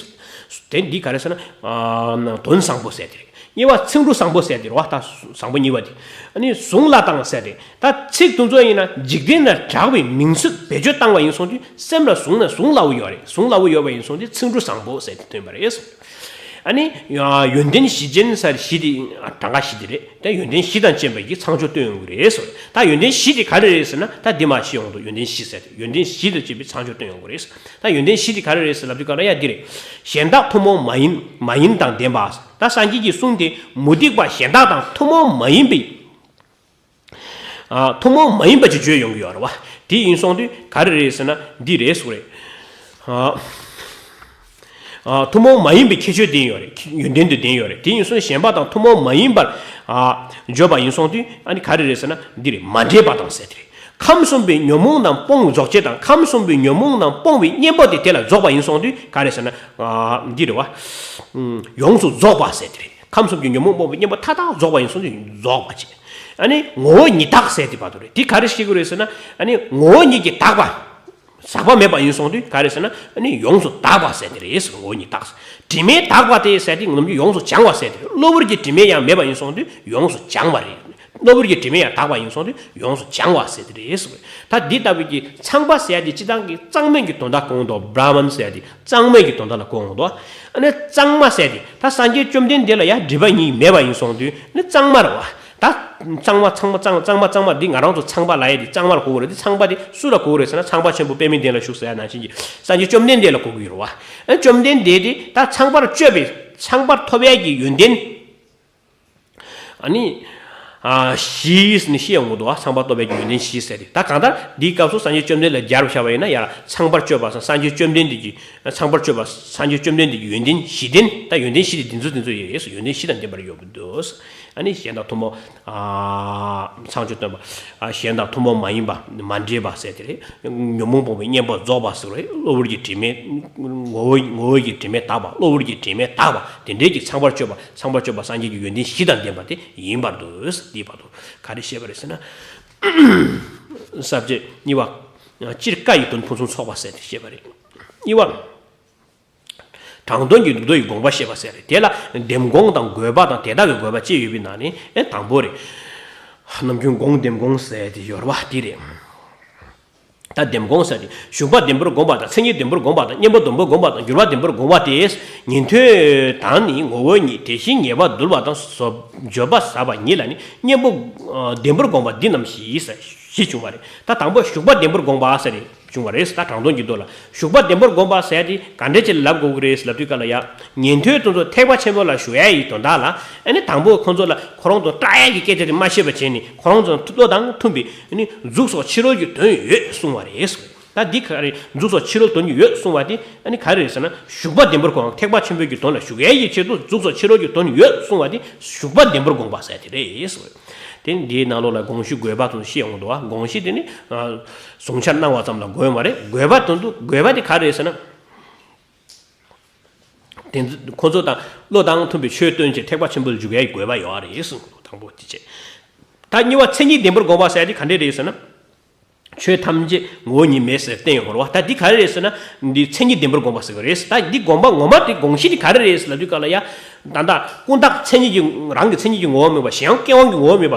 དེ་འདི་ག་རེ་ཟེར་ན། ཨ་དོན་བཟང་པོ་ཟེར་དེ་རེད། གཉིས་པ་ཚིག་འབྲུ་བཟང་པོ་ཟེར་དེ་རེད་བ། ད་བཟང་པོ་གཉིས་པ་དེ། ཨ་ནི་གཟུངས་ལ་དང་ཟེར་དེ། ད་ཚིག་དེ་ཚོ་ཡིན་ན་འཇིག་རྟེན་ན་གྲགས་པའི་མིང་ཚིག་བེད་སྤྱོད་བཏང་བ་ཡིན་སོང་དུས་སེམས་ལ་གཟུང་ན་གཟུང་སླ་བོ་ཡོད་རེད། གཟུང་སླ་བོ་ཡོད་པ་ཡིན་སོང་དུས་ཚིག་འབྲུ་བཟང་པོ་ཟེར་དེ་ཐོན་པ་རེད། ཨ་ནི་ཡོན་ཏན་བཞི་ཅན་ཟེར། བཞི་དེ་གྲངས་ཀ་བཞི་དེ་རེད། ད་ཡོན་ཏན་བཞི་དང་བཅས་པའི་གི་ཚངས་སྤྱོད་སྟོན་ཡོང་གི་རེད་ཟེར། ད་ཡོན་ཏན་བཞི་དེ་ག་རེ་རེད་ཟེར་ན། ད་འདི་མ་ཤེས་ཡོང་དུས་ཡོན་ཏན་བཞི་ཟེར་ཏེ། ཡོན་ཏན་བཞི་དང་བཅས་པའི་ཚངས་སྤྱོད་སྟོན་ཡོང་གི་རེད། ད་ཡོན་ཏན་བཞི་དེ་ག་རེ་རེད་ཟེར་ལབ་དུས་ག་ལ་ཡ་འདི་རེད། གཞན་དག་ཐུན་མོང་མ་ཡིན་མ་ཡིན་དང་ལྡན་པ། ད་སངས་རྒྱས་ཀྱི་གསུང་དེ་མུ་སྟེགས་པ་གཞན་དག་དང་ཐུན་མོང་མ་ཡིན་པའི། ཨ་ཐུན་མོང་མ་ཡིན་པ་ཅིག་བརྗོད་ཡོང་གི་ཡོད་རེད་བ། དེ་ཡིན་སོང་དུས་ག་རེ་རེད་ཟེར་ན། འདི་རེད་ཟེར་རེད། ཨ་ཨ་ཐུན་མོང་མ་ཡིན་པའི་ཁྱད་ཆོས་ལྡན་ཡོད་རེད། ཡོན་ཏན་དུ་ལྡན་ཡོད་རེད། དེ་ཡིན་སོང་གཞན་པ་དང་ཐུན་མོང་མ་ཡིན་པར་ཨ་བརྗོད་པ་ཡིན་སོང་དུས་ཨ་ནི་ག་རེ་རེད་ཟེར་ན། འདི་རེད། མ་འདྲེས་པ་དང་ཟེར་དེ་རེད། ཁམས་གསུམ་པའི་ཉོན་མོངས་རྣམས་སྤོང་རྫོགས་བྱེད་དང་། ཁམས་གསུམ་པའི་ཉོན་མོངས་རྣམས་སྤོང་བའི་གཉེན་པོ་དེ་དེ་ལ་རྫོགས་པ་ཡིན་སོང་དུས་ག་རེ་ཟེར་ན། ཨ་འདི་རེད་བ། ཡོངས་སུ་རྫོགས་པ་ཟེར་དེ་རེད། ཁམས་གསུམ་གྱི་ཉོན་མོངས་སྤོང་བའི་གཉེན་པོ་མཐའ་དག་རྫོགས་པ་ཡིན་སོང་དུས་རྫོགས་པ་བྱེད། ཨ་ནི་ངོ་བོ་ཉིད་དག་ཟེར་དེ་བར་དུ་རེད། དེ་ག་རེ་ཤེས་དགོས་རེད་ཟེར་ན། ཨ་ནི་ངོ་བོ་ཉིད་ཀྱིས་དག་པ། ཟག་པ་མེད་པ་ཡིན་སོང་དུས་ག་རེ་ཟེར་ན། ཨ་ནི་ཡོངས་སུ་དག་པ་ཟེར་དེ་རེད་ཟེར། ངོ་བོ་ཉིད་དག་ཟེར། དྲི་མས་དག་པ་དེ་ཟེར་དེ་ནམ་རྒྱུན་ཡོངས་སུ་སྦྱང་བ་ཟེར་དེ་རེད། གློ་བུར་གྱི་དྲི་མས་ཡང་མེད་པ་ཡིན་སོང་དུས་ཡོངས་སུ་སྦྱང་བ་རེད། གློ་བུར་གྱི་དྲི་མས་ཡང་དག་པ་ཡིན་སོང་དུས་ཡོངས་སུ་སྦྱང་བ་ཟེར་དེ་རེད་ཟེར། ད་འདི་ལྟ་བུའི་གི་ཚངས་པ་ཟེར་ཡ་དེ་སྤྱིར་བཏང་གི་གཙང་མའི་གི་དོན་དག་གོ་འོང་དོ། བྲཱ་མན་ཟེར་ཡ་དེ་གཙང་མའི་གི་དོན་དག་ལ་གོ་འོང་དོ། ཨ་ནི་གཙང་མ་ཟེར་དེ་ད་སངས་རྒྱས་བཅོམ་ལྡན་འདས་ལ་ཡ་སྒྲིབ་པ་གཉིས་མེད་པ་ཡིན་སོང་དུས་ནི་གཙང་མ་རེད་བ། ད་གཙང་མ་ཚང་མ་གཙང་གཙང་མ་གཙང་མ་འདི་ང་རང་ཚོ་ཚངས་པ་ལབ་ཡ་དེ་གཙང་མ་ལ་གོ་གི་རེད། དེ་ཚངས་པ་དེ་སུ་ལ་གོ་གི་རེད་ཟེར་ན། ཚངས་པ་ཆེན་པོ་པདྨའི་གདན་ལ་བཞུགས་ཟེར་ཡ་ནང་བཞིན་གྱི་སངས་རྒྱས་བཅོམ་ལྡན་འདས་ལ་གོ་གི་ཡོད་རེད་བ། ཨ་བཅོམ་ལྡན་འདས་དེ་ད་ཚངས་པར་སྤྱོད་པའི་ཚངས་པར་ཐོབ་ཡ་གི་ཡོན་ཏན། ཨ་ནི། ཨ་བཞི་ནི་ཤེས་ཡོང་གི་འདུག་ཨ་ཚངས་པར་སྤྱོད་པའི་ཡོན་ཏན་བཞི་ཟེར་ཏེ། ད་གང་ལྟར་འདིའི་སྐབས་སུ་སངས་རྒྱས་བཅོམ་ལྡན་འདས་ལ་སྦྱར་བ་བཞག་པ་ཡིན་ན་ཡང་ཚངས་པར་སྤྱོད་པ་སངས་རྒྱས་བཅོམ་ལྡན་འདས་ཀྱི་ཚངས་པར་སྤྱོད་པ་སངས་རྒྱས་བཅོམ་ལྡན་འདས་ཀྱི་ཡོན་ཏན་བཞི་ལྡན། ད་ཡོན་ཏན་བཞི་དེ་འདི་ཚོ་འདི་ཚོ་ཡོད། ཡོན་ཏན་བཞི་དང་ལྡན་པར་ཡོད་པར་འདུག་ཨ་ནི་གཞན་དང་ཐུན་མོང་། ཨ་ཚངས་སྤྱོད་སྟོན་པ། ཨ་གཞན་དང་ཐུན་མོང་མ་ཡིན་པ་མ་འདྲེས་པ་ཟེར་དེ་རེད། ཉོན་མོངས་སྤོང་བའི་གཉེན་པོ་རྫོགས་པ་ཟེར་བ་རེད། གློ་བུར་གྱི་དྲི་མས་ངོ་བོ་ངོ་བོ་གྱི་དྲི་མས་དག་པ། གློ་བུར་གྱི་དྲི་མས་དག་པ་དེ་འདྲའི་གི་ཚངས་པར་སྤྱོད་པ་ཚངས་པར་སྤྱོད་པ་སངས་རྒྱས་ཀྱི་ཡོན་ཏན་བཞི་དང་ལྡན་པ་དེ་ཡིན་པར་འདུག་འདིའི་བར་དུ་ག་རེ་བཤད་པ་རེད་ཟེར་ན། ས་བཅད་གཉིས་པ། སྤྱིར་བཀའ་ཡི་དོན་ཕུན་སུམ་ཚོགས་པ་ཟེར་ཏེ་བཤད་པ་རེད། གཉིས་པ། དྲང་དོན་གྱི་མདོ་ཡི་དགོངས་པ་བཤད་པ་ཟེར་རེད། དེ་ལ་ལྡེམ་དགོངས་དང་དགོས་པ་དང་དེ་དག་གི་དགོས་པ་བཅས་ཡོད་པའི་ནང་ནས་ཨེ་དང་པོ་རེད། ནམ་རྒྱུན་དགོངས་ལྡེམ་དགོངས་ཟེར་དེ་ཡོད་རེད་བ། དེ་རེད། ད་ལྡེམ་དགོངས་ཟེར་དེ་ཞུགས་པ་བདེན་པར་དགོངས་པ་དང་མཚན་ཉིད་བདེན་པར་དགོངས་པ་དང་གཉེན་པོ་བདེན་པར་དགོངས་པ་དང་འགྱུར་བ་བདེན་པར་དགོངས་པ་སྟེ། ཉན་ཐོས་དང་ནི་ངོ་བོ་ཉིད་དེ་བཞིན་ཉེས་པ་འདུལ་བ་དང་བཟོད་པ་ཟབ་པ་ཉིད་ལ་ནི་གཉེན་པོ་བདེན་པར་དགོངས་པ་འདི་རྣམས་བཞི་ཟེར་བཞི་བྱུང་བ་རེད། ད་དང་པོ་ཞུགས་པ་བདེན་པར་དགོངས་པ་ཟེར་ནས་བྱུང་བ་རེད། ད་དྲང་དོན་གྱི་མདོ་ལ་ཞུགས་པ་བདེན་པར་དགོངས་པ་ཟེར་ཡ་དེ་ག་འདྲ་ཅིག་ལབ་དགོས་ཀྱི་རེད་ལབ་དུས་སྐབས་ལ་ཡ། ཉན་ཐོས་དེ་ཚོ་ཐེག་པ་ཆེན་པོ་ལ་ཞུགས་ཡ་ཡི་དོན་དག་ལ་ཨ་ནི་དང་པོ་ཁོང་ཚོ་ལ་ཁོ་རང་ཚོ་སྐྲག་ཡ་གི་སྐད་ཆ་དེ་མ་བཤད་པ་བྱས་ནས་ཁོ་རང་ཚོ་བློ་དང་མཐུན་པའི་ཨ་ནི་མཛུབ་སོགས་ཕྱི་རོལ་གྱི་དོན་ཡོད་གསུང་བ་རེད། ད་འདི་ག་རེ་མཛུབ་སོགས་ཕྱི་རོལ་དོན་ཡོད་གསུང་བ་དེ་ཨ་ནི་ག་རེ་རེད་ཟེར་ན་ཞུགས་པ་བདེན་པར་དགོངས། ཐེག་པ་ཆེན་པོའི་གི་དོན་ལ་ཞུགས་ཡ་ཡི་ཆེད་དུ་མཛུབ་སོགས་ཕྱི་རོལ་གྱི་དོན་ཡོད་གསུང་བ་དེ་ཞུགས་པ་བདེན་པར་དགོངས་པ་ཟེར་དེ་རེད། དེ་འདིའི་ནང་ལོགས་ལ་དགོངས་གཞི་དགོས་པ་དང་ཤེས་ཡོང་འདུག་བ། དགོངས་གཞི་དེ་ནི་ཨ་གཟུང་འཆར་སྣང་བ་ཙམ་ལ་དགོས་མ་རེད། དགོས་པ་དོན་དུ་དགོས་པ་དེ་ག་རེ་རེད་ཟེར་ན། དེ་ཚོ་ཁོ་ཚོ་དང་བློ་དང་མཐུན་པའི་ཆོས་སྟོན་བྱེད་ཐེག་པ་ཆེན་པོ་ལ་འཇུག་ཡའི་དགོས་པ་ཡོད་རེད་གསུངས་འདུག་དང་པོ་དེ་བྱས། ད་གཉིས་པ་མཚན་ཉིད་བདེན་པར་དགོངས་པ་ཟེར་ཡ་དེ་ག་འདྲས་རེད་ཟེར་ན། ཆོས་ཐམས་ཅད་ངོ་བོ་ཉིད་མེད་ཟེར་བསྟན་ཡོད་རེད་བ། ད་འདི་ག་རེ་རེད་ཟེར་ན། འདི་མཚན་ཉིད་བདེན་པར་དགོངས་པ་ཟེར་གྱི་རེད། ད་འདི་དགོངས་པ་ངོ་མ་དེ་དགོངས་གཞི་དེ་ག་རེ་རེད་ཟེར་ལབ་དུས་སྐབས་ལ་ཡ། ད་ལྟ་ཀུན་བཏགས་མཚན་ཉིད་ཀྱི་རང་གི་མཚན་ཉིད་ཀྱི་ངོ་བོ་མེད་པ་གཞན་ཡང་སྐྱེ་དབང་གི་ངོ་བོ་མེད་པ།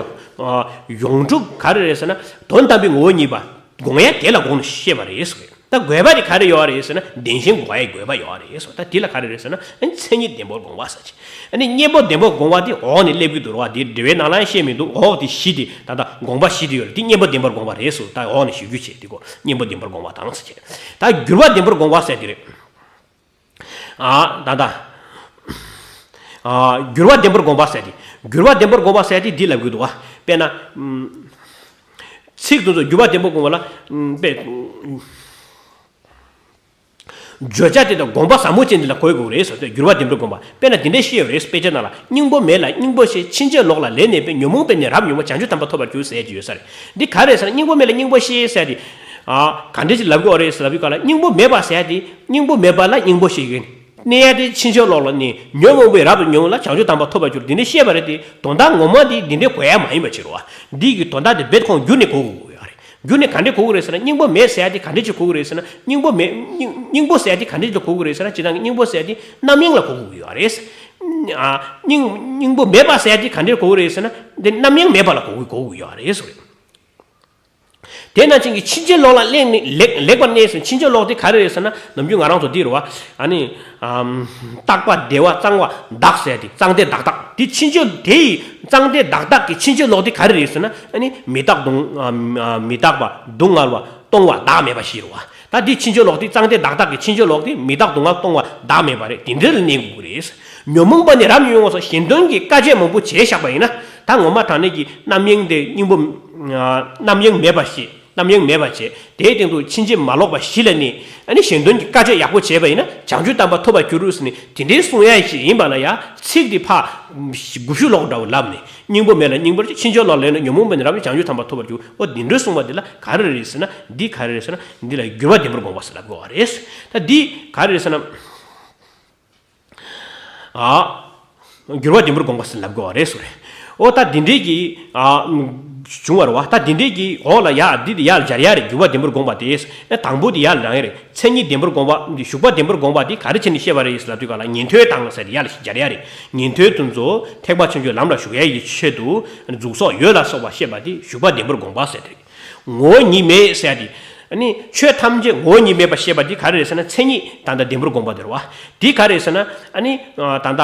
ཡོངས་གྲུབ་ག་རེ་རེད་ཟེར་ན། དོན་དམ་པའི་ངོ་བོ་ཉིད་པ། དགོངས་ཡ་དེ་ལ་དགོངས་ནས་བཤད་པ་རེད་ཟེར། ད་དགོས་པ་དེ་ག་རེ་ཡོད་རེད་ཟེར་ན། བདེན་ཞེན་འགོག་ཡའི་དགོས་པ་ཡོད་རེད་ཟེར། ད་དེ་ལ་ག་རེ་རེད་ཟེར་ན། མཚན་ཉིད་བདེན་པར་དགོངས་པ་ཟེར་གྱི། ཨ་ནི་གཉེན་པོ་བདེན་པར་དགོངས་པ་དེ་འོག་ནས་སླེབས་ཀྱི་འདུག་ར་བ། དེ་འགྲེལ་པའི་ནང་ལ་བཤད་མི་འདུག་འོག་དེ་བཞི་དེ་ད་ལྟ་དགོངས་པ་བཞི་དེ་ཡོད་རེད། དེ་གཉེན་པོ་བདེན་པར་དགོངས་པ་རེད་ཟེར། ད་འོག་ནས་ཞུ་རྒྱུ་བྱས་དེ་གོ། གཉེན་པོ་བདེན་པར་དགོངས་པ་དང་ཟེར་གྱི། ད་འགྱུར་བ་བདེན་པར་དགོངས་པ་ཟེར་དེ་རེད། ཨ་ད་ད། ཨ་འགྱུར་བ་བདེན་པར་དགོངས་པ་ཟེར་དེ། འགྱུར་བ་བདེན་པར་དགོངས་པ་ཟེར་དེ་འདི་ལབ་ཀྱི་འདུག་བ། དཔེར་ན། ཚིག་དེ་ཚོ་འགྱུར་བ་བདེན་པར་དགོངས་པ་ལ། དཔེ། བརྗོད་བྱ་དེ་དང་དགོངས་པ་ཟབ་མོ་ཅན་དེ་ལ་གོ་དགོས་རེད་ཟེར་ཏེ། འགྱུར་བ་བདེན་པར་དགོངས་པ། དཔེར་ན་དེ་འདྲའི་བཤད་ཡོད་རེད། དཔེ་ཆ་ནང་ལ་སྙིང་པོ་མེད་ལ་སྙིང་པོ་ཞེས། ཕྱིན་ཆད་ལོག་ལ་ལན་གནས་པས། ཉོན་མོངས་པས་ནི་རབ་མྱོང་བ། བྱང་ཆུབ་དམ་པ་ཐོབ་པར་འགྱུར་ཟེར་གྱི་ཡོད་ས་རེད། འདི་ག་རེ་རེད་ཟེར་ན། སྙིང་པོ་མེད་ལ་སྙིང་པོ་ཞེས་ཟེར་དེ། ཨ་ག་འདྲ་ཞིག་ལབ་དགོས་རེད་ཟེར་ལབ་དུས་སྐབས་ལ། སྙིང་པོ་མེད་པ་ཟེར་དེ། སྙིང་པོ་མེད་པ་ལ་སྙིང་པོ་ཞེས་གནས་ཡ་དེ། ཕྱིན་ཆད་ལོག་ལ་གནས། ཉོན་མོངས་པས་རབ་ཏུ་མྱོང་ལ། བྱང་ཆུབ་དམ་པ་ཐོབ་པར་འགྱུར། འདི་འདྲ་བཤད་པ་རེད་དེ། དོན་དག་ངོ་མ་དེ་འདི་འདྲའི་གོ་ཡ་མ་ཡིན་པ་བྱེད་རོགས། འདི་གི་དོན་དག་དེ་རྦད་ཁོང་བསྒྱུར་ནས་གོ་དགོས་ཀྱི་ཡོད་རེད། བསྒྱུར་ནས་ག་འདྲས་གོ་གི་རེད་ཟེར་ན། སྙིང་པོ་མེད་ཟེར་ཡ་དེ་ག་འདྲས་ཅིག་གོ་གི་རེད་ཟེར་ན། སྙིང་པོ་མེད་སྙིང་སྙིང་པོ་ཟེར་ཡ་དེ་ག་འདྲས་ཅིག་ལ་གོ་གི་རེད་ཟེར་ན། སྤྱིར་བཏང་གི་སྙིང་པོ་ཟེར་ཡ་དེ་རྣམ་གཡེང་ལ་གོ་གི་ཡོད་རེད། ཨ་སྙིང་སྙིང་པོ་མེད་པ་ཟེར་ཡ་དེ་ག་འདྲས་གོ་གི་རེད་ཟེར་ན། དེ་རྣམ་གཡེང་མེད་པ་ལ་གོ་གི་གོ་གི་ཡོད་རེད་ཟེར། དེ་ནང་བཞིན་གྱི་ཕྱིན་ཆད་ལོག་ལ་གནས་ནས་ལེགས་ལེགས་པར་གནས་ཟེར། ཕྱིན་ཆད་ལོག་དེ་ག་རེ་རེད་ཟེར་ན། ནམ་རྒྱུན་ང་རང་ཚོ་འདི་རེད་བ། ཨ་ནི། ཨམ། རྟག་པ་བདེ་བ་གཙང་བ་བདག་ཟེར་དེ། གཙང་བདེ་བདག་རྟག་དེ་ཕྱིན་ཆད་དེ་ཡི་གཙང་བདེ་བདག་རྟག་གི་ཕྱིན་ཆད་ལོག་དེ་ག་རེ་རེད་ཟེར་ན། ཨ་ནི་མི་རྟག་སྡུག་ཨ་མི་རྟག་པ་སྡུག་བསྔལ་བ་སྟོང་བ་བདག་མེད་པ་ཞིག་རེད་བ། ད་དེ་ཕྱིན་ཆད་ལོག་དེ་གཙང་བདེ་བདག་རྟག་གི་ཕྱིན་ཆད་ལོག་དེ་མི་རྟག་སྡུག་བསྔལ་སྟོང་བ་བདག་མེད་པ་རེད། དེ་འདྲ་ལ་གནས་དགོས་ཀྱི་རེད། ཉོན་མོངས་པ་ནི་རབ་མྱོང་བ་སོགས་གཞན་དོན་གྱི་དཀའ་སྤྱད་མང་པོ་བྱས་བཞག་པ་ཡིན་ན། ད་ངོ་མ་དྲང་གནས་ཀྱི་རྣམ་གཡེང་དེ་སྙིང་པོ། རྣམ་གཡེང་མེད་པ་ཞིག་རྣམ་གཡེང་མེད་པ་བྱས། དེའི་སྟེང་དུ་ཕྱིན་ཆད་མ་ལོག་པ་གཞི་ལ་གནས། ཨ་ནི་གཞན་དོན་གྱི་དཀའ་སྤྱད་ཡག་པོ་བྱས་པ་ཡིན་ན་བྱང་ཆུབ་དམ་པ་ཐོབ་པར་འགྱུར་ཟེར་ནས་དེ་འདྲའི་གསུང་ཡ་ཞིག་ཡིན་པ་ལ་ཡ། ཚིག་འདི་ཕར་དགུ་བཅུ་ལོག་འདྲ་བོ་ལབ་ནས། སྙིང་པོ་མེད་ལ་སྙིང་པོ་ཞེས། ཕྱིན་ཆད་ལོག་ལ་ལན་ནོ། ཉོན་མོངས་པས་ནི་རབ་མྱོང་། བྱང་ཆུབ་དམ་པ་ཐོབ་པར་འགྱུར། ཨོ་འདི་འདྲའི་གསུངས་པ་འདི་ལ་ག་རེ་རེད་ཟེར་ན། འདི་ག་རེ་རེད་ཟེར་ན། འདི་ལ་འགྱུར་བ་བདེན་པར་དགོངས་པ་ཟེར་ལབ་དགོས་པ་རེད། ད་འདི་ག་རེ་རེད་ཟེར་ན། ཨ། འགྱུར་བ་བདེན་པར་དགོངས་པ་ཟེར་ལབ་དགོས་པ་རེད་ཟེར། ཨོ་ད་འདི་འདྲའི་གི། ཨ། བྱུང་བ་རེད་བ། ད་འདི་འདྲའི་གི་འོག་ལ་ཡ་འདི་ཡར་སྦྱར་ཡ་རེད། འགྱུར་བ་བདེན་པར་དགོངས་པ་དེ། ཨེ་དང་པོ་དེ་ཡར་ལངས་ཡ་རེད། མཚན་ཉིད་བདེན་པར་དགོངས་པ་འདི། ཞུགས་པ་བདེན་པར་དགོངས་པ་འདི་ག་རེ་བྱས་ནས་བཤད་པ་རེད་ཟེར་ལབ་དུས་སྐབས་ལ། ཉན་ཐོས་དང་ཟེར་ཡར་སྦྱར་ཡ་རེད། ཉན་ཐོས་དེ་ཚོ་ཐེག་པ་ཆེན་པོའི་ལམ་ལ་ཞུགས་ཡ་ཡི་ཆེད་དུ་གཟུགས་སོགས་ཡོད་ལ་སོགས་པ་བཤད་པ་འདི་ཞུགས་པ་བདེན་པར་དགོངས་པ་ཟེར་ཏེ། ངོ་བོ་ཉིད་མེད་ཟེར་ཡ་དེ། ཨ་ནི་ཆོས་ཐམས་ཅད་ངོ་བོ་ཉིད་མེད་པར་བཤད་པ་འདི་ག་རེ་རེད་ཟེར་ན། མཚན་ཉིད་ད་ལྟ་བདེན་པར་དགོངས་པ་དེ་རེད་བ། འདི་ག་རེ་རེད་ཟེར་ན། ཨ་ནི་ད་ལྟ་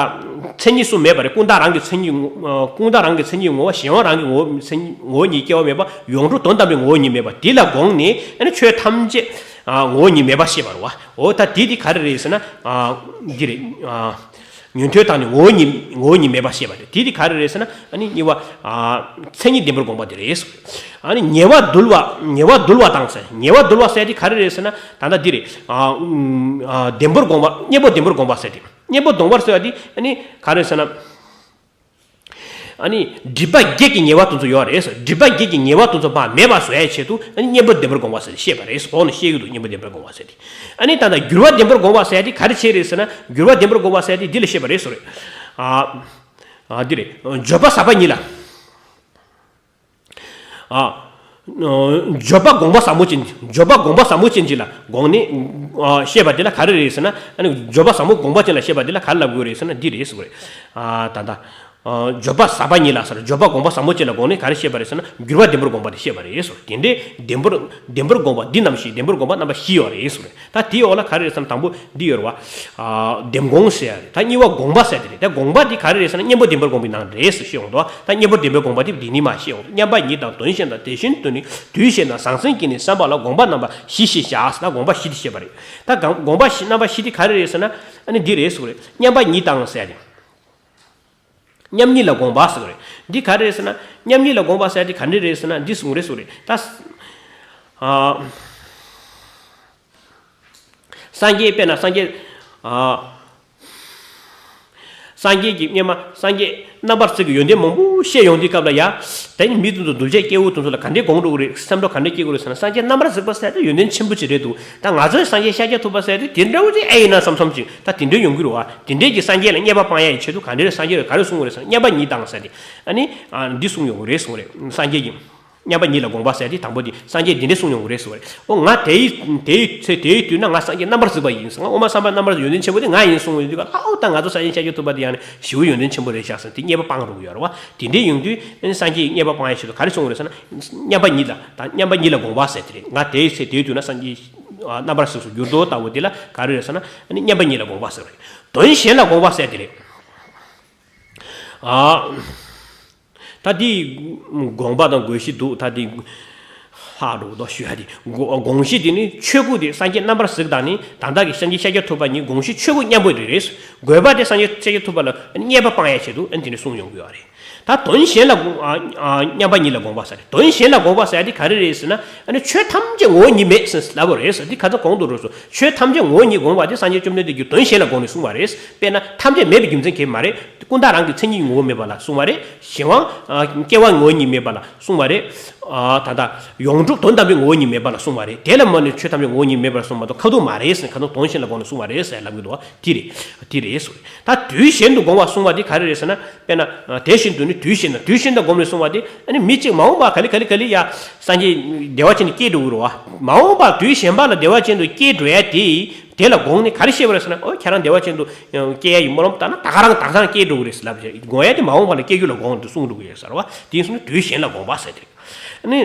མཚན་ཉིད་གསུམ་མེད་པ་རེད། ཀུན་བཏགས་རང་གི་མཚན་ཉིད་ངོ་། ཀུན་བཏགས་རང་གི་མཚན་ཉིད་ངོ་བོ། གཞན་དབང་རང་གི་ངོ་བོ་མཚན་ཉིད་ངོ་བོ་ཉིད་སྐྱེ་བ་མེད་པ། ཡོངས་གྲུབ་དོན་དམ་པའི་ངོ་བོ་ཉིད་མེད་པ་འདི་ལ་དགོངས་ནས། ཨ་ནི་ཆོས་ཐམས་ཅད་ངོ་བོ་ཉིད་མེད་པར་བཤད་པ་རེད་བ། འོ་ད་འདི་འདི་ག་རེ་རེད་ཟེར་ན། འདི་རེད། ཉན་ཐོས་དང་ནི་ངོ་བོ་ཉིད་ངོ་བོ་ཉིད་མེད་པ་ཤེས་པ་རེད། དེ་དེ་ག་རེ་རེད་ཟེར་ན། ཨ་ནི་གཉིས་པ། ཨ། མཚན་ཉིད་བདེན་པར་དགོངས་པ་དེ་རེད། ཨ་ནི་ཉེ་བར་འདུལ་བ་ཉེ་བར་འདུལ་བ་དང་ཟེར། ཉེ་བར་འདུལ་བ་ཟེར་དེ་ག་རེ་རེད་ཟེར་ན། ད་ལྟ་འདི་རེད། ཨ། ཨ། བདེན་པར་དགོངས་པ། གཉེན་པོ་བདེན་པར་དགོངས་པ་ཟེར་དེ། གཉེན་པོ་དགོངས་པར་ཟེར་བ་དེ་ཨ་ནི་ག་རེ་ཟེར་ན། ཨ་ནི་སྒྲིབ་པ་བརྒྱད་ཀྱི་ཉེ་བ་དེ་ཚོ་ཡོད་རེད། སྒྲིབ་པ་བརྒྱད་ཀྱི་ཉེ་བ་དེ་ཚོ་ཕར་མེད་པ་བཟོ་ཡ་ཆེད་དུ་ཨ་ནི་གཉེན་པོ་བདེན་པར་དགོངས་པ་ཟེར་བཤད་པ་རེད། འོག་ནས་བཤད་ཀྱི་འདུག་གཉེན་པོ་བདེན་པར་དགོངས་པ་ཟེར་དེ། ཨ་ནི་ད་ལྟ་འགྱུར་བ་བདེན་པར་དགོངས་པ་ཟེར་དེ་ག་རེ་བྱས་རེད་ཟེར་ན། འགྱུར་བ་བདེན་པར་དགོངས་པ་ཟེར་དེ་འདི་ལ་བཤད་པ་རེད། ཨ། ཨ། འདི་རེད། བརྗོད་པ་ཟབ་པ་ཉིད་ལ། ཨ། བརྗོད་པ་དགོངས་པ་ཟབ་མོ་ཅན། བརྗོད་པ་དགོངས་པ་ཟབ་མོ་ཅན་ཅིག་ལ་དགོངས་ནས། ཨ། བཤད་པ་དེ་ལ་ག་རེ་རེད་ཟེར་ན། ཨ་ནི་བརྗོད་པ་ཟབ་མོ་དགོངས་པ་ཅན་ལ་བཤད་པ་དེ་ལ་ག་རེ་ལབ་དགོས་རེད་ཟེར་ན། འདི་རེད་ཟེར་བ་རེད། ཨ། ད་ལྟ། ཨ། བརྗོད་པ་ཟབ་པ་ཉིད་ལ་ཟེར། བརྗོད་པ་དགོངས་པ་ཟབ་མོ་ཅན་ལ་དགོངས་ནས་ག་རེ་བཤད་པ་རེད་ཟེར་ན། འགྱུར་བ་བདེན་པར་དགོངས་པ་དེ་བཤད་པ་རེད་ཟེར། དེ་འདྲའི་བདེན་པར་བདེན་པར་དགོངས་པ་འདི་རྣམ་བཞི། བདེན་པར་དགོངས་པ་རྣམ་པ་བཞི་ཡོད་རེད་ཟེར། ད་དེའི་འོག་ལ་ག་རེ་རེད་ཟེར་ན། དང་པོ་འདི་ཡོད་རེད་བ། ཨ། བདེན་དགོངས་ཟེར་ཡ་རེད། ད་གཉིས་པ་དགོངས་པ་ཟེར་དེ་རེད། ད་དགོངས་པ་འདི་ག་རེ་རེད་ཟེར་ན། གཉེན་པོ་བདེན་པར་དགོངས་པའི་ནང་རེད་ཟེར་བཤད་ཡོང་འདུག་ད་གཉེན་པོ་བདེན་པར་དགོངས་པ་དེ་འདི་ནི་མ་བཤད་ཡོང་འདུག་མཉམ་པ་ཉིད་དང་དོན་གཞན་དང་དེ་བཞིན་དུ་ནི་དུས་གཞན་དང་ཟང་ཟིང་གིས་ནི་བསམ་པ་ལ་དགོངས་པ་རྣམ་པ་བཞི་ཞེས་བྱ། ད་དགོངས་པ་བཞི་དེ་བཤད་པ་རེད། ད་གང་དགོངས་པ་བཞི་རྣམ་པ་བཞི་དེ་ག་རེ་རེད་ཟེར་ན། ཨ་ནི་འདི་རེད་ཟེར་བ་རེད། མཉམ་པ་ཉིད་དང་ཟེར་ཡ་རེད། མཉམ་ཉིད་ལ་དགོངས་པ་ཟེར་བ་རེད། འདི་ག་རེ་རེད་ཟེར་ན། མཉམ་ཉིད་ལ་དགོངས་པ་ཟེར་ཡ་དེ་ག་འདྲ་རེད་ཟེར་ན། འདི་གསུངས་རེད་ཟེར་བ་རེད། ད། ཨ། སངས་རྒྱས། དཔེར་ན་སངས་རྒྱས། ཨ། སངས་རྒྱས་ཀྱི་སྔོན་མ་སངས་རྒྱས་རྣམ་པར་གཟིགས་ཀྱི་ཡོན་ཏན་མང་པོ་བཤད་ཡོང་དུས་སྐབས་ལ་ཡ། དེ་ནི་མི་དེ་ཚོ་གདུལ་བྱ་སྐྱེ་བོ་དེ་ཚོ་ལ་ག་འདྲའི་དགོངས་འགྲོ་གི་རེད། སེམས་ཁྲོ་ག་འདྲ་སྐྱེ་གི་རེད་ཟེར་ན། སངས་རྒྱས་རྣམ་པར་གཟིགས་པ་ཟེར་དེ་ཡོན་ཏན་ཆེན་པོ་ཅིག་རེད་འདུག་ད་ང་ཚོའི་སངས་རྒྱས་ཤཱཀྱ་ཐུབ་པ་ཟེར་དེ་དེ་འདྲ་བོ་ཅིག་ཨེ་ཡིན་ན་བསམ་བསམ་ཅིག་ད་དེ་འདྲའི་ཡོང་གི་རེད་བ། དེ་འདྲའི་གི་སངས་རྒྱས་ལ་བསྙད་པ་སྤང་ཡ་ཡི་ཆེད་དུ་ག་འདྲའི་སངས་རྒྱས་ལ་ག་རེ་གསུངས་པ་རེད་ཟེར་ན། མཉམ་པ་ཉིད་དང་ཟེར་དེ། ཨ་ནི། ཨ། འདི་གསུངས་ཡོང་གི་རེད་གསུངས་རེད། སངས་རྒྱས་ཀྱི། མཉམ་པ་ཉིད་ལ་དགོངས་པ་ཟེར་དེ་དང་པོ་དེ་སངས་རྒྱས་འདི་འདྲ་གསུངས་ཡོང་གི་རེད་གསུངས་རེད། ཨོ་ང་དེའི་དེའི་ཚེ་དེའི་དུས་ན་ང་སངས་རྒྱས་རྣམ་པར་གཟིགས་པ་ཡིན་ཟེར། ང་དབུ་མ་བསམ་པ་རྣམ་པར་ཡོན་ཏན་ཆེན་པོ་དེ་ང་ཡིན་གསུངས་ཡོང་དུས་ག་ལ། ཨོ་ད་ང་ཚོ་སངས་རྒྱས་ཤཱཀྱ་ཐུབ་པ་དེ་ཡང་ནི་ཞེ་པོ་ཡོན་ཏན་ཆེན་པོ་རེད་ཤག་ཟེར་དེ་བསྙད་པ་སྤང་འགྲོ་གི་ཡོད་རེད་བ། དེ་འདྲ་ཡོང་དུས་ཨ་ནི་སངས་རྒྱས་ཀྱིས་བསྙད་པ་སྤང་ཡ་ཆེད་དུ་ག་རེ་གསུངས་རེད་ཟེར་ན། མཉམ་པ་ཉིད་ལ་ད་མཉམ་པ་ཉིད་ལ་དགོངས་པ་ཟེར་དེ་རེད། ང་དེའི་ཚེ་དེའི་དུས་ན་སངས་རྒྱས་རྣམ་པར་གཟིགས་སུ་གྱུར་ཏོ་ལྟ་བུ་དེ་ལ་ག་རེ་རེད་ཟེར་ན། ཨ་ནི་མཉམ་པ་ཉིད་ལ་དགོངས་པ་ཟེར་བ་རེད། དོན་གཞན་ལ་དགོངས་པ་ཟེར་དེ་རེད། ཨ། ད་འདི་དགོངས་པ་དང་དགོངས་གཞི་འདུག་ད་འདི་ལྷག་འགྲོ་འདུག་ཞུ་ཡ་དེ། དགོངས་དགོངས་གཞི་དེ་ནི་ཆོས་སྐུ་དེ་སངས་རྒྱས་རྣམ་པར་གཟིགས་དང་ནི་ད་ལྟ་གི་སངས་རྒྱས་ཤཱཀྱ་ཐུབ་པ་གཉིས་དགོངས་གཞི་ཆོས་སྐུ་མཉམ་པོ་རེད་རེད། དགོས་པ་དེ་སངས་རྒྱས་ཤཱཀྱ་ཐུབ་པ་ལ་བསྙད་པ་སྤང་ཡ་ཆེད་དུ་ཨ་ནི་དེ་ནི་གསུངས་ཡོང་གི་ཡོད་རེད། ད་དོན་གཞན་ལ་དགོངས། ཨ། ཨ། མཉམ་པ་ཉིད་ལ་དགོངས་པ་ཟེར་རེད། དོན་གཞན་ལ་དགོངས་པ་ཟེར་ཡ་དེ་ག་རེ་རེད་ཟེར་ན། ཨ་ནི་ཆོས་ཐམས་ཅད་ངོ་བོ་ཉིད་མེད་ཟེར་ལབ་པ་རེད་ཟེར། དེ་ག་ཚོད་གོང་དུ་འགྲོ་སོང་། ཆོས་ཐམས་ཅད་ངོ་བོ་ཉིད་དགོངས་པ་དེ་སངས་རྒྱས་བཅོམ་ལྡན་འདས་ཀྱིས་དོན་གཞན་ལ་དགོངས་ནས་གསུངས་པ་རེད། དཔེར་ན་ཐམས་ཅད་མེད་པའི་རྒྱུ་མཚན་གང་ཡང་མ་རེད། ཀུན་བརྟགས་རང་གི་མཚན་ཉིད་ངོ་བོ་མེད་པ་ལ་གསུངས་པ་རེད། གཞན་དབང་། ཨ། སྐྱེ་བ་ངོ་བོ་ཉིད་མེད་པ་ལ་གསུངས་པ་རེད། ཨ། ད་ལྟ་ཡོངས་གྲུབ་དོན་དམ་པའི་ངོ་བོ་ཉིད་མེད་པ་ལ་གསུངས་པ་རེད། དེ་ལ་མ་ནི་ཆོས་ཐམས་ཅད་ངོ་བོ་ཉིད་མེད་པར་གསུངས་མ་གཏོགས་ཁ་ཐུག་མ་རེད་ཟེར། ཁ་ཐུག་དོན་གཞན་ལ་དགོངས་ནས་གསུངས་པ་རེད་ཟེར་ལབ་ཀྱི་འདུག་དེ་རེད། དེ་རེད་ཟེར། ད་དུས་གཞན་དུ་དགོངས་པ་གསུངས་པ་དེ་ག་རེ་རེད་ཟེར་ན། དཔེར་ན། ཨ། དེ་བཞིན་དུ་ནི་དུས་གཞན་དུ། དུས་གཞན་དུ་དགོངས་ནས་གསུངས་པ་དེ་ཨ་ནི་མི་གཅིག་མ་འོངས་པ་ག་ལེ་ག་ལེ་ག་ལེ་ཡ་སངས་རྒྱས་བདེ་བ་ཅན་དུ་སྐྱེ་འགྲོ་གི་རེད་བ། མ་འོངས་པ་དུས་གཞན་པ་ལ་བདེ་བ་ཅན་དུ་སྐྱེ་འགྲོ་ཡ་དེ། དེ་ལ་དགོངས་ནས་ག་རེ་བཤད་པ་རེད་ཟེར་ན། ཨོ་ཁྱེད་རང་བདེ་བ་ཅན་དུ་སྐྱེ་ཡ་ཡིན་སྨོན་ལམ་བཏབ་ན་ད་ག་རང་ད་ག་རང་སྐྱེ་འགྲོ་གི་རེད་ཟེར་ལབ་བྱས། དགོངས་ཡ་དེ་མ་འོངས་པ་ལ་སྐྱེ་རྒྱུ་ལ་དགོངས་ཏེ་གསུངས་འགྲོ་གི་ཡོད་ཟེར་བ། དེ་ཡིན་སོང་ན་དུས་གཞན་ལ་དགོངས་པ་ཟེར་དེ་རེད། ཨ་ནི།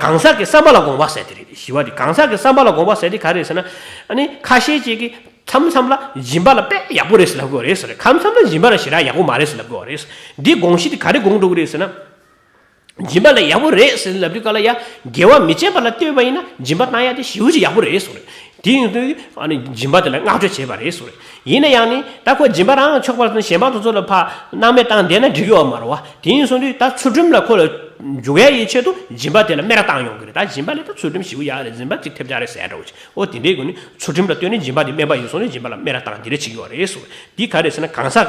གང་ཟག་གི་བསམ་པ་ལ་དགོངས་པ་ཟེར་དེ་རེད། བཞི་པ་དེ་གང་ཟག་གི་བསམ་པ་ལ་དགོངས་པ་ཟེར་དེ་ག་རེད་ཟེར་ན། ཨ་ནི་ཁ་ཤས་ཅིག་གིས་མཚམས་མཚམས་ལ་སྦྱིན་པ་ལ་དཔེ་ཡག་པོ་རེད་ཟེར་ལབ་དགོས་རེད་ཟེར། ཁ་མཚམས་ལ་སྦྱིན་པ་ལ་ཞེ་དྲག་ཡག་པོ་མ་རེད་ཟེར་ལབ་དགོས་རེད། འདི་དགོངས་གཞི་དེ་ག་རེ་དགོངས་འགྲོ་གི་རེད་ཟེར་ན། སྦྱིན་པ་ལ་ཡག་པོ་རེད་ཟེར་ལབ་དུས་ག་ལ་ཡ། དགེ་བ་མི་བྱེད་པ་ལ་ལྟོས་པ་ཡིན་ན་སྦྱིན་པ་བཏང་ཡ་དེ་ཞེ་པོ་ཅིག་ཡག་པོ་རེད་གསུངས་རེད། དེ་ཡིན་དུས་ཨ་ནི་སྦྱིན་པ་དེ་ལ་བསྔགས་བརྗོད་བྱས་པ་རེད་གསུངས་རེད། ཡིན་ན་ཡང་ནི་ད་ཁོ་སྦྱིན་པ་རང་ཆོག་པར་སོང་གཞན་པ་དེ་ཚོ་ལ་ཕར་སྣང་མེད་བཏང་བསྡད་ན་འགྲིག་གི་ཡོད་མ་རེད་བ། དེ་ཡིན་སོང་དུས་ད་ཚུལ་ཁྲིམས་ལ་ཁོ་ལ་འཇུག་ཡ་ཡི་ཆེད་དུ་སྦྱིན་པ་དེ་ལ་སྨད་ར་བཏང་ཡོང་གི་རེད། ད་སྦྱིན་པ་ལ་ད་ཚུལ་ཁྲིམས་ཞེ་པོ་ཡག་རེད། སྦྱིན་པ་གཅིག་ཐེབས་ཆག་རེད་ཟེར་འདྲ་བོ་ཅིག་ཨོ་དེ་འདྲའི་སྒོ་ནས་ཚུལ་ཁྲིམས་ལ་ལྟོས་ནས་སྦྱིན་པ་དེ་སྨད་པ་ཡིན་སོང་ནས་སྦྱིན་པ་ལ་སྨད་ར་བཏང་དེ་འདྲ་བྱེད་ཀྱི་ཡོད་རེད་གསུངས། འདི་ག་རེ་ཟེར་ན་གང་ཟག་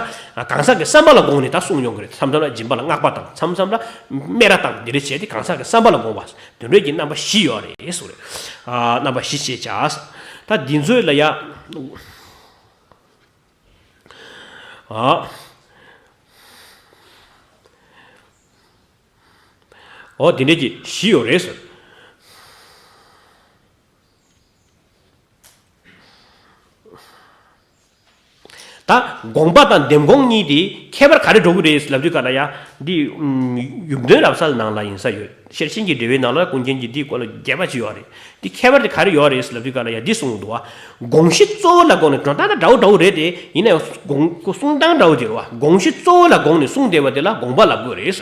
གང་ཟག་གི་བསམ་པ་ལ་དགོངས་ནས་ད་གསུངས་ཡོང་གི་རེད། མཚམས་མཚམས་ལ་སྦྱིན་པ་ལ་བསྔགས་པ་དང་མཚམས་མཚམས་ལ་སྨད་ར་བཏང་འདི་འདྲ་བྱས་ཏེ་གང་ཟག་གི་བསམ་པ་ལ་དགོངས་པ་དེ་འདྲའི་གི་རྣམ་པ་བཞི་ཡོད་རེད་གསུངས་རེད། ཨ། རྣམ་པ་བཞི་ཞེས་བྱ། ད་འདི་ཚོའི་ལ་ཡ། ཨ། འོ་དེ་འདྲའི་གི་བཞི་ཡོད་རེད་གསུངས། ད་དགོངས་པ་དང་འདེམས་སྒོམ་གཉིས་དེ་ཁྱད་པར་ག་རེ་འགྲོ་གི་རེད་ལབ་དུས་ག་ལ་ཡ། འདི་ཡུམ་དོན་རབ་གསལ་ནང་ལ་ཡིན་ས་ཡོད། ཤེར་ཕྱིན་གྱི་འགྲེལ་པའི་ནང་ལ་ཀུན་མཁྱེན་གྱིས་འདིའི་སྐོར་ལ་རྒྱས་པ་ཅིག་ཡོད་རེད། འདི་ཁྱད་པར་དེ་ག་རེ་ཡོད་རེད་ལབ་དུས་ག་ལ་ཡ་འདི་གསུངས་འདུག་བ། དགོངས་གཞི་གཙོ་བོ་ལ་དགོངས་ནས། དོན་དག་ད་འདྲ་བོ་འདྲ་བོ་རེད་དེ། ཡིན་ན་ཡང་དགོངས་གསུང་སྟངས་འདྲ་བོ་ཅིག་རེད་བ། དགོངས་གཞི་གཙོ་བོ་ལ་དགོངས་ནས་གསུངས་བསྡད་པ་དེ་ལ་དགོངས་པ་ལབ་དགོས་རེད།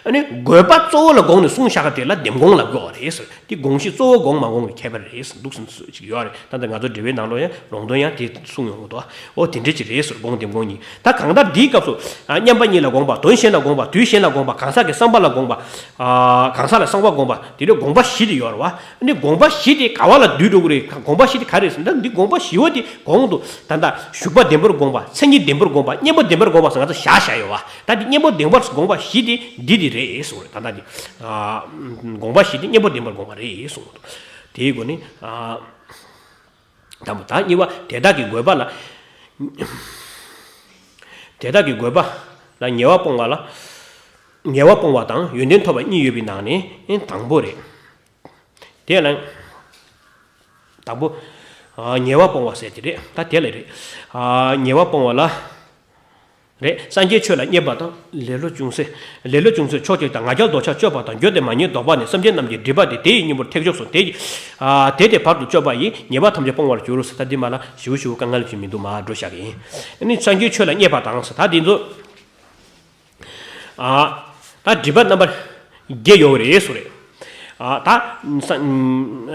ཨ་ནི་དགོས་པ་གཙོ་བོ་ལ་དགོངས་ནས་གསུངས་བཞག་ག་དེ་ལ་འདེམས་སྐོང་ལབ་དགོས་པ་རེད་ཟེར། དེ་དགོངས་གཞི་གཙོ་བོ་དགོངས་མ་དགོངས་ཀྱི་ཁྱད་པར་རེད་ཟེར་འདུག་སེ་ཅིག་ཡོད་རེད། ད་ལྟ་ང་ཚོ་འགྲེལ་པའི་ནང་ལོགས་ཡང་ལུང་དོན་ཡང་དེ་གསུངས་ཡོང་གི་འདུག་འོ་དེ་འདྲ་ཅིག་རེད་ཟེར། དགོངས་འདེམས་སྐོང་གཉིས། ད་གང་ལྟར་འདིའི་སྐབས་སུ་ཨ་མཉམ་པ་གཉིས་ལ་དགོངས་པ། དོན་གཞན་ལ་དགོངས་པ། དུས་གཞན་ལ་དགོངས་པ། གང་ཟག་གི་བསམ་པ་ལ་དགོངས་པ། ཨ་གང་ཟག་ལ་བསམ་པ་དགོངས་པ། དེ་འདྲའི་དགོངས་པ་བཞི་དེ་ཡོད་རེད་བ། ཨ་ནི་དགོངས་པ་བཞི་དེ་ག་བ་ལ་འདུས་འགྲོ་གི་རེད། དགོངས་པ་བཞི་དེ་ག་རེད་ཟེར་ན། འདི་དགོངས་པ་བཞི་བོ་དེ་གོང་དུ་ད་ལྟ་ཞུགས་པ་བདེན་པར་དགོངས་པ། མཚན་ཉིད་བདེན་པར་དགོངས་པ། གཉེན་པོ་བདེན་པར་དགོངས་པ་ཟེར་ང་ཚོ་བཞག་བཞག་ཡོད་བ། ད་འདི་གཉེན་པོ་བདེན་པར་དགོངས་པ་བཞི་དེ་འདི་དེ་རེད་གསུངས་རེད། ད་ལྟ་འདི་ཨ་དགོངས་པ་བཞི་དེ་གཉེན་པོ་བདེན་པར་དགོངས་པ་རེད་གསུངས་འདུག་དེའི་སྒོ་ནས་ཨ་དང་པོ། ད་གཉིས་པ་དེ་དག་གི་དགོས་པ་ལ། དེ་དག་གི་དགོས་པ་ལ་ཉེ་བ་སྤོང་བ་ལ། ཉེ་བ་སྤོང་བ་དང་ཡོན་ཏན་ཐོབ་པ་གཉིས་ཡོད་པའི་ནང་ནས་དང་པོ་རེད། དེ་ལ་དང་པོ། ཨ་ཉེ་བ་སྤོང་བ་ཟེར་དེ་རེད། ད་དེ་ལ་རེད། ཨ་ཉེ་བ་སྤོང་བ་ལ། རེད། སངས་རྒྱས་ཆོས་ལ་བརྙས་པ་དང་ལེ་ལོ་ཅུང་ཟད། ལེ་ལོ་ཅུང་ཟད་ཕྱོགས་གཅིག་དང་། ང་རྒྱལ་འདོད་ཆགས་སྤྱོད་པ་དང་། རྒྱུ་དེ་མ་རྙེད་ལྡོག་པ་ནི། སེམས་ཅན་རྣམས་ཀྱི་སྒྲིབ་པ་དེ། དེ་ཡི་གཉེན་པོར་ཐེག་མཆོག་གསུངས། དེ་ཡི་ཨ་དེ་དེ་བར་དུ་གཅོད་པ་ཡིས། ཉེས་པ་ཐམས་ཅད་སྤོང་བར་འགྱུར་ཟེར། ད་འདི་མ་ལ་ཞིབ་ཞིབ་དཀའ་ངལ་ཅིག་མི་འདུག་མར་འགྲོ་བཞག་གི་ཡིན། ཨ་ནི་སངས་རྒྱས་ཆོས་ལ་བརྙས་པ་དང་ཟེར། ད་འདི་ཚོ། ཨ་ད་སྒྲིབ་པ་རྣམ་པ་བརྒྱད་ཡོད་རེད་ཟེར་རེད། ཨ་ད་ས་ཨ་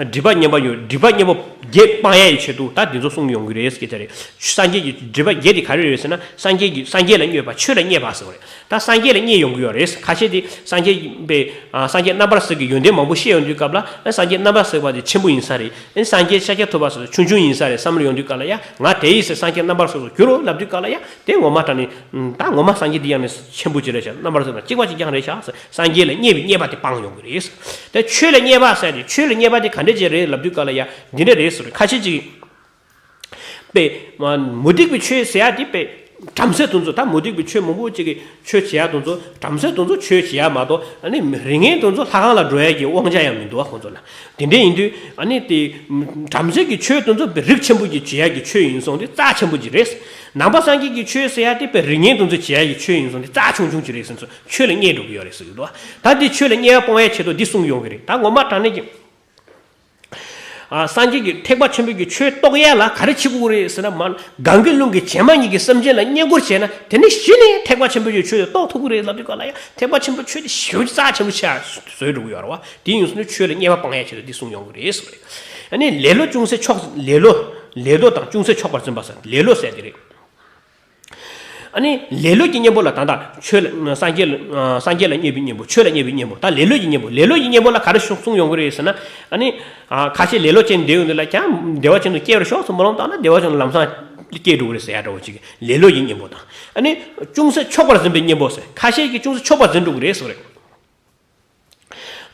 སྒྲིབ་པ་བརྙས་པ་ཡོད། སྒྲིབ་པ་བརྙས་པ་བརྒྱད་སྤང་ཡ་ཡི་ཆེད་དུ་ད་འདི་ཚོ་གསུངས་ཡོང་གི་རེད་ཟེར་གྱི་ད་རེད། སངས་རྒྱས་ཀྱི་སྒྲིབ་པ་བརྒྱད་དེ་ག་རེ་རེད་ཟེར་ན། སངས་རྒྱས་ཀྱི་སངས་རྒྱས་ལ་བརྙས་པ། ཆོས་ལ་བརྙས་པ་ཟེར་བ་རེད། ད་སངས་རྒྱས་ལ་བརྙས་ཡོང་གི་ཡོད་རེད། ཁ་ཤས་དེ་སངས་རྒྱས་པའི་ཨ་སངས་རྒྱས་རྣམ་པར་གཟིགས་ཀྱི་ཡོན་ཏན་མང་པོ་བཤད་ཡོང་དུས་སྐབས་ལ། ཨ་སངས་རྒྱས་རྣམ་པར་གཟིགས་པ་དེ་ཆེན་པོ་ཡིན་ས་རེད། ཨ་སངས་རྒྱས་ཤཱཀྱ་ཐུབ་པ་ཟེར་ཆུང་ཆུང་ཡིན་ས་རེད་བསམ་བློ་ཡོང་དུས་སྐབས་ལ། ཡ་ང་དེ་ཡིན་ཟེར་སངས་རྒྱས་རྣམ་པར་གཟིགས་སུ་འགྱུར་རོ་ལབ་དུས་སྐབས་ལ། ཡ་དེ་ངོ་མ་དྲང་ནས་ད་ངོ་མ་སངས་རྒྱས་འདི་ཡང་ནས་ཆེན་པོ་ཅིག་རེད་ཤག་རྣམ་པར་གཟིགས་དང་གཅིག་པ་གཅིག་རྐྱང་རེད་ཤག་ཟེར། སངས་རྒྱས་ལ་བརྙས་པའི་བརྙས་པ་དེ་སྤང་ཡོང་གི་རེད། དེ་ཆོས་ལ་བརྙས་པ་ཟེར་ཏེ། ཆོས་ལ་བརྙས་པ་དེ་ག་འདྲ་ཅིག་རེད་ལབ་དུས་སྐབས་ལ། ཡ་འདི་འདྲ་རེད་ཟེར། ཁ་ཤས་ཅིག་པས་མ་མུ་སྟེགས་པའི་ཆོས་ཟེར་ཡ་དེ་པས་བྲམ་ཟེ་དེ་ཚོ། ད་མུ་སྟེགས་པའི་ཆོས་མང་པོ་ཅིག་གི་ཆོས་བྱེད་ཡ་དེ་ཚོ། བྲམ་ཟེ་དེ་ཚོ་ཆོས་བྱེད་ཡ་མ་གཏོགས། ཨ་ནི་རིགས་ངན་དེ་ཚོ་ལྷ་ཁང་ལ་འགྲོ་ཡ་གི་དབང་ཆ་ཡང་མི་འདུག་བ་ཁོང་ཚོ་ལ། དེ་འདྲ་ཡིན་དུས་ཨ་ནི་དེ་བྲམ་ཟེ་གི་ཆོས་དེ་ཚོ་རིགས་ཆེན་པོ་གི་བྱེད་ཡ་གི་ཆོས་ཡིན་སོང་དེ་རྩ་ཆེན་པོ་ཅིག་རེད། ནང་པ་སངས་རྒྱས་ཀྱི་ཆོས་ཟེར་ཡ་དེ་པས་རིགས་ངན་དེ་ཚོ་བྱེད་ཡ་གི་ཆོས་ཡིན་སོང་དེ་རྩ་ཆུང་ཆུང་ཅིག་རེད་ཟེར་ཚོ་ཆོས་ལ་བརྙས་འགྲོ་གི་ཡོད་རེད་ཟེར་གི་འདུག་ད་འདི་ཆོས་ལ་བརྙས་པ་སྤོང་བའི་ཆེད་དུ་འདི་གསུངས་ཡོང་གི་རེད། ད་ངོ་མ་དྲང་གནས་ཀྱི་ཨ་སངས་རྒྱས་ཀྱི་ཐེག་པ་ཆེན་པོའི་གི་ཆོས་རྟོགས་ཡ་ལ་ག་རེ་བྱེད་དགོས་རེད་ཟེར་ན། མ་གང་གི་ལུང་གིས་བྱེ་མ་སྙེད་ཀྱི་སེམས་ཅན་ལ་བསྙེན་བཀུར་བྱས་ན། དེ་ནས་གཞི་ནས་ཐེག་པ་ཆེན་པོའི་གི་ཆོས་དེ་རྟོགས་ཐུབ་ཀྱི་རེད་ལབ་དུས་སྐབས་ལ། ཡ་ཐེག་པ་ཆེན་པོའི་ཆོས་དེ་ཞེ་པོ་ཅིག་རྩ་ཆེན་པོ་ཆགས་བཟོས་འགྲོ་གི་ཡོད་རེད་བ། དེ་ཡིན་སོང་ན་ཆོས་ལ་བརྙས་པ་སྤང་ཡ་ཆེད་དུ་འདི་གསུངས་ཡོང་གི་རེད་ཟེར་བ་རེད། ཨ་ནི་ལེ་ལོ་ཅུང་ཟད་ཕྱོགས། ལེ་ལོ། ལེ་ལོ་དང་ཅུང་ཟད་ཕྱོགས་པར་འཛིན་པ་ཟེར། ལེ་ལོ་ཟེར་དེ་རེད། ཨ་ནི་ལེ་ལོ་གྱི་གཉེན་པོ་ལ། ད་ལྟ་ཆོས་ལ་སངས་རྒྱས་ལ་སངས་རྒྱས་ལ་བརྙས་པའི་གཉེན་པོ། ཆོས་ལ་བརྙས་པའི་གཉེན་པོ། ད་ལེ་ལོ་གྱི་གཉེན་པོ། ལེ་ལོ་གྱི་གཉེན་པོ་ལ་ག་རེ་གསུངས་ཡོང་གི་རེད་ཟེར་ན། ཨ་ནི་ཨ་ཁ་ཤས་ལེ་ལོ་ཅན་བསྡད་ཡོང་དུས་ལ། ཀྱང་བདེ་བ་ཅན་དུ་སྐྱེ་བར་ཤོག་ཟེར་མོལ་ལམ་བཏང་ན། བདེ་བ་ཅན་དུ་ལམ་སང་སྐྱེ་འགྲོ་གི་རེད་ཟེར་ཡ་འདྲ་བོ་ཅིག་ལེ་ལོ་གྱི་གཉེན་པོ་དང་། ཨ་ནི་ཅུང་ཟད་ཕྱོགས་པར་འཛིན་པའི་གཉེན་པོ་ཟེར། ཁ་ཤས་ཀྱིས་ཅུང་ཟད་ཕྱོགས་པར་འཛིན་འགྲོ་གི་རེད་ཟེར་བ་རེད།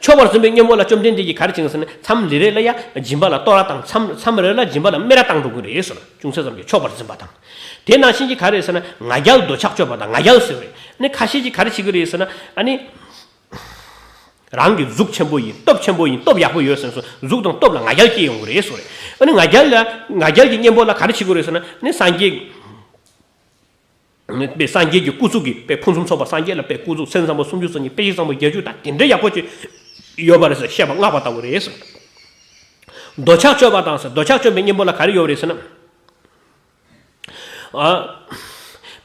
ཕྱོགས་པར་འཛིན་པའི་གཉེན་པོ་ལ་བཅོམ་ལྡན་འདས་ཀྱིས་ག་རེ་བྱས་ཟེར་ན། མཚམས་རེ་རེ་ལ་ཡ་སྦྱིན་པ་ལ་གཏོར་བ་དང་། མཚམས་མཚམས་རེ་ལ་སྦྱིན་པ་ལ་སྨད་ར་བཏང་འགྲོ་གི་རེད་ཟེར། ཅུང་ཟད་ཙམ་གྱིས་ཕྱོགས་པར་འཛིན་པ་དང་། དེ་ནང་བཞིན་གྱིས་ག་རེ་ཟེར་ན། ང་རྒྱལ་འདོད་ཆགས་སྤྱོད་པ་དང་། ང་རྒྱལ་ཟེར་བ་རེད། ཨ་ནི་ཁ་ཤས་ཀྱིས་ག་རེ་བྱེད་ཀྱི་རེད་ཟེར་ན། ཨ་ནི་རང་གི་གཟུགས་ཆེན་པོ་ཡིན། སྟོབས་ཆེན་པོ་ཡིན། སྟོབས་ཡག་པོ་ཡོད་ཟེར་ནས་གཟུགས་དང་སྟོབས་ལ་ང་རྒྱལ་སྐྱེ་ཡོང་གི་རེད་ཟེར་བ་རེད། ཨ་ནི་ང་རྒྱལ་ལ་ང་རྒྱལ་གྱི་གཉེན་པོ་ལ་ག་རེ་བྱེད་ཀྱི་རེད་ཟེར་ན། ཨ་ནི་སངས་རྒྱས། པའི་སངས་རྒྱས་ཀྱི་སྐུ་གཟུགས་ཀྱི་པའི་ཕུན་སུམ་ཚོགས་པ། སངས་རྒྱས་ལ་པའི་སྐུ་གཟུགས་མཚན་བཟང་པོ་སུམ་ཅུ་རྩ་གཉིས། དཔེ་བྱད་བཟང་པོ་བརྒྱད་ཅུ་དང་དེ་འདྲ་ཡག་པོ་ཅིག་ཡོད་པ་རེད་ཟེར་བཤད་པ་བསྔགས་པ་ལྟ་བུ་རེད་ཟེར། འདོད་ཆགས་སྤྱོད་པ་དང་ཟེར། འདོད་ཆགས་སྤྱོད་པའི་གཉེན་པོ་ལ་ག་རེ་ཡོད་རེད་ཟེར་ན། ཨ་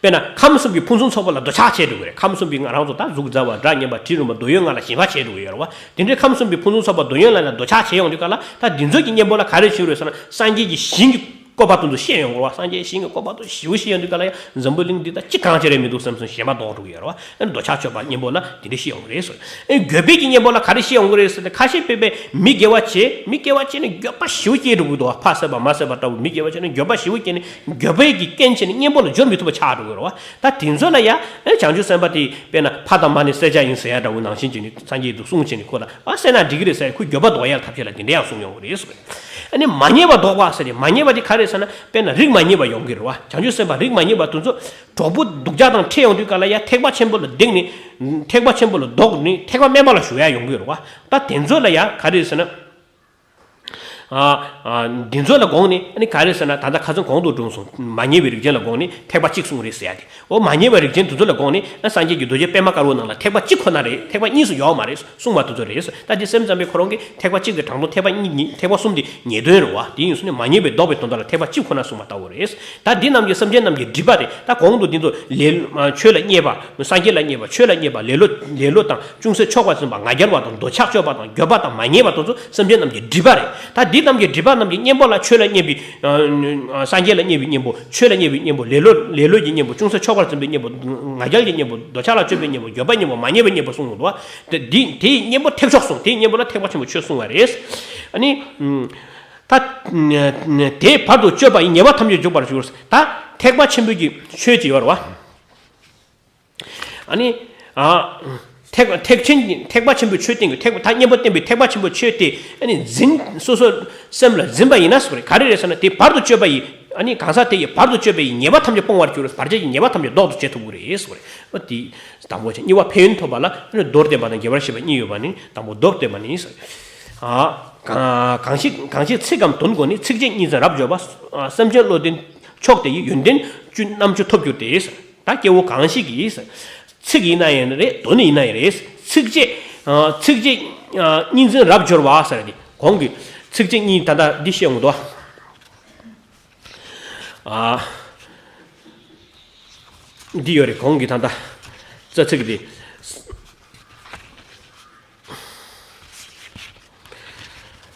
དཔེར་ན་ཁམས་གསུམ་གྱི་ཕུན་སུམ་ཚོགས་པ་ལ་འདོད་ཆགས་བྱས་འགྲོ་གི་རེད། ཁམས་གསུམ་པའི་ང་རང་ཚོ་ད་གཟུགས་མཛའ་བ། སྒྲ་སྙན་པ། དྲི་རོ་མ། འདོད་ཡོན་ལྔ་ལ་ཞེན་པ་བྱས་འགྲོ་གི་ཡོད་རེད་བ། དེ་འདྲའི་ཁམས་གསུམ་པའི་ཕུན་སུམ་ཚོགས་པ་འདོད་ཡོན་ལྔ་ལ་འདོད་ཆགས་བྱས་ཡོང་དུས་སྐབས་ལ། ད་འདི་ཚོ་གི་གཉེན་པོ་ལ་ག་རེ་བྱེད་ཀྱི་རེད་ཟེར་ན། སངས་རྒྱས་ཀྱི་ཞིང་གི་བཀོད་པ་དེ་ཚོ་ཤེས་ཡོང་གི་རེད་བ། སངས་རྒྱས་ཞིང་གི་བཀོད་པ་དེ་ཚོ་ཞེ་པོ་ཤེས་ཡོང་དུས་སྐབས་ལ། ཡང་འཛམ་བུ་གླིང་འདི་ད་གཅིག་གང་ཅི་རེད་མི་འདུག་བསམ་སོང་ཞེན་པ་ལྡོག་འགྲོ་གི་ཡོད་རེད་བ། ཨ་ནི་འདོད་ཆགས་སྤྱོད་པ་གཉེན་པོ་ལ་དེ་འདྲ་ཤེས་ཡོང་གི་རེད་ཟེར། ཨ་ནི་འགྱོད་པའི་གི་གཉེན་པོ་ལ་ག་རེ་ཤེས་ཡོང་གི་རེད་ཟེར་ན། ཁ་ཤས་པས་པས་མི་དགེ་བ་བྱེད། མི་དགེ་བ་བྱས་ནས་འགྱོད་པ་ཞེ་པོ་སྐྱེ་འགྲོ་གི་འདུག་བ། ཕ་བསད་པ་མ་བསད་པ་ལྟ་བུ་མི་དགེ་བ་བྱས་ནས་འགྱོད་པ་ཞེ་པོ་སྐྱེ་ནས། འགྱོད་པའི་གི་རྐྱེན་བྱས་ནས་གཉེན་པོ་ལ་སྦྱོར་མི་ཐུབ་པ་ཆགས་འགྲོ་གི་ཡོད་རེད་བ། ད་དེ་ཚོ་ལ་ཡང་ཨ་ནི་བྱང་ཆུབ་སེམས་དཔའ་དེ་དཔེར་ན་ཕ་དང་མ་ནི་བསད་བྱ་ཡིན་ཟེར་ཡ་འདྲ་བོ་ནང་བཞིན་བྱས་ནས། སངས་རྒྱས་དེ་གསུངས་བྱས་ནས་ཁོ་ལ་ཨ་བསད་ན་འགྲིག་གི་རེད་ཟེར། ཁོའི་འགྱོད་པ་ལྡོག་ཡ་ལ་ཐབས་ཤེས་ལ་དེ་འདྲ་ཡང་གསུངས་ཡོང་གི་རེད་ཟེར། ཨ་ནི་མ་རྙེད་པ་ལྡོག་པ་ཟེར་ཏེ། མ་རྙེད་པ་དེ་ག་རེ་ཟེར་ན། དཔེར་ན་རིགས་མ་རྙེད་པ་ཡོང་གི་རེད་བ། བྱང་ཆུབ་སེམས་དཔའ་རིགས་མ་རྙེད་པ་དེ་ཚོ་གྲོགས་པོ་སྡུག་ཅག་དང་འཕྲད་ཡོང་དུས་སྐབས་ལ། ཡ་ཐེག་པ་ཆེན་པོ་ལ་བརྡེག་ནས། ཐེག་པ་ཆེན་པོ་ལ་ལྡོག་ནས་ཐེག་པ་དམན་པ་ལ་ཞུགས་ཡ་ཡོང་གི་རེད་བ། ད་དེ་ཚོ་ལ་ཡ་ག་རེ་ཟེར་ན། ཨ། ཨ། འདི་ཚོ་ལ་དགོངས་ནས་ཨ་ནི་ག་རེ་ཟེར་ན། ད་ལྟ་ཁ་སང་གོང་དུ་བགྲངས་སོང་། མ་ངེས་པའི་རིགས་ཅན་ལ་དགོངས་ནས་ཐེག་པ་གཅིག་གསུངས་རེད་ཟེར་ཡ་དེ། འོ། མ་ངེས་པའི་རིགས་ཅན་དེ་ཚོ་ལ་དགོངས་ནས་ཨ་སངས་རྒྱས་ཀྱི་རྡོ་རྗེ་པད་མ་དཀར་པོའི་ནང་ལ་ཐེག་པ་གཅིག་ཁོ་ན་རེད། ཐེག་པ་གཉིས་སུ་ཡོད་མ་རེད་གསུངས་པ་དེ་ཚོ་རེད། ད་འདི་སེམས་ཙམ་པས་ཁོ་རང་གིས་ཐེག་པ་གཅིག་གི་དྲང་དོན་ཐེག་པ་གཉིས་ཉིད། ཐེག་པ་གསུམ་དེ་ཉེས་དོན་རེད་བ། དེ་ཡིན་སོང་ནས་མ་ངེས་པའི་ལྡོག་པའི་དོན་དག་ལ་ཐེག་པ་གཅིག་ཁོ་ན་གསུངས་པ་ལྟ་བུ་རེད། ད་འདི་རྣམས་ཀྱིས་སེམས་ཅན་རྣམས་ཀྱི་སྒྲིབ་པ་དེ། ད་གོང་དུ་འདི་ཚོ་ལེ། ཆོས་ལ་བརྙས་པ། སངས་རྒྱས་ལ་བརྙས་པ། ཆོས་ལ་བརྙས་པ། ལེ་ལོ། ལེ་ལོ་དང་། ཅུང་ཟད་ཆོག་པར་འཛིན་པ། ང་རྒྱལ་བ་དང་། འདོད་ཆགས་སྤྱོད་པ་དང་། འགྱོད་པ་དང་། མ་ངེས་པ་དེ་ཚོ་སེམས་ཅན་རྣམས་ཀྱི་སྒྲིབ་པ་རེད། ད་འདི་རྣམས་ཀྱི་སྒྲིབ་པ་རྣམས་ཀྱི་གཉེན་པོ་ལ། ཆོས་ལ་བརྙས་པའི། ཨ། སངས་རྒྱས་ལ་བརྙས་པའི་གཉེན་པོ། ཆོས་ལ་བརྙས་པའི་གཉེན་པོ། ལེ་ལོ། ལེ་ལོ་གྱི་གཉེན་པོ། ཅུང་ཟད་ཆོག་པར་འཛིན་པའི་གཉེན་པོ། ང་རྒྱལ་གྱི་གཉེན་པོ། འདོད་ཆགས་ལ་སྤྱོད་པའི་གཉེན་པོ། འགྱོད་པའི་གཉེན་པོ། མ་ངེས་པའི་གཉེན་པོ་གསུངས་འདུག་བ། དེ་འདི། དེའི་གཉེན་པོ་ཐེག་མཆོག་གསུངས། དེའི་གཉེན་པོ་ལ་ཐེག་པ་ཆེན་པོའི་ཆོས་གསུངས་པ་རེད། ཨ་ནི། ད་དེའི་བར་དུ་གཅོད་པ་ཡི། ཉེས་པ་ཐམས་ཅད་འཇོག་པར་འགྱུར། ད་ཐེག་པ་ཆེན་པོའི་གི་ཆོས་ཅིག་ཡོད་རེད་བ། ཨ་ནི། ཨ། ཐེག་ཐེག་ཆེན་གྱི་ཐེག་པ་ཆེན་པོའི་ཆོས་བསྟན་གྱི། ཐེག་པ། ད་གཉེན་པོ་བསྟན་པའི་ཐེག་པ་ཆེན་པོའི་ཆོས་དེ་ཨ་ནི་འཛིན། སོ་སོའི་སེམས་ལ་འཛིན་པ་ཡིན་ན་ཟེར་བ་རེད། ག་རེ་རེད་ཟེར་ན། དེ་བར་དུ་གཅོད་པ་ཡི། ཨ་ནི་གང་ཟག་དེ་ཡི་བར་དུ་གཅོད་པ་ཡི་ཉེས་པ་ཐམས་ཅད་སྤོང་བར་འགྱུར། བར་ཆད་ཀྱི་ཉེས་པ་ཐམས་ཅད་ཟློག་ཏུ་བྱེད་ཐུབ་ཀྱི་རེད་ཟེར་བ་རེད། ཨ། དེ་དང་པོ་བྱས། གཉིས་པ་ཕན་ཡོན་ཐོབ་པ་ལ་ཨ་ནི་མདོར་བསྟན་པ་དང་རྒྱས་པར་བཤད་པ་གཉིས་ཡོད་པ་ནི། དང་པོ་མདོར་བསྟན་པ་ནི་ཟེར། ཨ། གང་གང་ཞིག་གང་ཞིག་ཚིག་གམ་དོན་གོ་ནས། ཚིགས་བཅད་གཉིས་འཛིན་རབ་སྦྱོར་བ། སེམས་ཅན་བློ་ལྡན་མཆོག་དེ་ཡི། ཡོན་ཏན་བཅུ་རྣམ་བཅུ་ཐོབ་འགྱུར་ཏེ། ད་སྐྱེ་བོ་གང་ཞིག་གིས། ཚིག་ཡིན་ན་ཡང་རེད། དོན་ཡིན་ན་ཡང་རེད། ཚིགས་བཅད། ཚིགས་བཅད་གཉིས་འཛིན་རབ་སྦྱོར་བ་ཟེར་ཏེ། གོང་གི་ཚིགས་བཅད་གཉིས་ད་ལྟ་འདི་བཤད་འོང་དོ། ཨ། འདི་ཡོད་རེད། གོང་གི་ད་ལྟ་རྩ་ཚིག་འདི།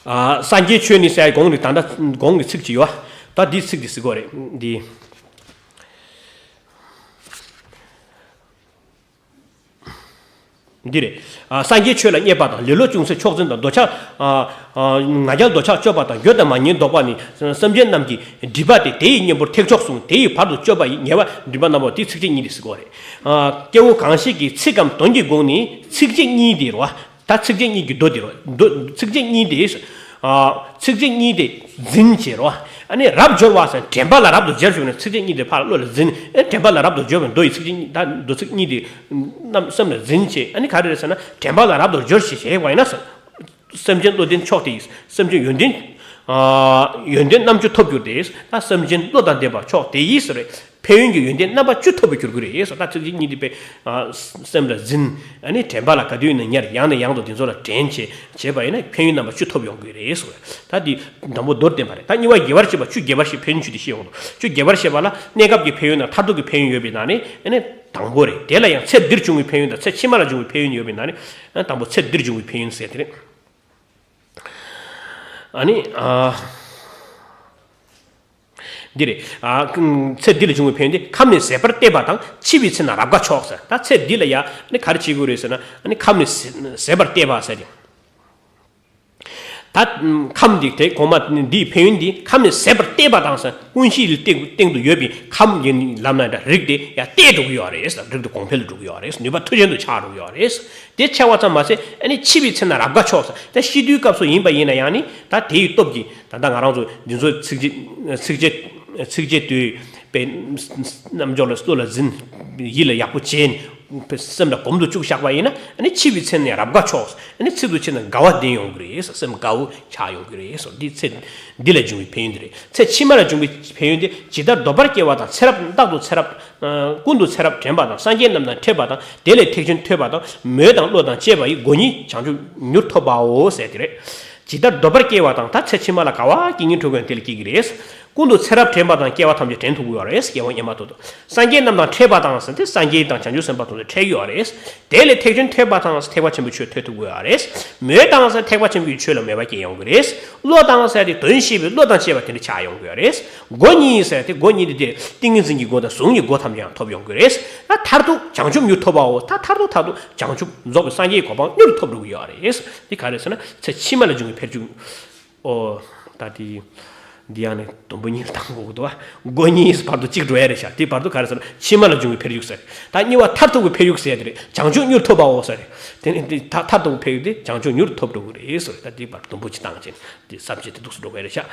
ཨ། སངས་རྒྱས་ཆོས་ནི་ཟེར་གོང་ནས། ད་ལྟ་གོང་གི་ཚིག་ཅིག་ཡོད། ད་འདིའི་ཚིག་འདི་ཟེར་གོ་རེད། འདི། འདི་རེད། ཨ། སངས་རྒྱས་ཆོས་ལ་བརྙས་པ་དང་། ལེ་ལོ་ཅུང་ཟད་ཆོག་འཛིན་དང་། འདོད་ཆགས། ཨ། ཨ། ང་རྒྱལ་འདོད་ཆགས་སྤྱོད་པ་དང་། འགྱོད་དང་མ་ངེས་ལྡོག་པ་ནི་སེམས་ཅན་རྣམས་ཀྱི་སྒྲིབ་པ་སྟེ། དེ་ཡི་གཉེན་པོར་ཐེག་མཆོག་གསུངས། དེ་ཡི་བར་དུ་གཅོད་པ་ཡི་ཉེས་པ། སྒྲིབ་པ་རྣམ་པ་དེ་ཚིགས་བཅད་གཉིས་ཏེ་ཟེར་གོ་རེད། ཨ། སྐྱེ་བོ་གང་ཞིག་གིས་ཚིག་གམ་དོན་གྱི་སྒོ་ནས། ཚིགས་བཅད་གཉིས་ཏེ་རོ། ད་ཚིགས་བཅད་གཉིས་ཀྱི་མདོ་དེ་རོ། མདོ། ཚིགས་བཅད་གཉིས་ཏེ། ཨ། ཚིགས་བཅད་གཉིས་ཏེ་འཛིན་བྱེད་རོ། ཨ་ནི་རབ་སྦྱོར་བ་ཟེར། དྲན་པ་ལ་རབ་ཏུ་སྦྱོར་བྱུང་ནས། ཚིགས་བཅད་གཉིས་ཏེ་ཕར་བློ་ལ་འཛིན། ཨ། དྲན་པ་ལ་རབ་ཏུ་སྦྱོར་བའི་མདོ་ཡི་ཚིགས་བཅད་གཉིས། ད་མདོ་ཚིག་གཉིས་ཏེ་རྣམས་སེམས་ལ་འཛིན་བྱེད། ཨ་ནི་ག་རེ་རེད་ཟེར་ན། དྲན་པ་ལ་རབ་ཏུ་སྦྱོར་ཞེས་བྱ་བ་ཡིན་ན་ཟེར། སེམས་ཅན་བློ་ལྡན་མཆོག་དེ་ཡིས། སེམས་ཅན་ཡོན་ཏན། ཨ། ཡོན་ཏན་རྣམ་བཅུ་ཐོབ་འགྱུར་ཏེ། ད་སེམས་ཅན་བློ་དང་ལྡན་པ་མཆོག་དེ་ཡིས་ཟེར། ཕན་ཡོན་གྱི་ཡོན་ཏན་རྣམ་པ་བཅུ་ཐོབ་པར་འགྱུར་གྱི་རེད་ཟེར། ད་ཚིགས་བཅད་གཉིས་ཏེ་པས། ཨ། སེམས་ལ་འཛིན། ཨ་ནི་དྲན་པ་ལ་ག་དུས་ཡིན་ན་ཉར། ཡང་ནས་ཡང་དུ་དེ་ཚོ་ལ་དྲན་བྱེད། བྱེད་པ་ཡིན་ན་ཕན་ཡོན་རྣམ་པ་བཅུ་ཐོབ་ཡོང་གི་རེད་ཟེར། ད་འདི་དང་པོ་མདོར་བསྟན་པ་རེད། ད་གཉིས་པ་རྒྱས་པར་བཤད་པ། བཅུ་རྒྱས་པར་བཤད། ཕན་ཡོན་བཅུ་དེ་བཤད་ཡོང་དུས། བཅུ་རྒྱས་པར་བཤད་པ་ལ་གནས་སྐབས་ཀྱི་ཕན་ཡོན་དང་མཐར་ཐུག་གི་ཕན་ཡོན་ཡོད་པའི་ནང་ནས། ཨ་ནི་དང་པོ་རེད། དེ་ལ་ཡང་ཚེ་འདིར་འབྱུང་བའི་ཕན་ཡོན་དང་ཚེ་ཕྱི་མ་ལ་འབྱུང་བའི་ཕན་ཡོན་ཡོད་པའི་ནང་ནས། ཨ། དང་པོ་ཚེ་འདིར་འབྱུང་བའི་ཕན་ཡོན་ཟེར་དེ་རེད། ཨ་ནི། ཨ། འདི་རེད། ཨ། ཚེ་འདི་ལ་འབྱུང་བའི་ཕན་ཡོན་དེ། ཁམས་ནི་ཟད་པར་བལྟས་པ་དང་། འཆི་བའི་ཚེ་ན་རབ་དགའ་མཆོག་ཟེར། ད་ཚེ་འདི་ལ་ཡ་ནི་ག་རེ་བྱེད་དགོས་རེད་ཟེར་ན། ཨ་ནི་ཁམས་ནི་ཟད་པར་བལྟས་པ་ཟེར་ཏེ། ད་ཁམས་འདི་དེ་གོང་མ་འདིའི་ཕན་ཡོན་འདི། ཁམས་ནི་ཟད་པར་བལྟས་པ་དང་ཟེར། ཀུན་གཞིའི་སྟེང་སྟེང་དུ་ཡོད་པའི་ཁམས་ཀྱི་ལམ་སྣ་འདྲ་རིགས་དེ་ཡང་བལྟས་འགྲོ་གི་ཡོད་རེད། རིགས་དེ་གོང་འཕེལ་འགྲོ་གི་ཡོད་རེད། ནུས་པ་མཐུ་ཅན་དུ་ཆགས་འགྲོ་གི་ཡོད་རེད། དེ་ཆགས་པ་ཙམ་མ་ཟད། ཨ་ནི་འཆི་བའི་ཚེ་ན་རབ་དགའ་མཆོག་ཟེར། ད་ཤི་དུས་སྐབས་སུ་ཡིན་པ་ཡིན་ན་ཡང་ནི། ད་དེའི་སྟོབས་ཀྱིས། ད་ལྟ་ང་རང་ཚོ་འདི་ཚོ་ཚིགས་བཅད། ཚིགས་བཅད། ཚིགས་བཅད་དུས་པའི་རྣལ་འབྱོར་ལ། བློ་ལ་འཛིན། ཡིད་ལ་ཡག་པོ་བྱས་ནས་སེམས་ལ་གོམས་སུ་བཅུག་བཞག་པ་ཡིན་ན། ཨ་ནི་འཆི་བའི་ཚེ་ན་རབ་དགའ་མཆོག་ཟེར། ཨ་ནི་ཚེ་འདིར་འཆི་ན་དགའ་བ་ལྡན་ཡོང་གི་རེད་ཟེར། སེམས་དགའ་བོ་ཆགས་ཡོང་གི་རེད་ཟེར། འདི་ཚེ་འདི་ལ་འབྱུང་བའི་ཕན་ཡོན་འདི་རེད། ཚེ་ཕྱི་མ་ལ་འབྱུང་བའི་ཕན་ཡོན་འདི། ཇི་ལྟར་འདོད་པར་སྐྱེ་བ་དང་། ཚེ་རབས་རྟག་ཏུ་ཚེ་རབས། ཀུན་ཏུ་ཚེ་རབས་དྲན་པ་དང་། སངས་རྒྱས་རྣམས་དང་འཕྲད་པ་དང་། དེ་ལས་ཐེག་ཆེན་ཐོས་པ་དང་། མོས་དང་བློ་དང་བཅས་པ་ཡི། སྒོ་གཉིས་བྱང་ཆུབ་མྱུར་ཐོབ་པའོ་ཟེར་དེ་རེད། ཇི་ལྟར་འདོད་པར་སྐྱེ་བ་དང་། ད་ཚེ་ཕྱི་མ་ལ་དགའ་བ་སྐྱེ་སྙིང་བྲོ་བའི་དེ་ལ་སྐྱེ་གི་རེད། ཀུན་ཏུ་ཚེ་རབས་དྲན་པ་དང་། སྐྱེ་བ་ཐམས་ཅད་དྲན་ཐུབ་ཀྱི་ཡོད་རེད། སྐྱེ་བ་སྔོན་མ་ཐོབ་ཐུབ། སངས་རྒྱས་རྣམས་དང་འཕྲད་པ་དང་ཟེར་ཏེ། སངས་རྒྱས་དང་བྱང་ཆུབ་སེམས་དཔའ་དེ་ཚོ་འཕྲད་ཀྱི་ཡོད་རེད། དེ་ལས་ཐེག་ཆེན་ཐོས་པ་དང་ཟེར། ཐེག་པ་ཆེན་པོའི་ཆོས་ཐོས་ཐུབ་ཀྱི་ཡོད་རེད། མོས་དང་ཟེར། ཐེག་པ་ཆེན་པོའི་ཆོས་ལ་མོས་པ་སྐྱེ་ཡོང་གི་རེད། བློ་དང་ཟེར་ཏེ་དོན་ཤེས་པའི་བློ་དང་བཅས་པ་དེ་འདྲ་ཆགས་ཡོང་གི་ཡོད་རེད། སྒོ་གཉིས་ཟེར་ཏེ། སྒོ་གཉིས་དེ་དེ་ཏིང་ངེ་འཛིན་གྱི་སྒོ་དང་གཟུངས་ཀྱི་སྒོ་ཐམས་ཅད་ཡང་ཐོབ་ཡོང་གི་རེད། ད་མཐར་ཐུག་བྱང་ཆུབ་མྱུར་ཐོབ་པའོ། ད་མཐར་ཐུག་མཐར་ཐུག་བྱང་ཆུབ་རྫོགས་པའི་སངས་རྒྱས་ཀྱི་གོ་འཕང་མྱུར་ཐོབ་འགྲོ་གི་ཡོད་རེད། འདི་ག་རེ་ཟེར་ན། ཚེ་ཕྱི་མ་ལ་འབྱུང་བའི་འཕེལ་འགྱུར། ཨོ། ད་དེ། འདི་ཡང་ནི་དུམ་བུ་གཉིས་ལ་བཏང་དགོས་ཀྱི་འདུག་བ། སྒོ་གཉིས་བར་དུ་གཅིག་འགྲོ་ཡ་རེད་ཤག་དེ་བར་དུ་ག་རེ་ཟེར་ན། ཕྱི་མ་ལ་འབྱུང་བའི་འཕེལ་འགྱུར་ཟེར། ད་གཉིས་པ་མཐར་ཐུག་གི་འཕེལ་འགྱུར་ཟེར་དེ་རེད། བྱང་ཆུབ་མྱུར་ཐོབ་པའོ་ཟེར། དེ་ནི་དེ་མཐར་ཐུག་གི་འཕེལ་འགྱུར་དེ་བྱང་ཆུབ་མྱུར་ཐོབ་འགྲོ་གི་རེད་ཟེར། ད་དེ་བར་དུམ་བུ་གཅིག་བཏང་བྱས་ནས་དེ་བསམ་བྱས་དེ་འདུག་སེ་འགྲོ་གི་རེད་ཤག་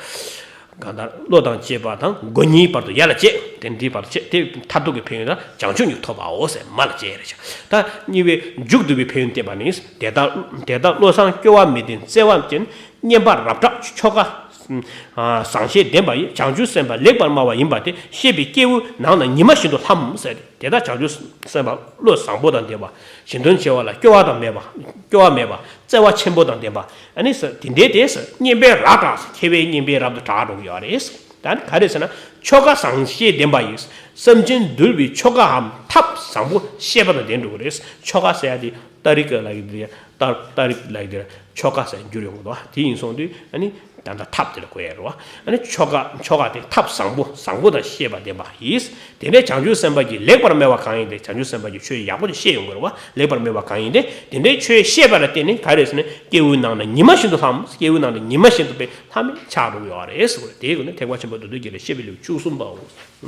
གང་ལྟར་བློ་དང་བཅས་པ་དང་། སྒོ་གཉིས་བར་དུ་ཡ་ལ་བཅས། དེ་འདི་བར་དུ་བཅས། དེ་མཐར་ཐུག་གི་ཕན་ཡོན་ལ་བྱང་ཆུབ་མྱུར་ཐོབ་པའོ་ཟེར། མ་ལ་བཅས་རེད་ཤག་ད་གཉིས་པའི་མཇུག་བསྡུ་བའི་ཕན་ཡོན་བསྟན་པ་ནི། དེ་དག་དེ་དག་བློ་བཟང་སྐྱོ་བ་མེད་ལྡན་བརྩེ་བ་ཅན། སྙན་པ་རབ་གྲགས་ཆོ་ག་ བཟང་ཤེས་ལྡན་པ་ཡིས། བྱང་ཆུབ་སེམས་དཔའ་ལེགས་པར་སྨྲ་བ་ཡིན་པ་དེ། བཤད་པའི་སྐྱེས་བུ་ནང་ན་ཉི་མ་བཞིན་དུ་ལྷམ་ཟེར་ཏེ། དེ་དག་བྱང་ཆུབ་སེམས་དཔའ་བློ་བཟང་པོ་དང་ལྡན་པ། གཞན་དོན་བྱེད་པ་ལ་སྐྱོ་བ་དང་མེད་པ། སྐྱོ་བ་མེད་པ། བརྩེ་བ་ཆེན་པོ་དང་ལྡན་པ། ཨ་ནི་ཟེར་དེ་འདྲའི་དེ་ཟེར་སྙན་པའི་རབ་གྲགས་ཟེར། མཁས་པའི་སྙན་པའི་རབ་ཏུ་གྲགས་འགྲོ་གི་ཡོད་རེད། ད་ནི་ག་རེ་ཟེར་ན། ཆོ་ག་བཟང་ཤེས་ལྡན་པ་ཡིས། སེམས་ཅན་འདུལ་བའི་ཆོ་གའམ་ཐབས་བཟང་པོ་ཤེས་པ་དང་ལྡན་དགོས་རེད། ཆོ་ག་ཟེར་ཡ་དེ་ཏ་རིག་ལབ་ཀྱི་འདུག་ཏ་ཏ་རིག་ལབ་ཀྱི་འདུག་ཆོ་ག་ཟེར་འགྱུར་ཡོང་གི་འདུག་དེ་ཡིན་སོང་དུས་ཨ་ནི་ད་ལྟ་ཐབས་དེ་ལ་གོ་ཡ་རེད་བ། ཨ་ནི་ཆོ་ག་ཆོ་ག་དེ་ཐབས་བཟང་པོ་བཟང་པོ་དང་ཤེས་པ་ལྡན་པ་ཡིས། དེ་འདྲའི་བྱང་ཆུབ་སེམས་དཔའ་གྱིས་ལེགས་པར་སྨྲས་པ་གང་ཡིན་ཏེ། བྱང་ཆུབ་སེམས་དཔའ་གྱིས་ཆོས་ཡག་པོ་དེ་བཤད་ཡོང་གི་རེད་བ། ལེགས་པར་སྨྲས་པ་གང་ཡིན་ཏེ། དེ་འདྲའི་ཆོས་བཤད་པ་ལ་བརྟེན་ནས་ག་རེ་ཟེར་ན། སྐྱེས་བུའི་ནང་ན་ཉི་མ་བཞིན་དུ་ལྷམ། སྐྱེས་བུའི་ནང་ན་ཉི་མ་བཞིན་དུ་པའི་ལྷམ་ཆགས་འགྲོ་གི་ཡོད་རེད་ཟེར་བ་རེད། དེའི་སྒོ་ནས་ཐེག་པ་ཆེན་པོ་མདོ་སྡེ་རྒྱན་ལས་བཤད་པའི་ལེའུ་བཅུ་གསུམ་པའོ།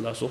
ལགས་སོ།